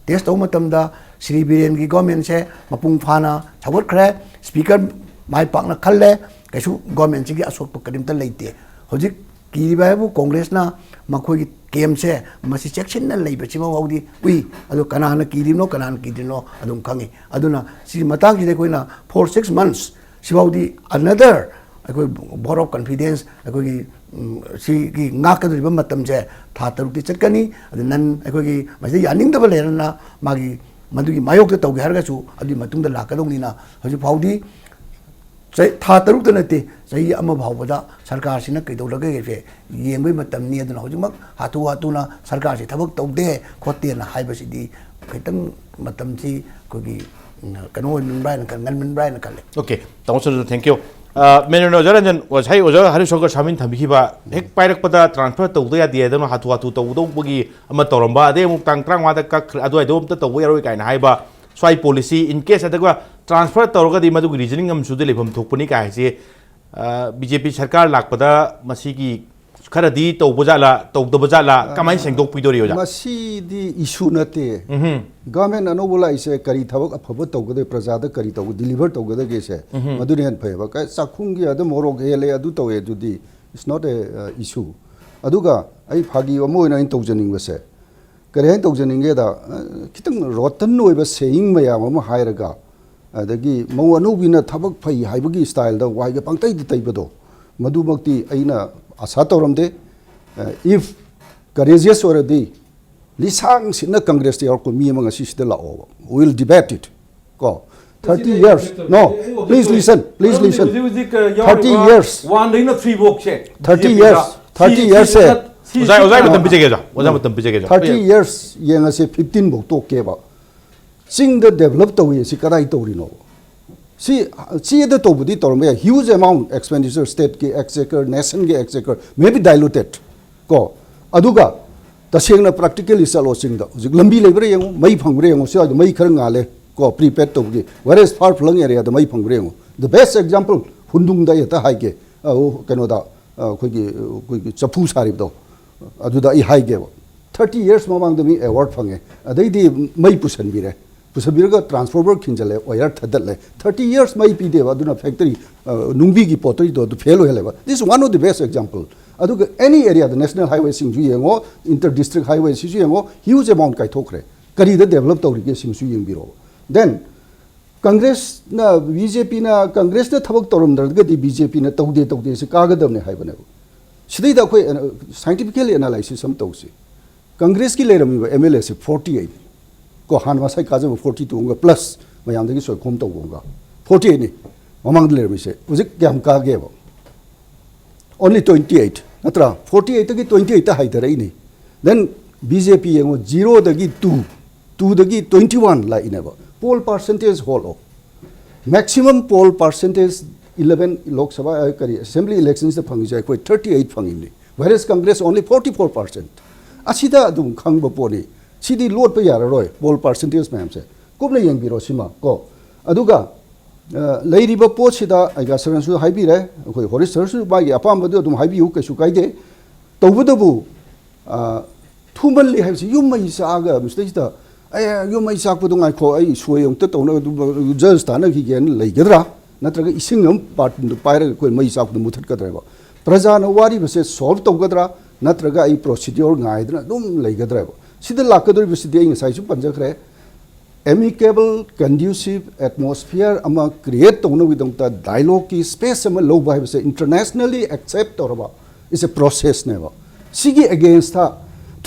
ꯇꯦꯁ ꯇꯧꯕ ꯃꯇꯝꯗ ꯁ꯭ꯔꯤ ꯕꯤꯔꯦꯟꯒꯤ ꯒꯣꯔꯃꯦꯟꯁꯦ ꯃꯄꯨꯡ ꯐꯥꯅ ꯁꯧꯒꯠꯈ꯭ꯔꯦ, ꯁ꯭ꯄꯤꯀꯔ ꯃꯥꯏ ꯄꯥꯛꯅ ꯈꯜꯂꯦ, ꯀꯩꯁꯨ ꯒꯣꯔꯃꯦꯟꯁꯤꯒꯤ ꯑꯁꯣꯛꯄ ꯀꯔꯤꯝꯇ ꯂꯩꯇꯦ꯫ ꯍꯧꯖꯤꯛ ꯀꯤꯔꯤꯕ ꯍꯥꯏꯕꯨ ꯀꯣꯡꯒ꯭ꯔꯦꯁꯅ ꯃꯈꯣꯏꯒꯤ ꯀꯦꯝꯁꯦ ꯃꯁꯤ ꯆꯦꯛꯁꯤꯟꯅ ꯂꯩꯕꯁꯤꯐꯥꯎꯗꯤ ꯎꯏ꯫ ꯑꯗꯣ ꯀꯅꯥꯅ ꯀꯤꯔꯤꯕꯅꯣ, ꯀꯅꯥꯅ ꯀꯤꯗ꯭ꯔꯤꯅꯣ ꯑꯗꯨꯝ ꯈꯪꯉꯤ꯫ ꯑꯗꯨꯅ ꯁꯤꯒꯤ ꯃꯇꯥꯡꯁꯤꯗ ꯑꯩꯈꯣꯏꯅ for six months ꯁꯤꯐꯥꯎꯗꯤ another ꯑꯩꯈꯣꯏ vote of confidence ꯑꯩꯈꯣꯏꯒꯤ, ꯎꯝ, ꯁꯤꯒꯤ ꯉꯥꯛꯀꯗꯧꯔꯤꯕ ꯃꯇꯝꯁꯦ ꯊꯥ ꯇꯔꯨꯛꯇꯤ ꯆꯠꯀꯅꯤ꯫ ꯑꯗꯨ ꯅꯟ ꯑꯩꯈꯣꯏꯒꯤ ꯃꯁꯤꯗ ꯌꯥꯅꯤꯡꯗꯕ ꯂꯩꯔꯅ ꯃꯥꯒꯤ ꯃꯗꯨꯒꯤ ꯃꯥꯌꯣꯛꯇ ꯇꯧꯒꯦ ꯍꯥꯏꯔꯒꯁꯨ ꯑꯗꯨꯒꯤ ꯃꯇꯨꯡꯗ ꯂꯥꯛꯀꯗꯧꯅꯤꯅ ꯍꯧꯖꯤꯛ ꯐꯥꯎꯗꯤ ꯆꯍꯤ, ꯊꯥ ꯇꯔꯨꯛꯇ ꯅꯠꯇꯦ, ꯆꯍꯤ ꯑꯃ ꯐꯥꯎꯕꯗ ꯁꯔꯀꯥꯔꯁꯤꯅ ꯀꯩꯗꯧꯔꯒꯦꯁꯦ ꯌꯦꯡꯕꯒꯤ ꯃꯇꯝꯅꯤ꯫ ꯑꯗꯨꯅ ꯍꯧꯖꯤꯛꯃꯛ ꯍꯥꯊꯨ ꯍꯥꯊꯨꯅ ꯁꯔꯀꯥꯔꯁꯤ ꯊꯕꯛ ꯇꯧꯗꯦ ꯈꯣꯠꯇꯦꯅ ꯍꯥꯏꯕꯁꯤꯗꯤ ꯈꯤꯇꯪ ꯃꯇꯝꯁꯤ ꯑꯩꯈꯣꯏꯒꯤ, ꯎꯝ, ꯀꯩꯅꯣ ꯑꯣꯏꯃꯟꯕ꯭ꯔꯥ ꯍꯥꯏꯅ ꯈꯜ-, ꯉꯟꯃꯟꯕ꯭ꯔꯥ ꯍꯥꯏꯅ ꯈꯜꯂꯦ꯫ ꯑꯣꯀꯦ, ꯇꯥꯃꯣ ꯁꯔꯖꯨ, thank you꯫ ꯑ, ꯃꯦꯅꯦꯖꯔ ꯑꯣꯖꯥ ꯔꯟꯖꯟ, ꯉꯁꯥꯏ ꯑꯣꯖꯥ ꯍꯔꯤꯁ ꯁꯪꯀꯔ ꯁꯥꯃꯤꯟ ꯊꯝꯕꯤꯈꯤꯕ, ꯍꯦꯛ ꯄꯥꯏꯔꯛꯄꯗ ꯇ꯭ꯔꯥꯟꯁꯐꯔ ꯇꯧꯗ ꯌꯥꯗꯦ, ꯑꯗꯨꯅ ꯍꯥꯊꯨ ꯍꯥꯊꯨ ꯇꯧꯒꯗꯧꯕꯒꯤ ꯑꯃ ꯇꯧꯔꯝꯕ, ꯑꯗꯩ ꯑꯃꯨꯛ ꯇꯥꯡ ꯇꯔꯥꯃꯉꯥꯗ ꯀꯛꯈ꯭ꯔꯦ, ꯑꯗꯨꯋꯥꯏꯗ ꯑꯝꯇ ꯇꯧꯕ ꯌꯥꯔꯣꯏ ꯀꯥꯏꯅ ꯍꯥꯏꯕ, ꯁ꯭ꯋꯥꯏ ꯄꯣꯂꯤꯁꯤ, in case ꯑꯗꯨꯒ ꯇ꯭ꯔꯥꯟꯁꯐꯔ ꯇꯧꯔꯒꯗꯤ ꯃꯗꯨꯒꯤ ꯔꯤꯖꯅꯤꯡ ꯑꯃꯁꯨ ꯂꯩꯐꯝ ꯊꯣꯛꯄꯅꯤ ꯀꯥꯏ ꯍꯥꯏꯁꯦ, ꯑ, ꯕꯤ ꯖꯦ ꯄꯤ ꯁꯔꯀꯥꯔ ꯂꯥꯛꯄꯗ ꯃꯁꯤꯒꯤ ꯈꯔꯗꯤ ꯇꯧꯕ ꯖꯥꯠꯂꯥ, ꯇꯧꯗꯕ ꯖꯥꯠꯂꯥ, ꯀꯃꯥꯏꯅ ꯁꯦꯡꯗꯣꯛꯄꯤꯗꯣꯔꯤ, ꯑꯣꯖꯥ? ꯃꯁꯤꯗꯤ ꯏꯁꯨ ꯅꯠꯇꯦ꯫ ꯎꯝꯍꯨꯝ꯫ ꯒꯚꯔꯟꯃꯦꯟꯠ ꯑꯅꯧꯕ ꯂꯥꯛꯏꯁꯦ ꯀꯔꯤ ꯊꯕꯛ ꯑꯐꯕ ꯇꯧꯒꯗꯒꯦ, ꯄ꯭ꯔꯖꯥꯗ ꯀꯔꯤ ꯇꯧ-, ꯗꯤꯂꯤꯚꯔ ꯇꯧꯒꯗꯒꯦꯁꯦ, ꯎꯝꯍꯨꯝ꯫ ꯃꯗꯨꯅ ꯍꯦꯟꯅ ꯐꯩꯌꯦꯕ꯫ ꯀ-, ꯆꯥꯛꯈꯨꯝꯒꯤ ꯑꯗꯨ ꯃꯣꯔꯣꯛ ꯍꯦꯜꯂꯦ, ꯑꯗꯨ ꯇꯧꯋꯦ, ꯑꯗꯨꯗꯤ it's not a, uh, issue꯫ ꯑꯗꯨꯒ ꯑꯩ ꯐꯥꯒꯤ ꯑꯃ ꯑꯣꯏꯅ ꯑꯩꯅ ꯇꯧꯖꯅꯤꯡꯕꯁꯦ, ꯀꯔꯤ ꯍꯥꯏꯅ ꯇꯧꯖꯅꯤꯡꯒꯦꯗ, ꯑ, ꯈꯤꯇꯪ ꯔꯣꯇꯟ ꯑꯣꯏꯕ ꯁꯦꯌꯤꯡ ꯃꯌꯥꯝ ꯑꯃ ꯍꯥꯏꯔꯒ, ꯑꯗꯒꯤ ꯃꯧ ꯑꯅꯧꯕꯤꯅ ꯊꯕꯛ ꯐꯩ ꯍꯥꯏꯕꯒꯤ ꯁ꯭ꯇꯥꯏꯜꯗ ꯋꯥꯏꯒ ꯄꯪꯇꯩꯗ ꯇꯩꯕꯗꯣ, ꯃꯗꯨꯃꯛꯇꯤ ꯑꯩꯅ ꯑꯁꯥ ꯇꯧꯔꯝꯗꯦ꯫ ꯑ, if courageous ꯑꯣꯏꯔꯗꯤ, ꯂꯤꯁꯥꯡ ꯁꯤꯠꯅ ꯀꯪꯒ꯭ꯔꯦꯁꯇ ꯌꯥꯎꯔꯛꯄ ꯃꯤ ꯑꯃ ꯉꯁꯤ ꯁꯤꯗ ꯂꯥꯛꯑꯣꯕ, we will debate it꯫ ꯀꯣ, thirty years, no, please listen, please listen. Thirty years. Thirty years. Thirty years. ꯑꯣꯖꯥ, ꯑꯣꯖꯥ, ꯃꯇꯝ ꯄꯤꯖꯒꯦ ꯑꯣꯖꯥ, ꯑꯣꯖꯥ, ꯃꯇꯝ ꯄꯤꯖꯒꯦ ꯑꯣꯖꯥ꯫ Thirty years ꯌꯦꯡꯉꯁꯦ, fifteen ꯐꯥꯎ ꯇꯣꯛꯀꯦꯕ꯫ ꯆꯤꯡꯗ develop ꯇꯧꯏ ꯑꯁꯤ ꯀꯗꯥꯏ ꯇꯧꯔꯤꯅꯣ? ꯁꯤ ꯆꯦꯗ ꯇꯧꯕꯗꯤ ꯇꯧꯔꯝꯕ ꯌꯥꯏ, huge amount expenditure, stateꯀꯤ exchequer, nationꯒꯤ exchequer may be diluted꯫ ꯀꯣ, ꯑꯗꯨꯒ ꯇꯁꯦꯡꯅ practically ꯆꯠꯂꯣ ꯆꯤꯡꯗ, ꯍꯧꯖꯤꯛ ꯂꯝꯕꯤ ꯂꯩꯕ꯭ꯔꯥ ꯌꯦꯡꯉꯣ, ꯃꯩ ꯐꯪꯕ꯭ꯔꯥ ꯌꯦꯡꯉꯣ, ꯁ꯭ꯋꯥꯏꯗ ꯃꯩ ꯈꯔ ꯉꯥꯜꯂꯦ꯫ ꯀꯣ, prepaid ꯇꯧꯕꯒꯤ, whereas far flung areaꯗ ꯃꯩ ꯐꯪꯕ꯭ꯔꯥ ꯌꯦꯡꯉꯣ꯫ The best example, ꯍꯨꯟꯗꯨꯡꯗ ꯑꯩ ꯍꯦꯛꯇ ꯍꯥꯏꯒꯦ꯫ ꯑ, ꯀꯩꯅꯣꯗ, ꯑ, ꯑꯩꯈꯣꯏꯒꯤ, ꯑꯩꯈꯣꯏꯒꯤ ꯆꯐꯨ ꯁꯥꯔꯤꯕꯗꯣ, ꯑꯗꯨꯗ ꯑꯩ ꯍꯥꯏꯒꯦꯕ꯫ Thirty years ꯃꯃꯥꯡꯗ ꯃꯤ award ꯐꯪꯉꯦ, ꯑꯗꯩꯗꯤ ꯃꯩ ꯄꯨꯁꯟꯕꯤꯔꯦ, ꯄꯨꯁꯟꯕꯤꯔꯒ transformer ꯈꯤꯟꯖꯜꯂꯦ, wire ꯊꯥꯗꯠꯂꯦ꯫ Thirty years ꯃꯩ ꯄꯤꯗꯦꯕ, ꯑꯗꯨꯅ factory, ꯑ, ꯅꯨꯡꯕꯤꯒꯤ potteryꯗꯣ ꯑꯗꯨ fail ꯑꯣꯏꯍꯜꯂꯦꯕ꯫ This is one of the best example꯫ ꯑꯗꯨꯒ any areaꯗ national highwayꯁꯤꯡꯁꯨ ꯌꯦꯡꯉꯣ, inter district highwayꯁꯤꯁꯨ ꯌꯦꯡꯉꯣ, huge amount ꯀꯥꯏꯊꯣꯛꯈ꯭ꯔꯦ꯫ ꯀꯔꯤꯗ develop ꯇꯧꯔꯤꯒꯦ ꯁꯤꯃꯁꯨ ꯌꯦꯡꯕꯤꯔꯣ꯫ Then ꯀꯪꯒ꯭ꯔꯦꯁꯅ, BJPꯅ, ꯀꯪꯒ꯭ꯔꯦꯁꯅ ꯊꯕꯛ ꯇꯧꯔꯝꯗ꯭ꯔꯒꯗꯤ BJPꯅ ꯇꯧꯗꯦ, ꯇꯧꯗꯦ ꯁꯤ ꯀꯥꯒꯗꯕꯅꯦ ꯍꯥꯏꯕꯅꯦꯕ꯫ ꯁꯤꯗꯩꯗ ꯑꯩꯈꯣꯏ, ꯑ, scientifically analysis ꯑꯃ ꯇꯧꯁꯤ꯫ ꯀꯪꯒ꯭ꯔꯦꯁꯀꯤ ꯂꯩꯔꯝꯃꯤꯕ MLAꯁꯦ forty eight꯫ ꯀꯣ, ꯍꯥꯟꯅ ꯉꯁꯥꯏ ꯀꯥꯖꯕ forty two ꯑꯃꯒ plus ꯃꯌꯥꯝꯗꯒꯤ ꯁꯣꯏꯈꯣꯝ ꯇꯧꯕ ꯑꯃꯒ, forty eightꯅꯤ ꯃꯃꯥꯡꯗ ꯂꯩꯔꯝꯃꯤꯁꯦ꯫ ꯍꯧꯖꯤꯛ ꯀꯌꯥꯝ ꯀꯥꯒꯦꯕ? Only twenty eight, ꯅꯠꯇ꯭ꯔꯥ? Forty eightꯇꯒꯤ twenty eightꯇ ꯍꯥꯏꯊꯔꯛꯏꯅꯤ꯫ Then BJP ꯌꯦꯡꯉꯣ, zeroꯗꯒꯤ two, twoꯗꯒꯤ twenty one ꯂꯥꯛꯏꯅꯦꯕ꯫ Poll percentage ꯍꯣꯜꯂꯣ꯫ Maximum poll percentage eleven Lok Sabha, ꯑ, ꯀꯔꯤ, assembly electionsꯇ ꯐꯪꯉꯤꯁꯦ ꯑꯩꯈꯣꯏ thirty eight ꯐꯪꯉꯤꯕꯅꯤ, whereas Congress only forty four percent꯫ ꯑꯁꯤꯗ ꯑꯗꯨꯝ ꯈꯪꯕ ꯄꯣꯠꯅꯤ꯫ ꯁꯤꯗꯤ ꯂꯣꯠꯄ ꯌꯥꯔꯔꯣꯏ, poll percentage ꯃꯌꯥꯝꯁꯦ꯫ ꯀꯨꯞꯅ ꯌꯦꯡꯕꯤꯔꯣ ꯁꯤꯃ ꯀꯣ꯫ ꯑꯗꯨꯒ, ꯑ, ꯂꯩꯔꯤꯕ ꯄꯣꯠꯁꯤꯗ ꯑꯩꯒ ꯁꯔꯟꯁꯨ ꯍꯥꯏꯕꯤꯔꯦ, ꯑꯩꯈꯣꯏ ꯍꯣꯔꯤꯁ ꯁꯔꯁꯨ ꯃꯥꯒꯤ ꯑꯄꯥꯝꯕꯗꯨ ꯑꯗꯨꯝ ꯍꯥꯏꯕꯤꯌꯨ, ꯀꯩꯁꯨ ꯀꯥꯏꯗꯦ꯫ ꯇꯧꯕꯇꯕꯨ, ꯑ, ꯊꯨꯃꯜꯂꯤ ꯍꯥꯏꯕꯁꯤ ꯌꯨꯝ ꯃꯩ ꯆꯥꯛꯑꯒ ꯃꯁꯤꯗꯩꯁꯤꯗ, "ꯑꯦ, ꯌꯨꯝ ꯃꯩ ꯆꯥꯛꯄꯗꯣ ꯉꯥꯏꯈꯣ, ꯑꯩ ꯁꯣꯏ ꯑꯃꯨꯛꯇ ꯇꯧꯅꯕ ꯑꯗꯨ ꯖꯖ ꯇꯥꯟꯅꯈꯤꯒꯦꯅ" ꯂꯩꯒꯗ꯭ꯔꯥ? ꯅꯠꯇ꯭ꯔꯒ ꯏꯁꯤꯡ ꯑꯃ ꯕꯥꯔꯇꯤꯟꯗꯨ ꯄꯥꯏꯔꯒ ꯑꯩꯈꯣꯏ ꯃꯩ ꯆꯥꯛꯄꯗꯣ ꯃꯨꯊꯠꯀꯗ꯭ꯔꯦꯕ? ꯄ꯭ꯔꯖꯥꯅ ꯋꯥꯔꯤꯕꯁꯦ solve ꯇꯧꯒꯗ꯭ꯔꯥ? ꯅꯠꯇ꯭ꯔꯒ ꯑꯩ procedure ꯉꯥꯏꯗꯅ ꯑꯗꯨꯝ ꯂꯩꯒꯗ꯭ꯔꯦꯕ? ꯁꯤꯗ ꯂꯥꯛꯀꯗꯧꯔꯤꯕꯁꯤꯗꯤ ꯑꯩ ꯉꯁꯥꯏꯁꯨ ꯄꯟꯖꯈ꯭ꯔꯦ, amicable, conducive atmosphere ꯑꯃ create ꯇꯧꯅꯕꯒꯤꯗꯃꯛꯇ dialogueꯀꯤ space ꯑꯃ ꯂꯧꯕ ꯍꯥꯏꯕꯁꯦ internationally accept ꯇꯧꯔꯕ is a processꯅꯦꯕ꯫ ꯁꯤꯒꯤ againstꯇ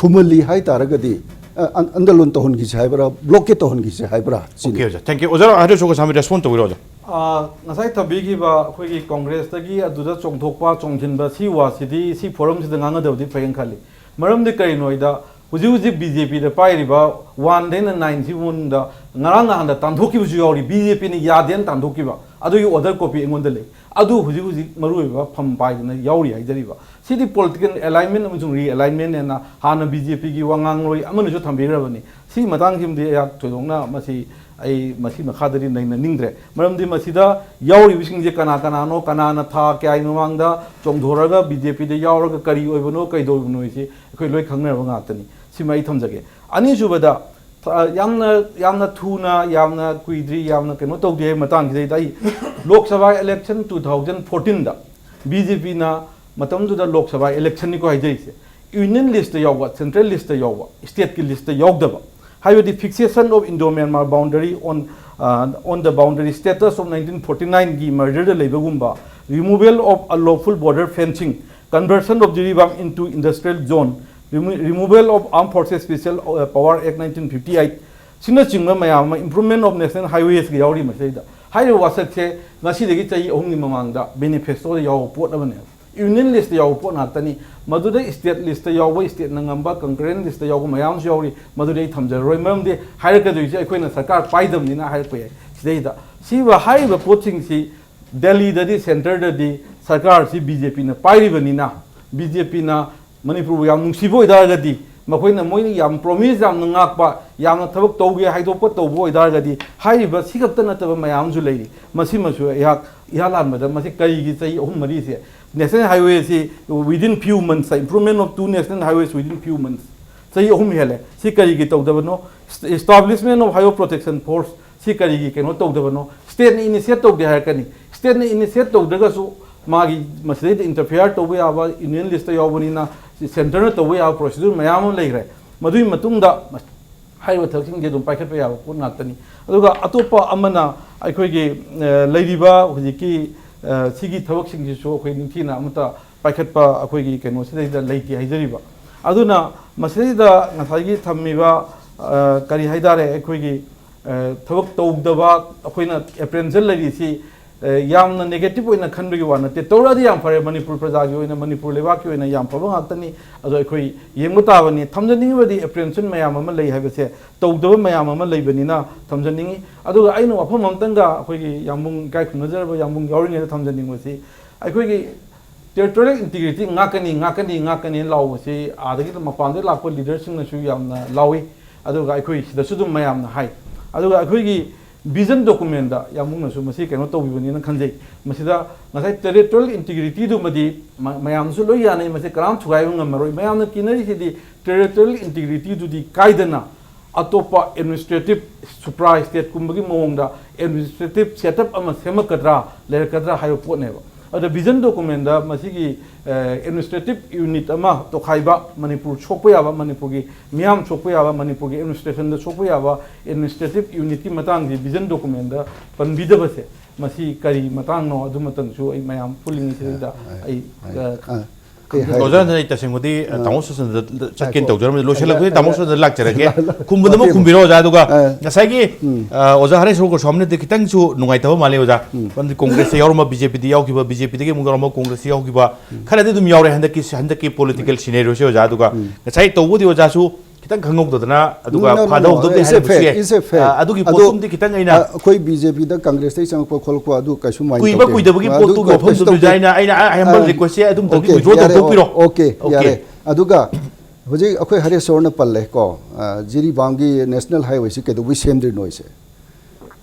ꯊꯨꯃꯜꯂꯤ ꯍꯥꯏ ꯇꯥꯔꯒꯗꯤ, ꯑ, ꯑꯟ-, ꯑꯟꯗꯂꯣꯟ ꯇꯧꯍꯟꯈꯤꯁꯤ ꯍꯥꯏꯕ꯭ꯔꯥ, ꯕ꯭ꯂꯣꯀꯦꯠ ꯇꯧꯍꯟꯈꯤꯁꯤ ꯍꯥꯏꯕ꯭ꯔꯥ ꯁꯤꯅꯤ꯫ Okay, ꯑꯣꯖꯥ, thank you. ꯑꯣꯖꯥ, ꯍꯥꯏꯗ꯭ꯔꯁꯨ ꯁꯥꯃꯤ ꯔꯦꯁꯄꯣꯟ ꯇꯧꯕꯤꯔꯣ, ꯑꯣꯖꯥ꯫ ꯑꯥ, ꯉꯁꯥꯏ ꯊꯝꯕꯤꯈꯤꯕ ꯑꯩꯈꯣꯏꯒꯤ ꯀꯣꯡꯒ꯭ꯔꯦꯁꯇꯒꯤ ꯑꯗꯨꯗ ꯆꯣꯡꯊꯣꯛꯄ ꯆꯣꯡꯁꯤꯟꯕ ꯁꯤ ꯋꯥꯁꯤꯗꯤ ꯁꯤ ꯐꯣꯔꯝꯁꯤꯗ ꯉꯥꯡꯅꯗꯕꯗꯤ ꯐꯩꯌꯦꯅ ꯈꯜꯂꯤ꯫ ꯃꯔꯝꯗꯤ ꯀꯔꯤꯅꯣ ꯍꯥꯏꯗ, ꯍꯧꯖꯤꯛ ꯍꯧꯖꯤꯛ ꯕꯤ ꯖꯦ ꯄꯤꯗ ꯄꯥꯏꯔꯤꯕ ꯋꯥꯟꯗꯩꯅ ꯅꯥꯏꯟꯁꯤ ꯃꯅꯨꯡꯗ ꯉꯔꯥꯡ ꯅꯍꯥꯟꯗ ꯇꯥꯟꯊꯣꯛꯈꯤꯕꯁꯨ ꯌꯥꯎꯔꯤ꯫ ꯕꯤ ꯖꯦ ꯄꯤꯅ ꯌꯥꯗꯦꯅ ꯇꯥꯟꯊꯣꯛꯈꯤꯕ ꯑꯗꯨꯒꯤ ꯑꯣꯔꯗꯔ ꯀꯣꯄꯤ ꯑꯩꯉꯣꯟꯗ ꯂꯩ꯫ ꯑꯗꯨ ꯍꯧꯖꯤꯛ ꯍꯧꯖꯤꯛ ꯃꯔꯨꯑꯣꯏꯕ ꯐꯝ ꯄꯥꯏꯗꯅ ꯌꯥꯎꯔꯤ ꯍꯥꯏꯖꯔꯤꯕ꯫ ꯁꯤꯗꯤ ꯄꯣꯂꯤꯇꯤꯀꯦꯜ ꯑꯦꯂꯥꯏꯟꯃꯦꯟ ꯑꯃꯁꯨꯡ ꯔꯤꯑꯦꯂꯥꯏꯟꯃꯦꯟ ꯍꯥꯏꯅ ꯍꯥꯟꯅ ꯕꯤ ꯖꯦ ꯄꯤꯒꯤ ꯋꯥꯉꯥꯡꯂꯣꯏ ꯑꯃꯅꯁꯨ ꯊꯝꯕꯤꯈ꯭ꯔꯕꯅꯤ꯫ ꯁꯤꯒꯤ ꯃꯇꯥꯡꯁꯤꯃꯗꯤ ꯑꯩꯍꯥꯛ ꯊꯣꯏꯗꯣꯛꯅ ꯃꯁꯤ ꯑꯩ ꯃꯁꯤ ꯃꯈꯥꯗꯗꯤ ꯅꯩꯅꯅꯤꯡꯗ꯭ꯔꯦ꯫ ꯃꯔꯝꯗꯤ ꯃꯁꯤꯗ ꯌꯥꯎꯔꯤꯕꯁꯤꯡꯁꯦ ꯀꯅꯥ ꯀꯅꯥꯅꯣ, ꯀꯅꯥꯅ ꯊꯥ ꯀꯌꯥꯒꯤ ꯃꯃꯥꯡꯗ ꯆꯣꯡꯊꯣꯔꯒ ꯕꯤ ꯖꯦ ꯄꯤꯗ ꯌꯥꯎꯔꯒ ꯀꯔꯤ ꯑꯣꯏꯕꯅꯣ, ꯀꯩꯗꯧꯔꯤꯕꯅꯣ ꯍꯥꯏꯁꯤ ꯑꯩꯈꯣꯏ ꯂꯣꯏ ꯈꯪꯅꯔꯕ ꯉꯥꯛꯇꯅꯤ꯫ ꯁꯤꯃ ꯑꯩ ꯊꯝꯖꯒꯦ꯫ ꯑꯅꯤꯁꯨꯕꯗ, ꯑ, ꯌꯥꯝꯅ, ꯌꯥꯝꯅ ꯊꯨꯅ, ꯌꯥꯝꯅ ꯀꯨꯏꯗ꯭ꯔꯤ, ꯌꯥꯝꯅ ꯀꯩꯅꯣ ꯇꯧꯗ꯭ꯔꯤ ꯍꯥꯏꯕ ꯃꯇꯥꯡꯁꯤꯗꯩꯗ ꯑꯩ Lok Sabha election two thousand ꯐꯣꯔꯇꯤꯟꯗ ꯕꯤ ꯖꯦ ꯄꯤꯅ ꯃꯇꯝꯗꯨꯗ ꯂꯣꯛ ꯁꯚꯥ ꯏꯂꯦꯛꯁꯟꯅꯤꯀꯣ ꯍꯥꯏꯖꯔꯤꯁꯦ, ꯌꯨꯅꯤꯌꯟ ꯂꯤꯁꯇ ꯌꯥꯎꯕ, ꯁꯦꯟꯇ꯭ꯔꯦꯜ ꯂꯤꯁꯇ ꯌꯥꯎꯕ, ꯁ꯭ꯇꯦꯠꯀꯤ ꯂꯤꯁꯇ ꯌꯥꯎꯗꯕ, ꯍꯥꯏꯕꯗꯤ fixation of Indo-Myanmar boundary on, uh, on the boundary status of nineteen forty nineꯒꯤ mergerꯗ ꯂꯩꯕꯒꯨꯝꯕ, removal of unlawful border fencing, conversion of Jiribam into industrial zone, remo-, removal of Armed Forces Special, uh, Power Act nineteen fifty eight, ꯁꯤꯅꯆꯤꯡꯕ ꯃꯌꯥꯝ ꯑꯃ, improvement of national highwaysꯀ ꯌꯥꯎꯔꯤ ꯃꯁꯤꯗꯩꯗ꯫ ꯍꯥꯏꯔꯤꯕ ꯋꯥꯁꯛꯁꯦ ꯉꯁꯤꯗꯒꯤ ꯆꯍꯤ ꯑꯍꯨꯝꯒꯤ ꯃꯃꯥꯡꯗ ꯕꯦꯅꯤꯐꯦꯁꯇꯣꯗ ꯌꯥꯎꯕ ꯄꯣꯠ ꯑꯃꯅꯦꯕ꯫ ꯌꯨꯅꯤꯌꯟ ꯂꯤꯁꯇ ꯌꯥꯎꯕ ꯄꯣꯠ ꯉꯥꯛꯇꯅꯤ꯫ ꯃꯗꯨꯗ ꯁ꯭ꯇꯦꯠ ꯂꯤꯁꯇ ꯌꯥꯎꯕ, ꯁ꯭ꯇꯦꯠꯅ ꯉꯝꯕ, ꯀꯟꯀꯔꯦꯟ ꯂꯤꯁꯇ ꯌꯥꯎꯕ ꯃꯌꯥꯝꯁꯨ ꯌꯥꯎꯔꯤ꯫ ꯃꯗꯨꯗꯤ ꯑꯩ ꯊꯝꯖꯔꯔꯣꯏ, ꯃꯔꯝꯗꯤ ꯍꯥꯏꯔꯛꯀꯗꯣꯏꯁꯦ ꯑꯩꯈꯣꯏꯅ ꯁꯔꯀꯥꯔ ꯄꯥꯏꯗꯕꯅꯤꯅ ꯍꯥꯏꯔꯛꯄ ꯌꯥꯏ꯫ ꯁꯤꯗꯩꯗ ꯁꯤꯕ ꯍꯥꯏꯔꯤꯕ ꯄꯣꯠꯁꯤꯡꯁꯤ ꯗꯦꯜꯂꯤꯗꯗꯤ, ꯁꯦꯟꯇꯔꯗꯗꯤ ꯁꯔꯀꯥꯔꯁꯤ ꯕꯤ ꯖꯦ ꯄꯤꯅ ꯄꯥꯏꯔꯤꯕꯅꯤꯅ, ꯕꯤ ꯖꯦ ꯄꯤꯅ ꯃꯅꯤꯄꯨꯔꯕꯨ ꯌꯥꯝ ꯅꯨꯡꯁꯤꯕ ꯑꯣꯏꯇꯥꯔꯒꯗꯤ, ꯃꯈꯣꯏꯅ, ꯃꯣꯏꯅ ꯌꯥꯝ ꯄ꯭ꯔꯣꯃꯤꯁ ꯌꯥꯝꯅ ꯉꯥꯛꯄ, ꯌꯥꯝꯅ ꯊꯕꯛ ꯇꯧꯒꯦ ꯍꯥꯏꯗꯣꯛꯄ ꯇꯧꯕ ꯑꯣꯏꯇꯥꯔꯒꯗꯤ, ꯍꯥꯏꯔꯤꯕ ꯁꯤ ꯈꯛꯇ ꯅꯠꯇꯕ ꯃꯌꯥꯝ ꯑꯃꯁꯨ ꯂꯩꯔꯤ꯫ ꯃꯁꯤꯃꯁꯨ ꯑꯩꯍꯥꯛ ꯏꯍꯥꯟ ꯍꯥꯟꯕꯗ ꯃꯁꯤ ꯀꯔꯤꯒꯤ ꯆꯍꯤ ꯑꯍꯨꯝ ꯃꯔꯤꯁꯦ national highway ꯑꯁꯤ within few months, improvement of two national highways within few months, ꯆꯍꯤ ꯑꯍꯨꯝ ꯍꯦꯜꯂꯦ꯫ ꯁꯤ ꯀꯔꯤꯒꯤ ꯇꯧꯗꯕꯅꯣ? Establishment of Highway Protection Force ꯁꯤ ꯀꯔꯤꯒꯤ ꯀꯩꯅꯣ ꯇꯧꯗꯕꯅꯣ? ꯁ꯭ꯇꯦꯠꯅ initiate ꯇꯧꯗꯦ ꯍꯥꯏꯔꯛꯀꯅꯤ꯫ ꯁ꯭ꯇꯦꯠꯅ initiate ꯇꯧꯗ꯭ꯔꯒꯁꯨ ꯃꯥꯒꯤ ꯃꯁꯤꯗꯩꯗ interfere ꯇꯧꯕ ꯌꯥꯕ, ꯌꯨꯅꯤꯌꯟ ꯂꯤꯁꯇ ꯌꯥꯎꯕꯅꯤꯅ ꯁꯦꯟꯇꯔꯅ ꯇꯧꯕ ꯌꯥꯕ procedure ꯃꯌꯥꯝ ꯑꯃ ꯂꯩꯈ꯭ꯔꯦ꯫ ꯃꯗꯨꯒꯤ ꯃꯇꯨꯡꯗ ꯍꯥꯏꯔꯤꯕ ꯊꯕꯛꯁꯤꯡꯁꯦ ꯑꯗꯨꯝ ꯄꯥꯏꯈꯠꯄ ꯌꯥꯕ ꯄꯣꯠ ꯉꯥꯛꯇꯅꯤ꯫ ꯑꯗꯨꯒ ꯑꯇꯣꯞꯄ ꯑꯃꯅ ꯑꯩꯈꯣꯏꯒꯤ, ꯑ, ꯂꯩꯔꯤꯕ ꯍꯧꯖꯤꯛꯀꯤ, ꯑ, ꯁꯤꯒꯤ ꯊꯕꯛꯁꯤꯡꯁꯤꯁꯨ ꯑꯩꯈꯣꯏ ꯅꯤꯡꯊꯤꯅ ꯑꯃꯠꯇ ꯄꯥꯏꯈꯠꯄ ꯑꯩꯈꯣꯏꯒꯤ ꯀꯩꯅꯣꯁꯤꯗꯩꯗ ꯂꯩꯇꯦ ꯍꯥꯏꯖꯔꯤꯕ꯫ ꯑꯗꯨꯅ ꯃꯁꯤꯗꯩꯗ ꯉꯁꯥꯏꯒꯤ ꯊꯝꯃꯤꯕ, ꯑ, ꯀꯔꯤ ꯍꯥꯏꯇꯥꯔꯦ, ꯑꯩꯈꯣꯏꯒꯤ, ꯑ, ꯊꯕꯛ ꯇꯧꯗꯕ, ꯑꯩꯈꯣꯏꯅ ꯑꯦꯄ꯭ꯔꯦꯟꯁꯤꯌꯦꯜ ꯂꯩꯔꯤꯁꯤ, ꯑ, ꯌꯥꯝꯅ ꯅꯦꯒꯦꯇꯤꯚ ꯑꯣꯏꯅ ꯈꯟꯕꯒꯤ ꯋꯥ ꯅꯠꯇꯦ꯫ ꯇꯧꯔꯛꯑꯗꯤ ꯌꯥꯝ ꯐꯔꯦ, ꯃꯅꯤꯄꯨꯔ ꯄ꯭ꯔꯖꯥꯒꯤ ꯑꯣꯏꯅ, ꯃꯅꯤꯄꯨꯔ ꯂꯩꯕꯥꯛꯀꯤ ꯑꯣꯏꯅ ꯌꯥꯝ ꯐꯕ ꯉꯥꯛꯇꯅꯤ꯫ ꯑꯗꯣ ꯑꯩꯈꯣꯏ ꯌꯦꯡꯕ ꯇꯥꯕꯅꯤ꯫ ꯊꯝꯖꯅꯤꯡꯉꯤꯕꯗꯤ ꯑꯦꯄ꯭ꯔꯦꯟꯁꯤꯌꯦꯜ ꯃꯌꯥꯝ ꯑꯃ ꯂꯩ ꯍꯥꯏꯕꯁꯦ, ꯇꯧꯗꯕ ꯃꯌꯥꯝ ꯑꯃ ꯂꯩꯕꯅꯤꯅ ꯊꯝꯖꯅꯤꯡꯉꯤ꯫ ꯑꯗꯨꯒ ꯑꯩꯅ ꯋꯥꯐꯝ ꯑꯃꯇꯪꯒ ꯑꯩꯈꯣꯏꯒꯤ ꯌꯥꯝꯕꯨꯡ, ꯏꯀꯥꯏ ꯈꯨꯝꯅꯖꯔꯕ ꯌꯥꯝꯕꯨꯡ ꯌꯥꯎꯔꯤꯉꯩꯗ ꯊꯝꯖꯅꯤꯡꯕꯁꯤ, ꯑꯩꯈꯣꯏꯒꯤ territorial integrity ꯉꯥꯛꯀꯅꯤ, ꯉꯥꯛꯀꯅꯤ, ꯉꯥꯛꯀꯅꯤ ꯂꯥꯎꯕꯁꯤ ꯑꯥꯗꯒꯤ ꯃꯄꯥꯟꯗꯒꯤ ꯂꯥꯛꯄ ꯂꯤꯗꯔꯁꯤꯡꯅꯁꯨ ꯌꯥꯝꯅ ꯂꯥꯎꯏ꯫ ꯑꯗꯨꯒ ꯑꯩꯈꯣꯏ ꯁꯤꯗꯁꯨ ꯑꯗꯨꯝ ꯃꯌꯥꯝꯅ ꯍꯥꯏ꯫ ꯑꯗꯨꯒ ꯑꯩꯈꯣꯏꯒꯤ ꯚꯤꯖꯟ ꯗꯣꯀꯨꯃꯦꯟꯗ ꯌꯥꯝꯕꯨꯡꯅꯁꯨ ꯃꯁꯤ ꯀꯩꯅꯣ ꯇꯧꯕꯤꯕꯅꯤꯅ ꯈꯟꯖꯩ꯫ ꯃꯁꯤꯗ ꯉꯁꯥꯏ territorial integrityꯗꯨꯃꯗꯤ ꯃ-, ꯃꯌꯥꯝꯅꯁꯨ ꯂꯣꯏ ꯌꯥꯅꯩ, ꯃꯁꯤ ꯀꯅꯥꯝ ꯊꯨꯒꯥꯏꯕ ꯉꯝꯃꯔꯣꯏ꯫ ꯃꯌꯥꯝꯅ ꯀꯤꯅꯔꯤꯁꯤꯗꯤ territorial integrityꯗꯨꯗꯤ ꯀꯥꯏꯗꯅ ꯑꯇꯣꯞꯄ administrative supra stateꯀꯨꯝꯕꯒꯤ ꯃꯑꯣꯡꯗ administrative setup ꯑꯃ ꯁꯦꯝꯃꯛꯀꯗ꯭ꯔꯥ, ꯂꯩꯔꯛꯀꯗ꯭ꯔꯥ ꯍꯥꯏꯕ ꯄꯣꯠꯅꯦꯕ꯫ ꯑꯗ ꯚꯤꯖꯟ ꯗꯣꯀꯨꯃꯦꯟꯗ ꯃꯁꯤꯒꯤ, ꯑ, administrative unit ꯑꯃ ꯇꯣꯈꯥꯏꯕ, ꯃꯅꯤꯄꯨꯔ ꯁꯣꯛꯄ ꯌꯥꯕ, ꯃꯅꯤꯄꯨꯔꯒꯤ ꯃꯤꯌꯥꯝ ꯁꯣꯛꯄ ꯌꯥꯕ, ꯃꯅꯤꯄꯨꯔꯒꯤ administrationꯗ ꯁꯣꯛꯄ ꯌꯥꯕ administrative unitꯀꯤ ꯃꯇꯥꯡꯁꯤ ꯚꯤꯖꯟ ꯗꯣꯀꯨꯃꯦꯟꯗ ꯄꯟꯕꯤꯗꯕꯁꯦ, ꯃꯁꯤ ꯀꯔꯤ ꯃꯇꯥꯡꯅꯣ, ꯑꯗꯨꯃꯇꯪꯁꯨ ꯑꯩ ꯃꯌꯥꯝ ꯄꯨꯜꯂꯤꯉꯩꯁꯤꯗ ꯑꯩ, ꯑ, ꯑ, ꯀꯩ ꯍꯥꯏ-, ꯑꯣꯖꯥ, ꯑꯩ ꯇꯁꯦꯡꯕꯗꯤ, ꯑ, ꯇꯥꯃꯣ ꯁꯨꯁꯟꯗ ꯆꯠꯀꯦꯅ ꯉꯥꯏꯈꯣ꯫ ꯇꯧꯖꯔꯝꯕꯅꯤ꯫ ꯂꯣꯏꯁꯤꯜꯂꯛꯄꯗꯤ ꯇꯥꯃꯣ ꯁꯨꯁꯟꯗ ꯂꯥꯛꯆꯔꯒꯦ꯫ ꯂꯥꯛꯑꯣ, ꯂꯥꯛꯑꯣ꯫ ꯈꯨꯝꯕꯗ ꯑꯃ ꯈꯨꯝꯕꯤꯔꯣ, ꯑꯣꯖꯥ꯫ ꯑꯗꯨꯒ ꯑ꯫ ꯉꯁꯥꯏꯒꯤ, ꯎꯝ꯫ ꯑ, ꯑꯣꯖꯥ ꯍꯔꯦꯁ ꯒꯣꯁ꯭ꯋꯥꯃꯤꯅꯗꯤ ꯈꯤꯇꯪꯁꯨ ꯅꯨꯡꯉꯥꯏꯇꯕ ꯃꯥꯜꯂꯤ, ꯑꯣꯖꯥ꯫ ꯎꯝ꯫ ꯃꯔꯝꯗꯤ ꯀꯣꯡꯒ꯭ꯔꯦꯁꯇ ꯌꯥꯎꯔꯝꯕ, ꯕꯤ ꯖꯦ ꯄꯤꯗ ꯌꯥꯎꯈꯤꯕ, ꯕꯤ ꯖꯦ ꯄꯤꯗꯒꯤ ꯑꯃꯨꯛ ꯌꯥꯎꯔꯝꯕ, ꯀꯣꯡꯒ꯭ꯔꯦꯁꯇ ꯌꯥꯎꯈꯤꯕ, ꯎꯝ꯫ ꯈꯔꯗꯤ ꯑꯗꯨꯝ ꯌꯥꯎꯔꯦ ꯍꯟꯗꯛꯀꯤ, ꯍꯟꯗꯛꯀꯤ political scenarioꯁꯦ, ꯑꯣꯖꯥ꯫ ꯑꯗꯨꯒ ꯎꯝ꯫ ꯉꯁꯥꯏ ꯇꯧꯕꯗꯤ ꯑꯣꯖꯥꯁꯨ ꯈꯤꯇꯪ ꯈꯪꯍꯧꯗꯗꯅ, ꯑꯗꯨꯒ No, no, no, no. ꯐꯥꯗꯍꯧꯗꯕꯗꯤ It's a ꯍꯥꯏꯔꯝꯕꯁꯨ fact, ꯌꯥꯏ꯫ It's a fact. ꯑ, ꯑꯗꯨꯒꯤ ꯑꯗꯣ, ꯄꯣꯠꯇꯨꯝꯗꯤ ꯈꯤꯇꯪ ꯑꯩꯅ ꯑ, ꯑꯩꯈꯣꯏ ꯕꯤ ꯖꯦ ꯄꯤꯗ ꯀꯪꯒ꯭ꯔꯦꯁꯇꯒꯤ ꯆꯪꯉꯛꯄ ꯈꯣꯠꯂꯛꯄ ꯑꯗꯨ ꯀꯩꯁꯨ mind ꯀꯨꯏꯕ ꯇꯧꯗꯦ꯫ ꯀꯨꯏꯗꯕꯒꯤ ꯑ, ꯑꯗꯨ ꯄꯣꯠꯇꯨꯒꯤ ꯀꯩꯁꯨ ꯋꯥꯐꯝꯗꯨ ꯇꯧꯗꯦ꯫ ꯑꯣꯖꯥ, ꯑꯩꯅ, ꯑꯩꯅ, I humble ꯑ, request ꯁꯦ ꯑꯗꯨꯝꯇꯪꯗꯤ okay, withdraw ꯌꯥꯔꯦ, ꯇꯧꯊꯣꯛꯄꯤꯔꯣ꯫ ꯑꯣ, okay, Okay꯫ ꯌꯥꯔꯦ꯫ ꯑꯗꯨꯒ ꯍꯧꯖꯤꯛ ꯑꯩꯈꯣꯏ ꯍꯔꯦꯁ ꯁꯣꯔꯅ ꯄꯜꯂꯦ ꯀꯣ, ꯑ, ꯖꯤꯔꯤꯕꯥꯝꯒꯤ national highwayꯁꯤ ꯀꯩꯗꯧꯕꯩ ꯁꯦꯝꯗ꯭ꯔꯤꯅꯣ ꯍꯥꯏꯁꯦ꯫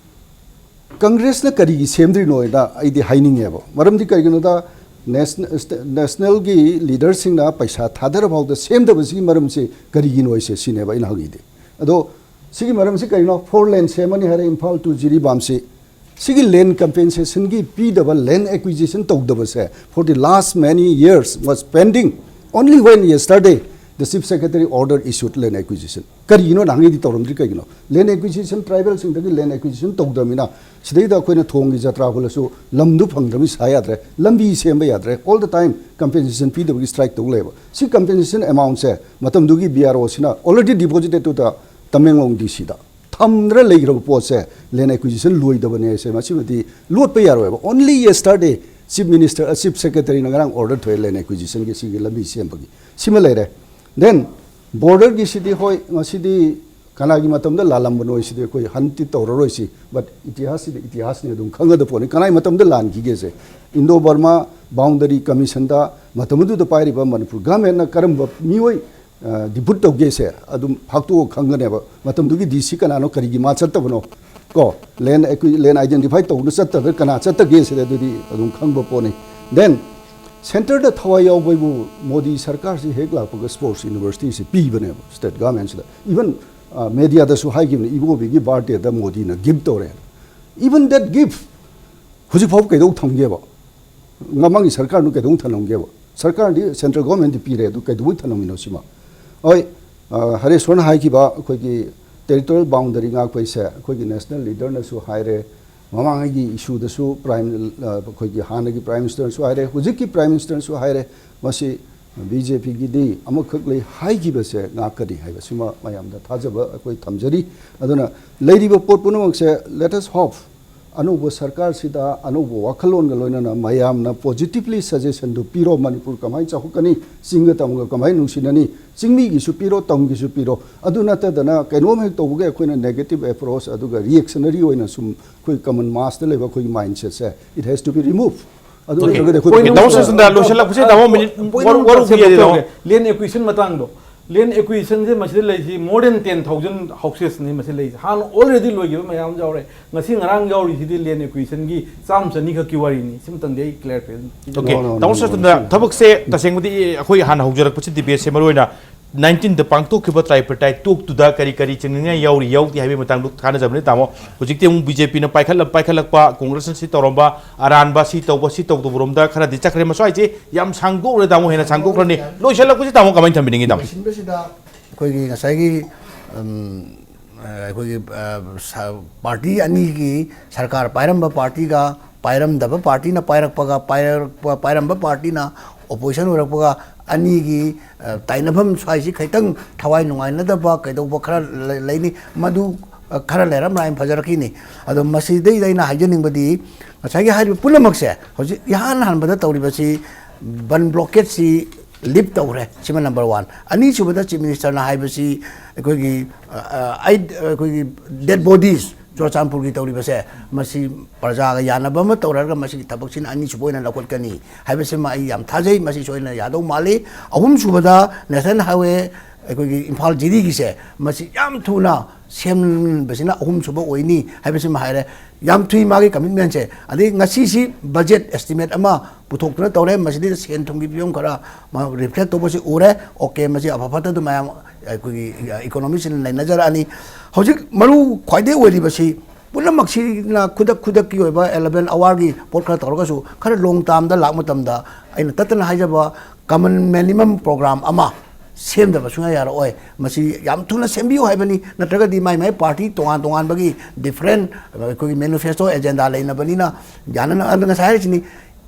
ꯀꯪꯒ꯭ꯔꯦꯁꯅ ꯀꯔꯤꯒꯤ ꯁꯦꯝꯗ꯭ꯔꯤꯅꯣ ꯍꯥꯏꯅ ꯑꯩꯗꯤ ꯍꯥꯏꯅꯤꯡꯉꯦꯕ꯫ ꯃꯔꯝꯗꯤ ꯀꯩꯒꯤꯅꯣꯗ, ꯅꯦꯁ-, ꯁ꯭ꯇꯦ-, nationalꯒꯤ leaderꯁꯤꯡꯅ ꯄꯩꯁꯥ ꯊꯥꯗꯔ ꯐꯥꯎꯗ ꯁꯦꯝꯗꯕꯁꯤꯒꯤ ꯃꯔꯝꯁꯤ ꯀꯔꯤꯒꯤꯅꯣ ꯍꯥꯏꯁꯦ, ꯁꯤꯅꯦꯕ ꯑꯩꯅ ꯍꯪꯉꯤꯗꯤ꯫ ꯑꯗꯣ ꯁꯤꯒꯤ ꯃꯔꯝꯁꯤ ꯀꯔꯤꯅꯣ? Four lane ꯁꯦꯝꯃꯅꯤ ꯍꯥꯏꯔꯦ, ꯏꯝꯐꯥꯜ to ꯖꯤꯔꯤꯕꯥꯝꯁꯤ꯫ ꯁꯤꯒꯤ land compensationꯒꯤ ꯄꯤꯗꯕ, land acquisition ꯇꯧꯗꯕꯁꯦ, for the last many years was pending. Only when yesterday The Chief Secretary order issued land acquisition. ꯀꯔꯤꯒꯤꯅꯣ ꯅꯍꯥꯟꯒꯩꯗꯤ ꯇꯧꯔꯝꯗ꯭ꯔꯤ? ꯀꯩꯒꯤꯅꯣ? Land acquisition, tribal ꯁꯤꯡꯗꯒꯤ land acquisition ꯇꯧꯗ꯭ꯔꯕꯅꯤꯅ, ꯁꯤꯗꯩꯗ ꯑꯩꯈꯣꯏꯅ ꯊꯣꯡꯒꯤ ꯖꯇ꯭ꯔꯥ ꯍꯨꯜꯂꯁꯨ ꯂꯝꯗꯨ ꯐꯪꯗ꯭ꯔꯕꯅꯤꯅ ꯁꯥ ꯌꯥꯗ꯭ꯔꯦ, ꯂꯝꯕꯤ ꯁꯦꯝꯕ ꯌꯥꯗ꯭ꯔꯦ, all the time compensation ꯄꯤꯗꯕꯒꯤ strike ꯇꯧ ꯂꯩꯕ꯫ ꯁꯤ compensation amount ꯁꯦ ꯃꯇꯝꯗꯨꯒꯤ B R O ꯁꯤꯅ already deposited to the Tamenglong D C ꯗ ꯊꯝꯗ꯭ꯔ ꯂꯩꯈ꯭ꯔꯕ ꯄꯣꯠꯁꯦ, land acquisition ꯂꯣꯏꯗꯕꯅꯦ ꯍꯥꯏꯁꯦ, ꯃꯁꯤꯃꯗꯤ ꯂꯣꯠꯄ ꯌꯥꯔꯣꯏꯕ꯫ Only yesterday Chief Minister, Chief Secretary ꯅ ꯉꯔꯥꯡ order ꯊꯣꯛꯑꯦ land acquisition ꯒꯤ, ꯁꯤꯒꯤ ꯂꯝꯕꯤ ꯁꯦꯝꯕꯒꯤ꯫ ꯁꯤꯃ ꯂꯩꯔꯦ꯫ Then border ꯒꯤꯁꯤꯗꯤ, ꯍꯣꯏ, ꯉꯁꯤꯗꯤ ꯀꯅꯥꯒꯤ ꯃꯇꯝꯗ ꯂꯥꯜꯂꯝꯕꯅꯣ ꯁꯤꯗꯤ ꯑꯩꯈꯣꯏ ꯍꯟꯇꯤ ꯇꯧꯔꯔꯣꯏꯁꯤ, but ꯏꯇꯤꯍꯥꯁꯁꯤꯗꯤ ꯏꯇꯤꯍꯥꯁꯅꯤ, ꯑꯗꯨꯝ ꯈꯪꯒꯗꯕ ꯄꯣꯠꯅꯤ ꯀꯅꯥꯒꯤ ꯃꯇꯝꯗ ꯂꯥꯟꯈꯤꯒꯦꯁꯦ꯫ Indo Burma Boundary Commission ꯗ ꯃꯇꯝ ꯑꯗꯨꯗ ꯄꯥꯏꯔꯤꯕ ꯃꯅꯤꯄꯨꯔ government ꯅ ꯀꯔꯝꯕ ꯃꯤꯑꯣꯏ, ꯑ, depute ꯇꯧꯒꯦꯁꯦ ꯑꯗꯨꯝ ꯐꯥꯛꯇꯣꯛꯑ ꯈꯪꯒꯅꯦꯕ꯫ ꯃꯇꯝꯗꯨꯒꯤ D C ꯀꯅꯥꯅꯣ, ꯀꯔꯤꯒꯤ ꯃꯥ ꯆꯠꯇꯕꯅꯣ, ꯀꯣ, land acqui-, land identify ꯇꯧꯅ ꯆꯠꯇꯕ ꯀꯅꯥ ꯆꯠꯇꯒꯦ ꯁꯤꯗ ꯑꯗꯨꯗꯤ ꯑꯗꯨꯝ ꯈꯪꯕ ꯄꯣꯠꯅꯤ꯫ Then centre ꯗ ꯊꯋꯥꯏ ꯌꯥꯎꯕ ꯍꯥꯏꯕꯨ ꯃꯣꯗꯤ ꯁꯔꯀꯥꯔꯁꯤ ꯍꯦꯛ ꯂꯥꯛꯄꯒ sports university ꯁꯤ ꯄꯤꯕꯅꯦꯕ state government ꯁꯤꯗ꯫ Even, ꯑ, media ꯗꯁꯨ ꯍꯥꯏꯈꯤꯕꯅꯤ, ꯏꯕꯣꯕꯤꯒꯤ birthday ꯗ ꯃꯣꯗꯤꯅ gift ꯇꯧꯔꯦ꯫ Even that gift ꯍꯧꯖꯤꯛ ꯐꯥꯎꯕ ꯀꯩꯗꯧ ꯊꯝꯒꯦꯕ? ꯃꯃꯥꯡꯒꯤ ꯁꯔꯀꯥꯔꯗꯨ ꯀꯩꯗꯧ ꯊꯝꯂꯝꯒꯦꯕ? ꯁꯔꯀꯥꯔꯗꯤ central government ꯇ ꯄꯤꯔꯦ, ꯑꯗꯨ ꯀꯩꯗꯧꯕꯩ ꯊꯝꯂꯝꯃꯤꯅꯣ ꯁꯤꯃ? ꯍꯣꯏ, ꯑ, ꯍꯔꯦꯁꯣꯔꯅ ꯍꯥꯏꯈꯤꯕ ꯑꯩꯈꯣꯏꯒꯤ territorial boundary ꯉꯥꯛꯄꯩꯁꯦ ꯑꯩꯈꯣꯏꯒꯤ national leader ꯅꯁꯨ ꯍꯥꯏꯔꯦ, ꯃꯃꯥꯡꯉꯩꯒꯤ issue ꯗꯁꯨ prime, ꯑ, ꯑꯩꯈꯣꯏꯒꯤ ꯍꯥꯟꯅꯒꯤ prime minister ꯅꯁꯨ ꯍꯥꯏꯔꯦ, ꯍꯧꯖꯤꯛꯀꯤ prime minister ꯅꯁꯨ ꯍꯥꯏꯔꯦ, ꯃꯁꯤ B J P ꯒꯤꯗꯤ ꯑꯃꯈꯛ ꯂꯩ, ꯍꯥꯏꯈꯤꯕꯁꯦ ꯉꯥꯛꯀꯅꯤ ꯍꯥꯏꯕꯁꯤꯃ ꯃꯌꯥꯝꯗ ꯊꯥꯖꯕ ꯑꯩꯈꯣꯏ ꯊꯝꯖꯔꯤ꯫ ꯑꯗꯨꯅ ꯂꯩꯔꯤꯕ ꯄꯣꯠ ꯄꯨꯝꯅꯃꯛꯁꯦ, let us hope, ꯑꯅꯧꯕ ꯁꯔꯀꯥꯔꯁꯤꯗ ꯑꯅꯧꯕ ꯋꯥꯈꯜꯂꯣꯟꯒ ꯂꯣꯏꯅꯅ ꯃꯌꯥꯝꯅ positively suggestion ꯗꯨ ꯄꯤꯔꯣ, ꯃꯅꯤꯄꯨꯔ ꯀꯃꯥꯏꯅ ꯆꯥꯎꯈꯠꯀꯅꯤ, ꯆꯤꯡꯒ ꯇꯝꯒ ꯀꯃꯥꯏꯅ ꯅꯨꯡꯁꯤꯅꯅꯤ, ꯆꯤꯡꯃꯤꯒꯤꯁꯨ ꯄꯤꯔꯣ, ꯇꯝꯒꯤꯁꯨ ꯄꯤꯔꯣ꯫ ꯑꯗꯨ ꯅꯠꯇꯗꯅ ꯀꯩꯅꯣꯝ ꯍꯦꯛ ꯇꯧꯕꯒ ꯑꯩꯈꯣꯏꯅ negative approach, ꯑꯗꯨꯒ reactionary ꯑꯣꯏꯅ ꯁꯨꯝ ꯑꯩꯈꯣꯏ common mass ꯇ ꯂꯩꯕ ꯑꯩꯈꯣꯏꯒꯤ mindset say, it has to be remove꯫ ꯑꯗꯨ Okay꯫ ꯅꯠꯇ꯭ꯔꯒꯗꯤ ꯑꯩꯈꯣꯏ Okay, ꯀꯩꯗꯧ ꯗꯥꯎ ꯁꯦꯁꯟꯗ ꯂꯣꯏꯁꯤꯜꯂꯛꯄꯁꯤꯗ ꯇꯥꯃꯣ ꯃꯤꯅꯤꯠ point ꯋꯥꯔꯨ-, ꯑꯃ ꯋꯥꯔꯨ ꯇꯥꯛꯁꯦ ꯄꯤꯒꯦ ꯇꯥꯃꯣ꯫ ꯇꯧꯒꯦ꯫ Land acquisition ꯃꯇꯥꯡꯗꯣ꯫ Land acquisition ꯁꯦ ꯃꯁꯤꯗ ꯂꯩꯔꯤꯁꯤ more than ten thousand houses ꯅꯤ ꯃꯁꯤ ꯂꯩꯔꯤꯁꯤ꯫ ꯍꯥꯟꯅ already ꯂꯣꯏꯈꯤꯕ ꯃꯌꯥꯝ ꯌꯥꯎꯔꯦ꯫ ꯉꯁꯤ ꯉꯔꯥꯡ ꯌꯥꯎꯔꯤꯁꯤꯗꯤ land acquisition ꯒꯤ ꯆꯥꯝꯃ ꯆꯅꯤ ꯈꯛꯀꯤ ꯋꯥꯔꯤꯅꯤ꯫ ꯁꯤꯃꯇꯪꯗꯤ ꯑꯩ clarify Okay, No, no, no, ꯇꯥꯃꯣ no, ꯁꯦꯁꯟꯗ no. ꯊꯕꯛꯁꯦ ꯇꯁꯦꯡꯕꯗꯤ ꯑꯩꯈꯣꯏ ꯍꯥꯟꯅ ꯍꯧꯖꯔꯛꯄꯁꯤ debate ꯁꯦ ꯃꯔꯨ ꯑꯣꯏꯅ ꯅꯥꯏꯟꯇꯤꯟꯗ ꯄꯥꯡꯊꯣꯛꯈꯤꯕ ꯇ꯭ꯔꯥꯏꯄꯔꯇꯥꯏꯠ ꯇꯣꯛꯇꯨꯗ ꯀꯔꯤ ꯀꯔꯤ ꯆꯤꯡꯅꯅꯤꯡꯉꯥꯏ ꯌꯥꯎꯔꯤ ꯌꯥꯎꯗꯦ ꯍꯥꯏꯕꯒꯤ ꯃꯇꯥꯡꯗ ꯈꯟꯅꯖꯕꯅꯤ ꯇꯥꯃꯣ꯫ ꯍꯧꯖꯤꯛꯇꯤ ꯑꯃꯨꯛ ꯕꯤ ꯖꯦ ꯄꯤꯅ ꯄꯥꯏꯈꯠꯂ ꯄꯥꯏꯈꯠꯂꯛꯄ, ꯀꯣꯡꯒ꯭ꯔꯦꯁꯅ ꯁꯤ ꯇꯧꯔꯝꯕ, ꯑꯔꯥꯟꯕ ꯁꯤ ꯇꯧꯕ ꯁꯤ ꯇꯧꯗꯕꯔꯣꯝꯗ ꯈꯔꯗꯤ ꯆꯠꯈ꯭ꯔꯦ꯫ ꯃꯁ꯭ꯋꯥꯏꯁꯦ ꯌꯥꯝ ꯁꯥꯡꯗꯣꯛꯎꯔꯦ ꯇꯥꯃꯣ, ꯍꯦꯟꯅ ꯁꯥꯡꯗꯣꯛꯈ꯭ꯔꯅꯤ꯫ ꯂꯣꯏꯁꯤꯜꯂꯛꯄꯁꯤ ꯇꯥꯃꯣ ꯀꯃꯥꯏꯅ ꯊꯝꯕꯤꯅꯤꯡꯉꯤ ꯇꯥꯃꯣ? ꯂꯣꯏꯁꯤꯟꯕꯁꯤꯗ ꯑꯩꯈꯣꯏꯒꯤ ꯉꯁꯥꯏꯒꯤ, ꯎꯝ, ꯑ, ꯑꯩꯈꯣꯏꯒꯤ, ꯑ, ꯁ-, ꯄꯥꯔꯇꯤ ꯑꯅꯤꯒꯤ ꯁꯔꯀꯥꯔ ꯄꯥꯏꯔꯝꯕ ꯄꯥꯔꯇꯤꯒ ꯄꯥꯏꯔꯝꯗꯕ ꯄꯥꯔꯇꯤꯅ ꯄꯥꯏꯔꯛꯄꯒ, ꯄꯥꯏꯔꯛꯄ, ꯄꯥꯏꯔꯝꯕ ꯄꯥꯔꯇꯤꯅ ꯑꯣꯄꯣꯖꯤꯁꯟ ꯑꯣꯏꯔꯛꯄꯒ ꯑꯅꯤꯒꯤ, ꯑ, ꯇꯥꯏꯅꯐꯝ ꯁ꯭ꯋꯥꯏꯁꯤ ꯈꯤꯇꯪ ꯊꯋꯥꯏ ꯅꯨꯡꯉꯥꯏꯅꯗꯕ ꯀꯩꯗꯧꯕ ꯈꯔ ꯂꯩ-, ꯂꯩꯅꯤ꯫ ꯃꯗꯨ, ꯑ, ꯈꯔ ꯂꯩꯔꯝ ꯂꯥꯏꯅ ꯐꯖꯔꯛꯈꯤꯅꯤ꯫ ꯑꯗꯣ ꯃꯁꯤꯗꯩꯗ ꯑꯩꯅ ꯍꯥꯏꯖꯅꯤꯡꯕꯗꯤ ꯉꯁꯥꯏꯒꯤ ꯍꯥꯏꯔꯤꯕ ꯄꯨꯝꯅꯃꯛꯁꯦ ꯍꯧꯖꯤꯛ ꯏꯍꯥꯟ ꯍꯥꯟꯕꯗ ꯇꯧꯔꯤꯕꯁꯤ ꯕꯟ ꯕ꯭ꯂꯣꯀꯦꯠꯁꯤ ꯂꯤꯐ ꯇꯧꯈ꯭ꯔꯦ꯫ ꯁꯤꯃ ꯅꯝꯕꯔ ꯋꯥꯟ꯫ ꯑꯅꯤꯁꯨꯕꯗ ꯆꯤꯐ ꯃꯤꯅꯤꯁꯇꯔꯅ ꯍꯥꯏꯕꯁꯤ ꯑꯩꯈꯣꯏꯒꯤ, ꯑ, ꯑ, ꯑꯩ, ꯑꯩꯈꯣꯏꯒꯤ ꯗꯦꯗ ꯕꯣꯗꯤꯁ ꯆꯨꯔꯆꯥꯟꯄꯨꯔꯒꯤ ꯇꯧꯔꯤꯕꯁꯦ, ꯃꯁꯤ ꯄ꯭ꯔꯖꯥꯒ ꯌꯥꯅꯕ ꯑꯃ ꯇꯧꯔꯒ ꯃꯁꯤꯒꯤ ꯊꯕꯛꯁꯤꯅ ꯑꯅꯤꯁꯨꯕ ꯑꯣꯏꯅ ꯂꯧꯈꯠꯀꯅꯤ ꯍꯥꯏꯕꯁꯤꯃ ꯑꯩ ꯌꯥꯝ ꯊꯥꯖꯩ꯫ ꯃꯁꯤ ꯁꯣꯏꯗꯅ ꯌꯥꯗꯧ ꯃꯥꯜꯂꯤ꯫ ꯑꯍꯨꯝꯁꯨꯕꯗ ꯅꯦꯁꯅꯦꯜ ꯍꯥꯏꯋꯦ ꯑꯩꯈꯣꯏꯒꯤ ꯏꯝꯐꯥꯜ ꯖꯤꯔꯤꯒꯤꯁꯦ, ꯃꯁꯤ ꯌꯥꯝ ꯊꯨꯅ ꯁꯦꯝꯕꯁꯤꯅ ꯑꯍꯨꯝꯁꯨꯕ ꯑꯣꯏꯅꯤ ꯍꯥꯏꯕꯁꯤꯃ ꯍꯥꯏꯔꯦ꯫ ꯌꯥꯝ ꯊꯨꯏ ꯃꯥꯒꯤ ꯀꯃꯤꯠꯃꯦꯟꯁꯦ꯫ ꯑꯗꯩ ꯉꯁꯤꯁꯤ ꯕꯖꯦꯠ ꯑꯦꯁꯇꯤꯃꯦꯠ ꯑꯃ ꯄꯨꯊꯣꯛꯇꯨꯅ ꯇꯧꯔꯦ꯫ ꯃꯁꯤꯗꯩꯗ ꯁꯦꯟ ꯊꯨꯝꯒꯤ ꯐꯤꯕꯝ ꯈꯔ ꯃꯥ ꯔꯤꯐ꯭ꯂꯦꯛ ꯇꯧꯕꯁꯤ ꯎꯔꯦ꯫ ꯑꯣꯀꯦ, ꯃꯁꯤ ꯑꯐ ꯐꯠꯇ ꯑꯗꯨ ꯃꯌꯥꯝ ꯑꯩꯈꯣꯏꯒꯤ ꯏꯀꯣꯅꯣꯃꯤꯁꯤꯅ ꯅꯩꯅꯖꯔꯛꯑꯅꯤ꯫ ꯍꯧꯖꯤꯛ ꯃꯔꯨ ꯈ꯭ꯋꯥꯏꯗꯒꯤ ꯑꯣꯏꯔꯤꯕꯁꯤ ꯄꯨꯝꯅꯃꯛꯁꯤꯅ ꯈꯨꯗꯛ ꯈꯨꯗꯛꯀꯤ ꯑꯣꯏꯕ ꯑꯦꯂꯦꯕꯦꯟ ꯑꯋꯥꯔꯒꯤ ꯄꯣꯠ ꯈꯔ ꯇꯧꯔꯒꯁꯨ, ꯈꯔ ꯂꯣꯡ ꯇꯥꯝꯗ ꯂꯥꯛꯄ ꯃꯇꯝꯗ ꯑꯩꯅ ꯇꯠꯇꯅ ꯍꯥꯏꯖꯕ ꯀꯃꯟ ꯃꯤꯅꯤꯃꯝ ꯄ꯭ꯔꯣꯒ꯭ꯔꯥꯝ ꯑꯃ ꯁꯦꯝꯗꯕ ꯁꯨꯡꯌꯥ ꯌꯥꯔꯛꯑꯣꯏ꯫ ꯃꯁꯤ ꯌꯥꯝ ꯊꯨꯅ ꯁꯦꯝꯕꯤꯌꯨ ꯍꯥꯏꯕꯅꯤ, ꯅꯠꯇ꯭ꯔꯒꯗꯤ ꯃꯥꯏ ꯃꯥꯏ ꯄꯥꯔꯇꯤ ꯇꯣꯉꯥꯟ ꯇꯣꯉꯥꯟꯕꯒꯤ ꯗꯤꯐ꯭ꯔꯦꯟ ꯑꯩꯈꯣꯏꯒꯤ ꯃꯦꯅꯤꯐꯦꯁꯇꯣ ꯑꯦꯖꯦꯟꯗꯥ ꯂꯩꯅꯕꯅꯤꯅ ꯌꯥꯅꯅ꯫ ꯑꯗꯨ ꯉꯁꯥꯏ ꯍꯥꯏꯔꯤꯁꯤꯅꯤ,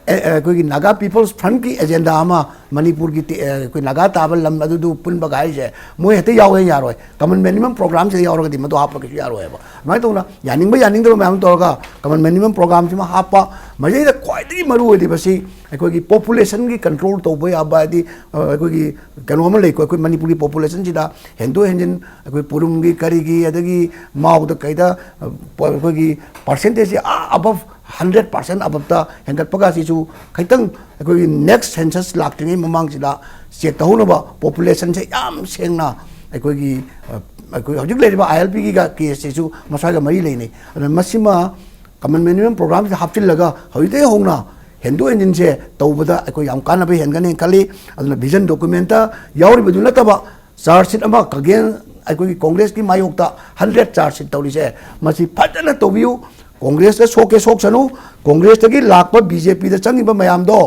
ꯑꯦ, ꯑꯦ, ꯑꯩꯈꯣꯏꯒꯤ ꯅꯥꯒꯥ ꯄꯤꯄꯜꯁ ꯐ꯭ꯔꯟꯠꯀꯤ ꯑꯦꯖꯦꯟꯗꯥ ꯑꯃ ꯃꯅꯤꯄꯨꯔꯒꯤ ꯇꯤ-, ꯑꯦ, ꯑꯩꯈꯣꯏ ꯅꯥꯒꯥ ꯇꯥꯕ ꯂꯝ ꯑꯗꯨꯗꯨ ꯄꯨꯟꯕꯒ ꯍꯥꯏꯁꯦ ꯃꯣꯏ ꯍꯦꯛꯇ ꯌꯥꯎꯋꯦ ꯌꯥꯔꯣꯏ꯫ ꯀꯃꯟ ꯃꯤꯅꯤꯃꯝ ꯄ꯭ꯔꯣꯒ꯭ꯔꯥꯝꯁꯤꯗ ꯌꯥꯎꯔꯒꯗꯤ ꯃꯗꯨ ꯍꯥꯞꯄꯒꯁꯨ ꯌꯥꯔꯣꯏꯕ꯫ ꯑꯗꯨꯃꯥꯏꯅ ꯇꯧꯅ ꯌꯥꯅꯤꯡꯕ ꯌꯥꯅꯤꯡꯗꯕ ꯃꯌꯥꯝ ꯑꯃ ꯇꯧꯔꯒ ꯀꯃꯟ ꯃꯤꯅꯤꯃꯝ ꯄ꯭ꯔꯣꯒ꯭ꯔꯥꯝꯁꯤꯃ ꯍꯥꯞꯄ꯫ ꯃꯁꯤꯗꯩꯗ ꯈ꯭ꯋꯥꯏꯗꯒꯤ ꯃꯔꯨ ꯑꯣꯏꯔꯤꯕꯁꯤ ꯑꯩꯈꯣꯏꯒꯤ ꯄꯣꯄꯨꯂꯦꯁꯟꯒꯤ ꯀꯟꯇ꯭ꯔꯣꯜ ꯇꯧꯕ ꯌꯥꯕ, ꯍꯥꯏꯗꯤ, ꯑ, ꯑꯩꯈꯣꯏꯒꯤ ꯀꯩꯅꯣ ꯑꯃ ꯂꯩꯀꯣ, ꯑꯩꯈꯣꯏ ꯃꯅꯤꯄꯨꯔꯒꯤ ꯄꯣꯄꯨꯂꯦꯁꯟꯁꯤꯗ ꯍꯦꯟꯗꯣꯛ ꯍꯦꯟꯖꯤꯟ ꯑꯩꯈꯣꯏ ꯄꯨꯔꯨꯝꯒꯤ ꯀꯔꯤꯒꯤ ꯑꯗꯒꯤ ꯃꯥꯎꯗ ꯀꯩꯗ, ꯑ, ꯄ-, ꯑꯩꯈꯣꯏꯒꯤ ꯄꯥꯔꯁꯦꯟꯇꯦꯖꯁꯤ ꯑꯥ ꯑꯕꯞ ꯍꯟꯗ꯭ꯔꯦꯠ ꯄꯥꯔꯁꯦꯟ ꯑꯕꯞꯇ ꯍꯦꯟꯒꯠꯄꯒꯁꯤꯁꯨ ꯈꯤꯇꯪ ꯑꯩꯈꯣꯏꯒꯤ ꯅꯦꯛꯁ ꯁꯦꯟꯁꯁ ꯂꯥꯛꯇ꯭ꯔꯤꯉꯩ ꯃꯃꯥꯡꯁꯤꯗ ꯆꯦꯛ ꯇꯧꯍꯧꯅꯕ꯫ ꯄꯣꯄꯨꯂꯦꯁꯟꯁꯦ ꯌꯥꯝ ꯁꯦꯡꯅ ꯑꯩꯈꯣꯏꯒꯤ, ꯑ, ꯑꯩꯈꯣꯏ ꯍꯧꯖꯤꯛ ꯂꯩꯔꯤꯕ ꯑꯥꯏ ꯑꯦꯜ ꯄꯤꯒꯤ ꯀꯦꯁꯁꯤꯁꯨ ꯃꯁ꯭ꯋꯥꯏꯒ ꯃꯔꯤ ꯂꯩꯅꯩ꯫ ꯑꯗꯨꯅ ꯃꯁꯤꯃ ꯀꯃꯟ ꯃꯤꯅꯤꯃꯝ ꯄ꯭ꯔꯣꯒ꯭ꯔꯥꯝꯁꯤꯗ ꯍꯥꯞꯆꯤꯜꯂꯒ ꯍꯧꯖꯤꯛꯇꯒꯤ ꯍꯧꯅ ꯍꯦꯟꯗꯣꯛ ꯍꯦꯟꯖꯤꯟꯁꯦ ꯇꯧꯕꯗ ꯑꯩꯈꯣꯏ ꯌꯥꯝ ꯀꯥꯟꯅꯕ ꯍꯦꯟꯒꯅꯤ ꯈꯜꯂꯤ꯫ ꯑꯗꯨꯅ ꯚꯤꯖꯟ ꯗꯣꯀꯨꯃꯦꯟꯇ ꯌꯥꯎꯔꯤꯕꯗꯨ ꯅꯠꯇꯕ ꯆꯥꯔꯖ ꯁꯤꯠ ꯑꯃ ꯀꯒꯦꯟ ꯑꯩꯈꯣꯏꯒꯤ ꯀꯣꯡꯒ꯭ꯔꯦꯁꯀꯤ ꯃꯥꯌꯣꯛꯇ ꯍꯟꯗ꯭ꯔꯦꯠ ꯆꯥꯔꯖ ꯁꯤꯠ ꯇꯧꯔꯤꯁꯦ ꯃꯁꯤ ꯐꯖꯅ ꯇꯧꯕꯤꯌꯨ꯫ ꯀꯣꯡꯒ꯭ꯔꯦꯁꯇ ꯁꯣꯛꯀꯦ ꯁꯣꯛꯁꯅꯨ, ꯀꯣꯡꯒ꯭ꯔꯦꯁꯇꯒꯤ ꯂꯥꯛꯄ ꯕꯤ ꯖꯦ ꯄꯤꯗ ꯆꯪꯉꯤꯕ ꯃꯌꯥꯝꯗꯣ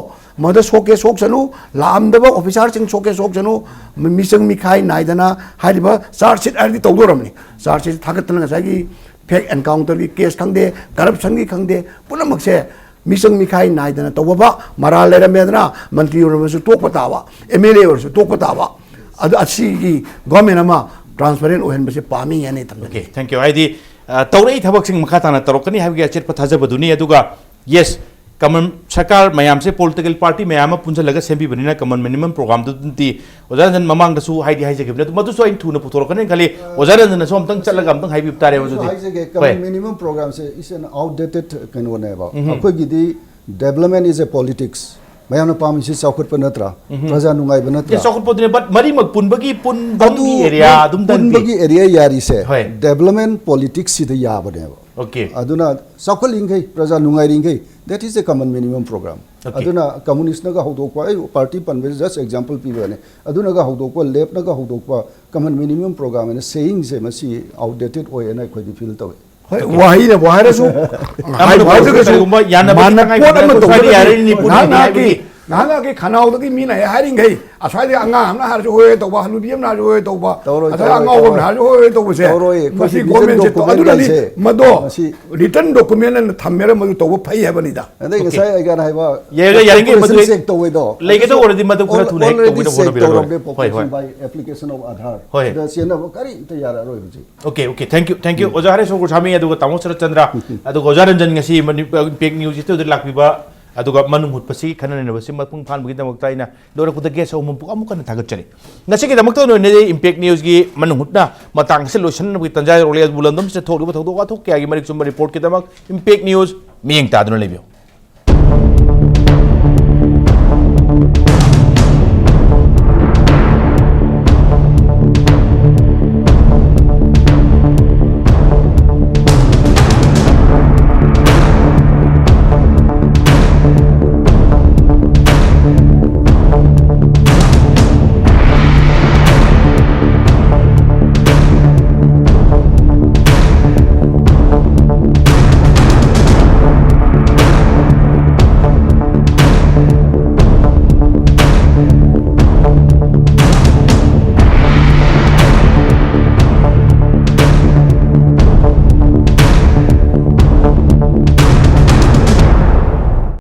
ꯃꯗꯨ ꯁꯣꯛꯀꯦ ꯁꯣꯛꯁꯅꯨ, ꯂꯥꯛꯑꯝꯗꯕ ꯑꯣꯐꯤꯁꯥꯔꯁꯤꯡ ꯁꯣꯛꯀꯦ ꯁꯣꯛꯁꯅꯨ, ꯃꯤꯆꯪ ꯃꯤꯈꯥꯏ ꯅꯥꯏꯗꯅ ꯍꯥꯏꯔꯤꯕ ꯆꯥꯔꯖ ꯁꯤꯠ ꯍꯥꯏꯔꯗꯤ ꯇꯧꯗꯣꯔꯝꯅꯤ꯫ ꯆꯥꯔꯖ ꯁꯤꯠ ꯊꯥꯒꯠꯇꯅ ꯉꯁꯥꯏꯒꯤ ꯐꯦꯛ ꯑꯦꯟꯀꯥꯎꯟꯇꯔꯒꯤ ꯀꯦꯁ ꯈꯪꯗꯦ, ꯀꯔꯞꯁꯟꯒꯤ ꯈꯪꯗꯦ, ꯄꯨꯝꯅꯃꯛꯁꯦ ꯃꯤꯆꯪ ꯃꯤꯈꯥꯏ ꯅꯥꯏꯗꯅ ꯇꯧꯕ ꯃꯔꯥꯜ ꯂꯩꯔꯝꯃꯦꯗꯅ ꯃꯟꯇ꯭ꯔꯤ ꯑꯣꯏꯔꯝꯃꯁꯨ ꯇꯣꯛꯄ ꯇꯥꯕ, ꯑꯦꯝ ꯑꯦꯜ ꯑꯦ ꯑꯣꯏꯔꯁꯨ ꯇꯣꯛꯄ ꯇꯥꯕ꯫ ꯑꯗꯨ ꯑꯁꯤꯒꯤ ꯒꯣꯔꯃꯦꯟ ꯑꯃ ꯇ꯭ꯔꯥꯟꯁꯄꯔꯦꯟ ꯑꯣꯏꯍꯟꯕꯁꯦ ꯄꯥꯝꯃꯤ ꯍꯥꯏꯅ ꯑꯩ ꯊꯝꯖꯒꯦ꯫ Okay, thank you. ꯍꯥꯏꯗꯤ ꯑ, ꯇꯧꯔꯛꯏ ꯊꯕꯛꯁꯤꯡ ꯃꯈꯥ ꯇꯥꯅ ꯇꯧꯔꯛꯀꯅꯤ ꯍꯥꯏꯕꯒꯤ ꯑꯆꯦꯠꯄ ꯊꯥꯖꯕꯗꯨꯅꯤ꯫ ꯑꯗꯨꯒ yes, ꯀꯃꯟ ꯁꯔꯀꯥꯔ ꯃꯌꯥꯝꯁꯦ, ꯄꯣꯂꯤꯇꯤꯀꯦꯜ ꯄꯥꯔꯇꯤ ꯃꯌꯥꯝ ꯑꯃ ꯄꯨꯟꯁꯤꯜꯂꯒ ꯁꯦꯝꯕꯤꯕꯅꯤꯅ ꯀꯃꯟ ꯃꯤꯅꯤꯃꯝ ꯄ꯭ꯔꯣꯒ꯭ꯔꯥꯝꯗꯨꯗꯤ ꯑꯣꯖꯥ ꯔꯟꯖꯟ ꯃꯃꯥꯡꯗꯁꯨ ꯍꯥꯏꯗꯤ ꯍꯥꯏꯖꯈꯤꯕꯅꯤ꯫ ꯑꯗꯨ ꯃꯗꯨꯁꯨ ꯑꯩꯅ ꯊꯨꯅ ꯄꯨꯊꯣꯔꯛꯀꯅꯤ ꯈꯜꯂꯤ꯫ ꯑꯣꯖꯥ ꯔꯟꯖꯟꯅꯁꯨ ꯑꯝꯇꯪ ꯆꯠꯂꯒ ꯑꯝꯇꯪ ꯍꯥꯏꯕꯤꯕ ꯇꯥꯔꯦ꯫ ꯑꯩꯁꯨ ꯃꯗꯨꯗꯤ ꯍꯥꯏꯖꯒꯦ, ꯍꯣꯏ꯫ ꯀꯃꯟ ꯃꯤꯅꯤꯃꯝ ꯄ꯭ꯔꯣꯒ꯭ꯔꯥꯝꯁꯦ is an outdated ꯀꯩꯅꯣꯅꯦꯕ꯫ ꯑꯩꯈꯣꯏꯒꯤꯗꯤ development is a politics, ꯃꯌꯥꯝꯅ ꯄꯥꯝꯃꯤꯁꯤ ꯆꯥꯎꯈꯠꯄ ꯅꯠꯇ꯭ꯔꯥ, ꯄ꯭ꯔꯖꯥ ꯅꯨꯡꯉꯥꯏꯕ ꯅꯠꯇ꯭ꯔꯥ? ꯆꯥꯎꯈꯠꯄꯗꯨꯅꯦ, but ꯃꯔꯤꯃꯛ ꯄꯨꯟꯕꯒꯤ ꯄꯨꯟꯐꯝꯒꯤ ꯑꯗꯨ ꯑꯦꯔꯤꯌꯥ ꯑꯗꯨꯝ ꯄꯨꯟꯕꯒꯤ ꯑꯦꯔꯤꯌꯥ ꯌꯥꯔꯤꯁꯦ ꯍꯣꯏ꯫ ꯗꯦꯕꯂꯞꯃꯦꯟ ꯄꯣꯂꯤꯇꯤꯛꯁꯁꯤꯗ ꯌꯥꯕꯅꯦꯕ꯫ Okay. ꯑꯗꯨꯅ ꯆꯥꯎꯈꯠꯂꯤꯈꯩ, ꯄ꯭ꯔꯖꯥ ꯅꯨꯡꯉꯥꯏꯔꯤꯈꯩ, that is a common minimum program. Okay. ꯑꯗꯨꯅ ꯀꯝꯃꯨꯅꯤꯁꯅꯒ ꯍꯧꯗꯣꯛꯄ, ꯑꯩ ꯄꯥꯔꯇꯤ ꯄꯟꯕꯁꯦ just example ꯄꯤꯕꯅꯦ, ꯑꯗꯨꯅꯒ ꯍꯧꯗꯣꯛꯄ, ꯂꯦꯞꯅꯒ ꯍꯧꯗꯣꯛꯄ ꯀꯃꯟ ꯃꯤꯅꯤꯃꯝ ꯄ꯭ꯔꯣꯒ꯭ꯔꯥꯝ ꯍꯥꯏꯅ ꯁꯦꯌꯤꯡꯁꯦ ꯃꯁꯤ ꯑꯥꯎꯠꯗꯦꯇꯦꯠ ꯑꯣꯏ ꯍꯥꯏꯅ ꯑꯩꯈꯣꯏꯗꯤ ꯐꯤꯜ ꯇꯧꯏ꯫ ꯍꯣꯏ, ꯋꯥꯍꯩꯅꯕꯨ ꯍꯥꯏꯔꯁꯨ, ꯍꯥꯏꯕꯨ ꯍꯥꯏꯔꯁꯨ ꯀꯩꯁꯨ ꯀꯔꯤꯒꯨꯝꯕ ꯌꯥꯅꯕꯒꯤ ꯃꯥꯅ ꯈꯤꯇꯪ ꯄꯣꯠ ꯑꯃ ꯍꯥꯏꯕꯗ ꯇꯧꯒꯗꯕꯅꯤ꯫ ꯁ꯭ꯋꯥꯏꯗ ꯌꯥꯔꯦꯅꯤ, ꯄꯨꯟꯅ ꯉꯥꯏꯍꯥꯛ ꯉꯥꯏꯍꯥꯛꯀꯤ ꯍꯥꯏꯕꯒꯤ ꯉꯥꯏꯍꯥꯛ ꯉꯥꯏꯍꯥꯛꯀꯤ ꯈꯅꯥꯎꯗꯒꯤ ꯃꯤꯅ ꯍꯦꯛ ꯍꯥꯏꯔꯤꯈꯩ, ꯑꯁ꯭ꯋꯥꯏꯗ ꯑꯉꯥꯡ ꯑꯃꯅ ꯍꯥꯏꯔꯁꯨ ꯍꯣꯏ ꯍꯣꯏ ꯇꯧꯕ, ꯍꯅꯨꯕꯤ ꯑꯃꯅ ꯍꯥꯏꯔꯁꯨ ꯍꯣꯏ ꯍꯣꯏ ꯇꯧꯕ, ꯇꯧꯔꯣꯏ, ꯑꯁ꯭ꯋꯥꯏꯗ ꯇꯧꯔꯣꯏ, ꯑꯉꯥꯎꯕ ꯑꯃꯅ ꯇꯧꯔꯣꯏ꯫ ꯍꯥꯏꯔꯁꯨ ꯍꯣꯏ ꯍꯣꯏ ꯇꯧꯕꯁꯦ, ꯇꯧꯔꯣꯏ, ꯑꯩꯈꯣꯏ ꯃꯁꯤ vision ꯒꯣꯔꯃꯦꯟꯁꯦ document ꯇꯧ-, ꯂꯩꯁꯦ꯫ ꯑꯗꯨꯅ ꯃꯗꯣ ꯃꯁꯤ ꯔꯤꯇꯟ ꯗꯣꯀꯨꯃꯦꯟ ꯑꯣꯏꯅ ꯊꯝꯃꯦꯔ ꯃꯗꯨ ꯇꯧꯕ ꯐꯩ ꯍꯥꯏꯕꯅꯤꯗ꯫ ꯑꯗꯩ Okay. ꯉꯁꯥꯏ ꯑꯩꯒꯥꯅ ꯍꯥꯏꯕ ꯌꯥꯏꯒ ꯌꯥꯔꯤꯉꯩ population ꯃꯗꯨ check ꯇꯧꯕꯩꯗꯣ, ꯂꯩꯒꯗꯧ ꯑꯣꯏꯔꯗꯤ ꯃꯗꯨ ꯈꯔ ꯊꯨꯅ ꯍꯦꯛ already ꯇꯧꯕꯤꯅꯕ check ꯍꯣꯠꯅꯕꯤꯔꯣ꯫ ꯇꯧꯔꯕꯅꯦ, ꯍꯣꯏ, ꯍꯣꯏ꯫ Population by application of Aadhaar꯫ ꯍꯣꯏ꯫ ꯁꯤꯗ ꯆꯦꯟꯅꯕ ꯀꯔꯤꯝꯇ ꯌꯥꯔꯛꯑꯔꯣꯏ ꯍꯧꯖꯤꯛ꯫ Okay, okay, thank you, thank you. ꯑꯣꯖꯥ ꯍꯔꯦꯁꯣꯔ ꯒꯣꯁꯥꯃꯤ ꯑꯗꯨꯒ ꯇꯥꯃꯣ ꯁꯔꯠꯆꯟꯗ꯭ꯔ ꯑꯗꯨꯒ ꯑꯣꯖꯥ ꯔꯟꯖꯟ ꯉꯁꯤ ꯏꯝꯄꯦꯛ ꯅ꯭ꯌꯨꯁ ꯁꯤꯗ ꯂꯥꯛꯄꯤꯕ ꯑꯗꯨꯒ ꯃꯅꯨꯡ ꯍꯨꯠꯄꯁꯤ ꯈꯟꯅ ꯅꯩꯅꯕꯁꯤ ꯃꯄꯨꯡ ꯐꯥꯍꯟꯕꯒꯤꯗꯃꯛꯇ ꯑꯩꯅ ꯂꯣꯏꯔꯛꯄꯗ ꯒꯦꯁ ꯑꯍꯨꯝ ꯑꯃꯨꯛ ꯑꯃꯨꯛ ꯍꯟꯅ ꯊꯥꯒꯠꯆꯔꯤ꯫ ꯉꯁꯤꯒꯤꯗꯃꯛꯇ ꯑꯣꯏꯅꯗꯤ ꯏꯝꯄꯦꯛ ꯅ꯭ꯌꯨꯁꯀꯤ ꯃꯅꯨꯡ ꯍꯨꯠꯅ ꯃꯇꯥꯡ ꯑꯁꯤ ꯂꯣꯏꯁꯤꯟꯅꯕꯒꯤ ꯇꯥꯟꯖꯥ ꯌꯧꯔꯛꯂꯦ꯫ ꯑꯗꯨꯕꯨ ꯂꯝꯗꯝꯁꯤꯗ ꯊꯣꯛꯂꯤꯕ ꯊꯧꯗꯣꯛ ꯋꯥꯊꯣꯛ ꯀꯌꯥꯒꯤ ꯃꯔꯤꯛ ꯆꯨꯝꯕ ꯔꯤꯄꯣꯔꯠꯀꯤꯗꯃꯛ ꯏꯝꯄꯦꯛ ꯅ꯭ꯌꯨꯁ ꯃꯤꯠꯌꯦꯡ ꯇꯥꯗꯨꯅ ꯂꯩꯕꯤꯌꯨ꯫